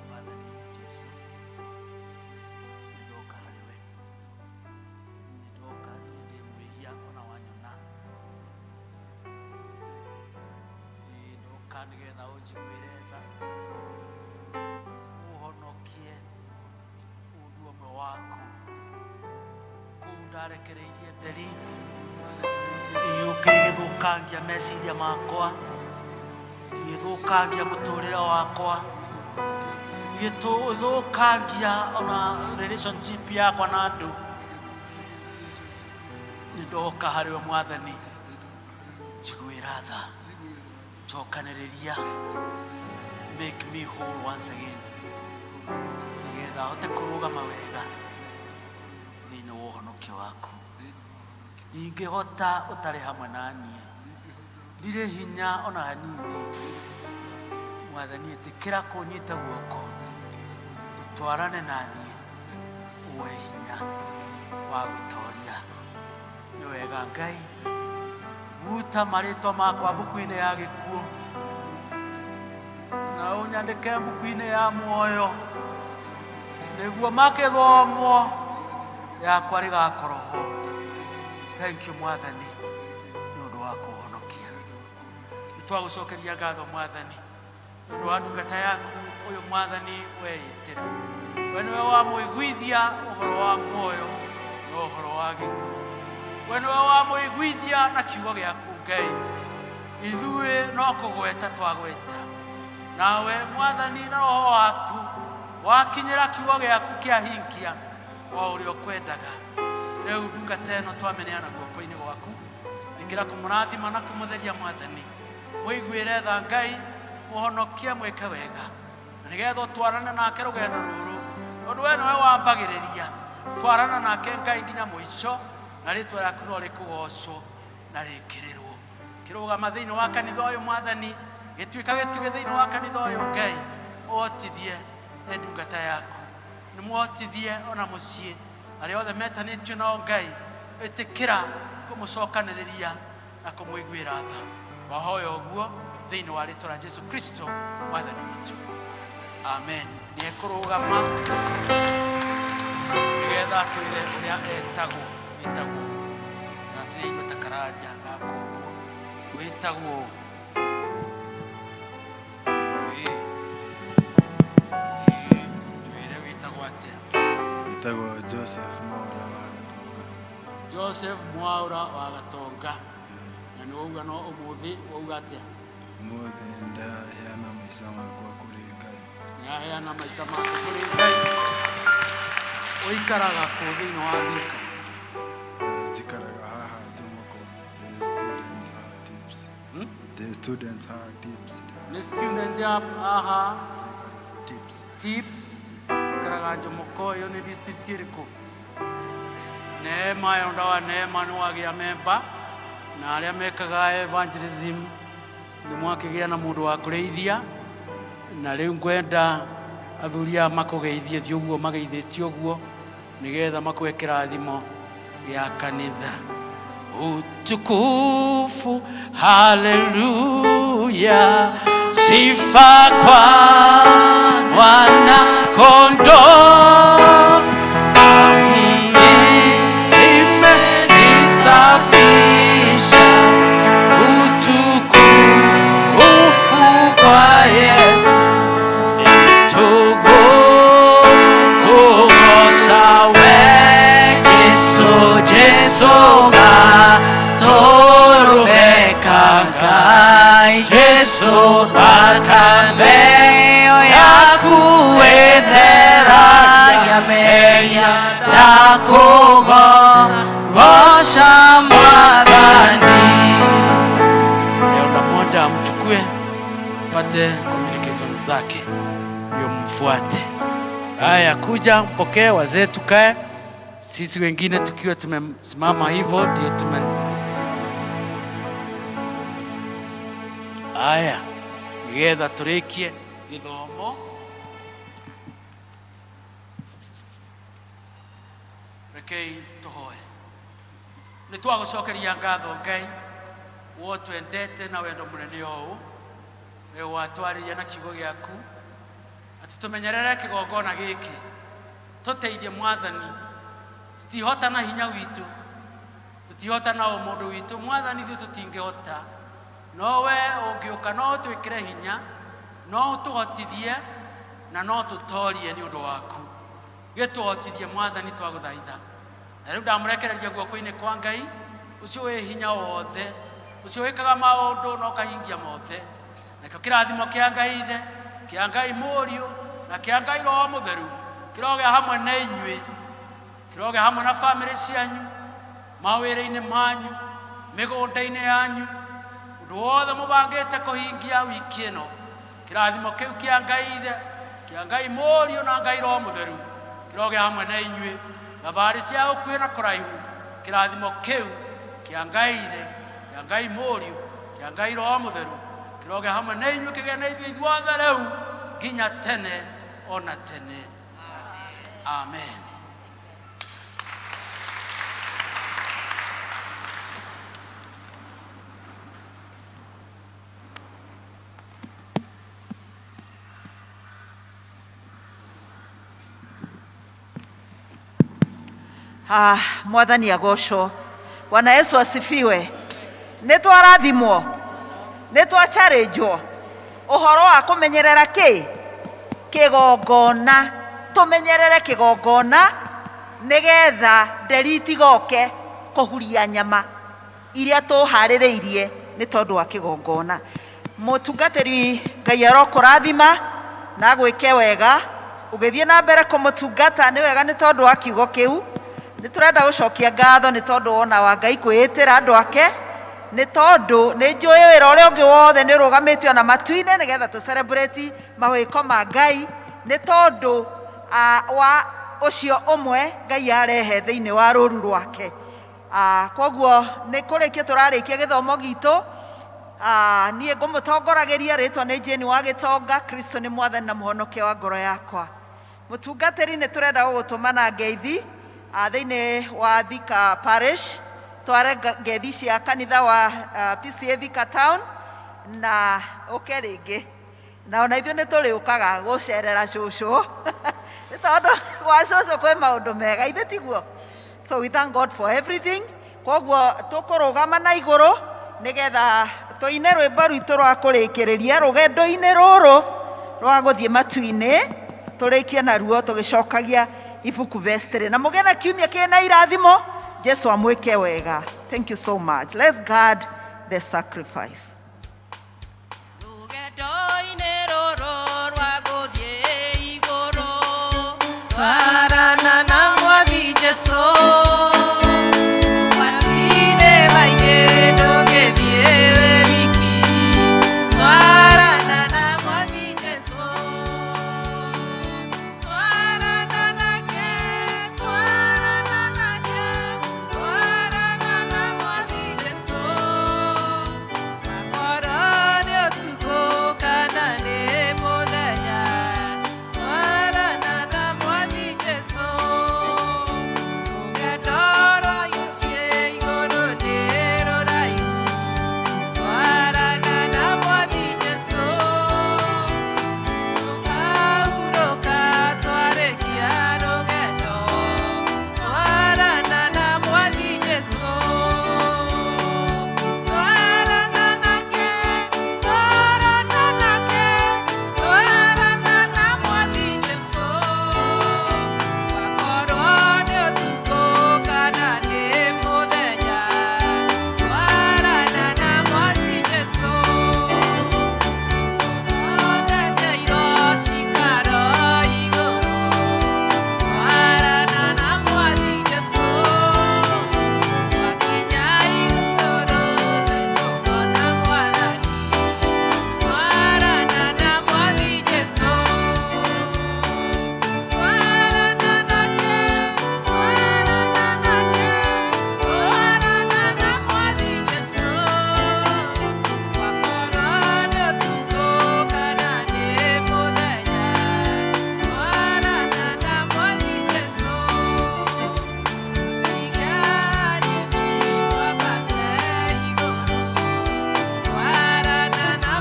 S12: Mwathani Jesu, nĩndoka harĩ we, nĩndoka niĩ ndĩ mwĩhia ona wanyona. Ĩĩ, ndoka nĩgetha ũnjiguĩre tha, ũhonokie, ũndue ũmwe waku. Kũu ndarekereirie nderi igĩũka igĩthũkangia meciria makwa, igĩthũkangia mũtũrĩre wakwa, igĩthũkangia ona relationship yakwa na andũ. Nĩ ndoka harĩ we mwathani, njiguĩra tha, njokanĩrĩria, make me whole once again, nĩgetha hote kũrũgama wega thĩinĩ wa ũhonokio waku. Ndingĩhota ũtarĩ hamwe na niĩ, ndirĩ hinya ona hanini. Mwathani ĩtĩkĩra kũnyita guoko ũtwarane na niĩ uwe hinya wa gũtoria. Nĩ wega Ngai, buta marĩtwa makwa mbuku-inĩ ya gĩkuũ na ũnyandĩke mbuku-inĩ ya muoyo, nĩguo makĩthomwo yakwa rĩgakorwo ho. Thank you Mwathani nĩ ũndũ wa kũhonokia. Nĩ twagũcokeria ngatho Mwathani nĩ ũndũ wa ndungata yaku ũyũ Mwathani weĩtĩra. We nĩwe wamũiguithia ũhoro wa muoyo na ũhoro wa gĩkuũ. We nĩwe wamũiguithia na kiugo gĩaku Ngai. Ithuĩ no kũgweta twagweta, nawe Mwathani na roho waku wakinyĩra kiugo gĩaku kĩahingia o ũrĩa ũkwendaga. Rĩu ndungata ĩno twamĩneana guoko-inĩ gwaku, ĩtĩkĩra kũmũrathima na kũmũtheria Mwathani. Mũiguĩre tha Ngai, mũhonokie mwĩke wega, na nĩgetha ũtwarane nake rũgendo rũrũ, tondũ we nĩwe wambagĩrĩria. Twarana nake Ngai nginya mũico, na rĩtwa rĩaku no rĩkũgocwo na rĩkĩrĩrwo. Kĩrũgama thĩinĩ wa kanitha ũyũ Mwathani, gĩtuĩka gĩtugĩ thĩinĩ wa kanitha ũyũ Ngai, ũhotithie nĩ ndungata yaku, nĩ mũhotithie ona mũciĩ arĩa othe metanĩtio nao Ngai, ĩtĩkĩra kũmũcokanĩrĩria na kũmũiguĩra tha. Twahoya ũguo thĩinĩ wa rĩtwa rĩa Jesu Kristo Mwathani witũ, amen. Nĩ ekũrũgama nĩgetha atwĩre ũrĩa etagwo. Wĩtagwo na ndĩraigua ta kararia gakũmbwo. Wĩtagwo ĩĩ, twĩre wĩtagwo atĩa?
S20: Wĩtagwo Joseph Mwaura wa Gatonga.
S12: Joseph Mwaura wa Gatonga. Na nĩ wauga no ũmũthĩ wauga atĩa?
S20: Ũmũthĩ ndaheana maica makwa kũrĩ Ngai.
S12: Nĩaheana maica make kũrĩ Ngai. Ũikaraga kũ thĩinĩ wa Thika?
S20: Njikaraga haha Jomoko. The student haha tips. The student haha tips.
S12: Nĩ student ya haha
S20: Tips.
S12: Tips. Ikaraga Jomoko, ĩyo nĩ district ĩrĩkũ? Neema ya ndawa Neema nĩ wagĩa memba, na arĩa mekaga evangelism nĩ mwakĩgĩa na mũndũ wa kũrĩithia, na rĩu ngwenda athuri aya makũgeithie thiĩ ũguo mageithĩtie ũguo nĩgetha makũhe kĩrathimo gĩa kanitha. Utukufu, haleluya, sifa kwa Mwana Kondoo. Imenisafisha, utukufu kwa Yesu, nitukukugosa we Jesu, Jesu gatoromeka Ngai, Jesu thakame yaku ĩtheragia mehia, ndakũgoca Mwathani. Elda mmoja amchukue pate communication zake ndio mfuate. Haya, kuja mpokee, wazee tukae, sisi wengine tukiwa tumesimama hivyo ndio tumemaliza. Haya, nigetha tũrĩkie gĩthomo, rekei tũhoe. Nĩ twagũcokeria ngatho Ngai, wotwendete na wendo mũnene ũũ, we watwarĩria na kiugo gĩaku atĩ tũmenyerere kĩgongona gĩkĩ, tũteithie Mwathani. Tũtihota na hinya witũ, tũtihota na ũmũndũ witũ Mwathani, ithuĩ tũtingĩhota, no we ũngĩũka no ũtwĩkĩre hinya, no ũtũhotithie na no tũtorie nĩ ũndũ waku. Gĩtũhotithie Mwathani, twagũthaitha. Na rĩu ndamũrekereria guoko-inĩ kwa Ngai ũcio wĩ hinya wothe, ũcio wĩkaga maũndũ na ũkahingia mothe. Nakĩo kĩrathimo kĩa Ngai Ithe, kĩa Ngai Mũriũ na kĩa Ngai Roho Mũtheru kĩrogĩa hamwe na inyuĩ, kĩrogĩa hamwe na bamĩrĩ cianyu, mawĩra-inĩ manyu, mĩgũnda-inĩ yanyu, ũndũ wothe mũbangĩte kũhingia wiki ĩno. Kĩrathimo kĩu kĩa Ngai Ithe, kĩa Ngai Mũriũ na Ngai Roho Mũtheru kĩrogĩa hamwe na inyuĩ, thabarĩ cia gũkuhĩ na kũraihu. Kĩrathimo kĩu kĩa Ngai Ithe, kĩa Ngai Mũriũ, kĩa Ngai Roho Mũtheru Kĩrogĩa hamwe na inyuĩ, kĩgĩe na ithuĩ ithuothe rĩu nginya tene ona tene. Amen.
S1: Ah, mwathani agocwo. Bwana Yesu asifiwe. Nĩ twarathimwo, nĩ twacharĩnjwo ũhoro wa kũmenyerera kĩ kĩgongona, tũmenyerere kĩgongona nĩgetha nderi itigoke kũhuria nyama iria tũharĩrĩirie nĩ tondũ wa kĩgongona. Mũtungatĩri, Ngai arokũrathima na agwĩke wega ũgĩthiĩ na mbere kũmũtungata nĩ wega nĩ tondũ wa kiugo kĩu. Nĩ tũrenda gũcokia ngatho nĩ tondũ wona wa Ngai kwĩĩtĩra andũ ake, nĩ tondũ nĩ njũĩ wĩra ũrĩa ũngĩ wothe nĩ ũrũgamĩtio ona matu-inĩ nĩgetha tũ celebrate mawĩko ma Ngai, nĩ tondũ wa ũcio ũmwe Ngai arehe thĩinĩ wa rũru rwake. Koguo nĩ kũrĩkia tũrarĩkia gĩthomo gitũ. Niĩ ngũmũtongoragĩria, rĩtwa nĩ Jane wa Gĩtonga. Kristo nĩ mwathani na mũhonokia wa ngoro yakwa. Mũtungatĩri, nĩ tũrenda gũgũtũma na ngeithi thĩinĩ wa Thika Parish, tware ngeithi cia kanitha wa PCA Thika Town, na ũke rĩngĩ, na ona ithuĩ nĩ tũrĩũkaga gũcerera cũcũ, nĩ tondũ gwa cũcũ kwĩ maũndũ mega, ithe tiguo? So we thank God for everything. Koguo tũkũrũgama na igũrũ nĩgetha tũine rwĩmbo rwitũ rwa kũrĩkĩrĩria rũgendo-inĩ rũrũ rwa gũthiĩ matu-inĩ, tũrĩkie naruo tũgĩcokagia ibuku vestry, na mũgĩe na kiumia kĩna irathimo. Jesu amwĩke wega. Thank you so much. Let's guard the sacrifice.
S6: Rũgendo-inĩ rũrũ rwa gũthiĩ igũrũ, twarana na Mwathi Jesũ.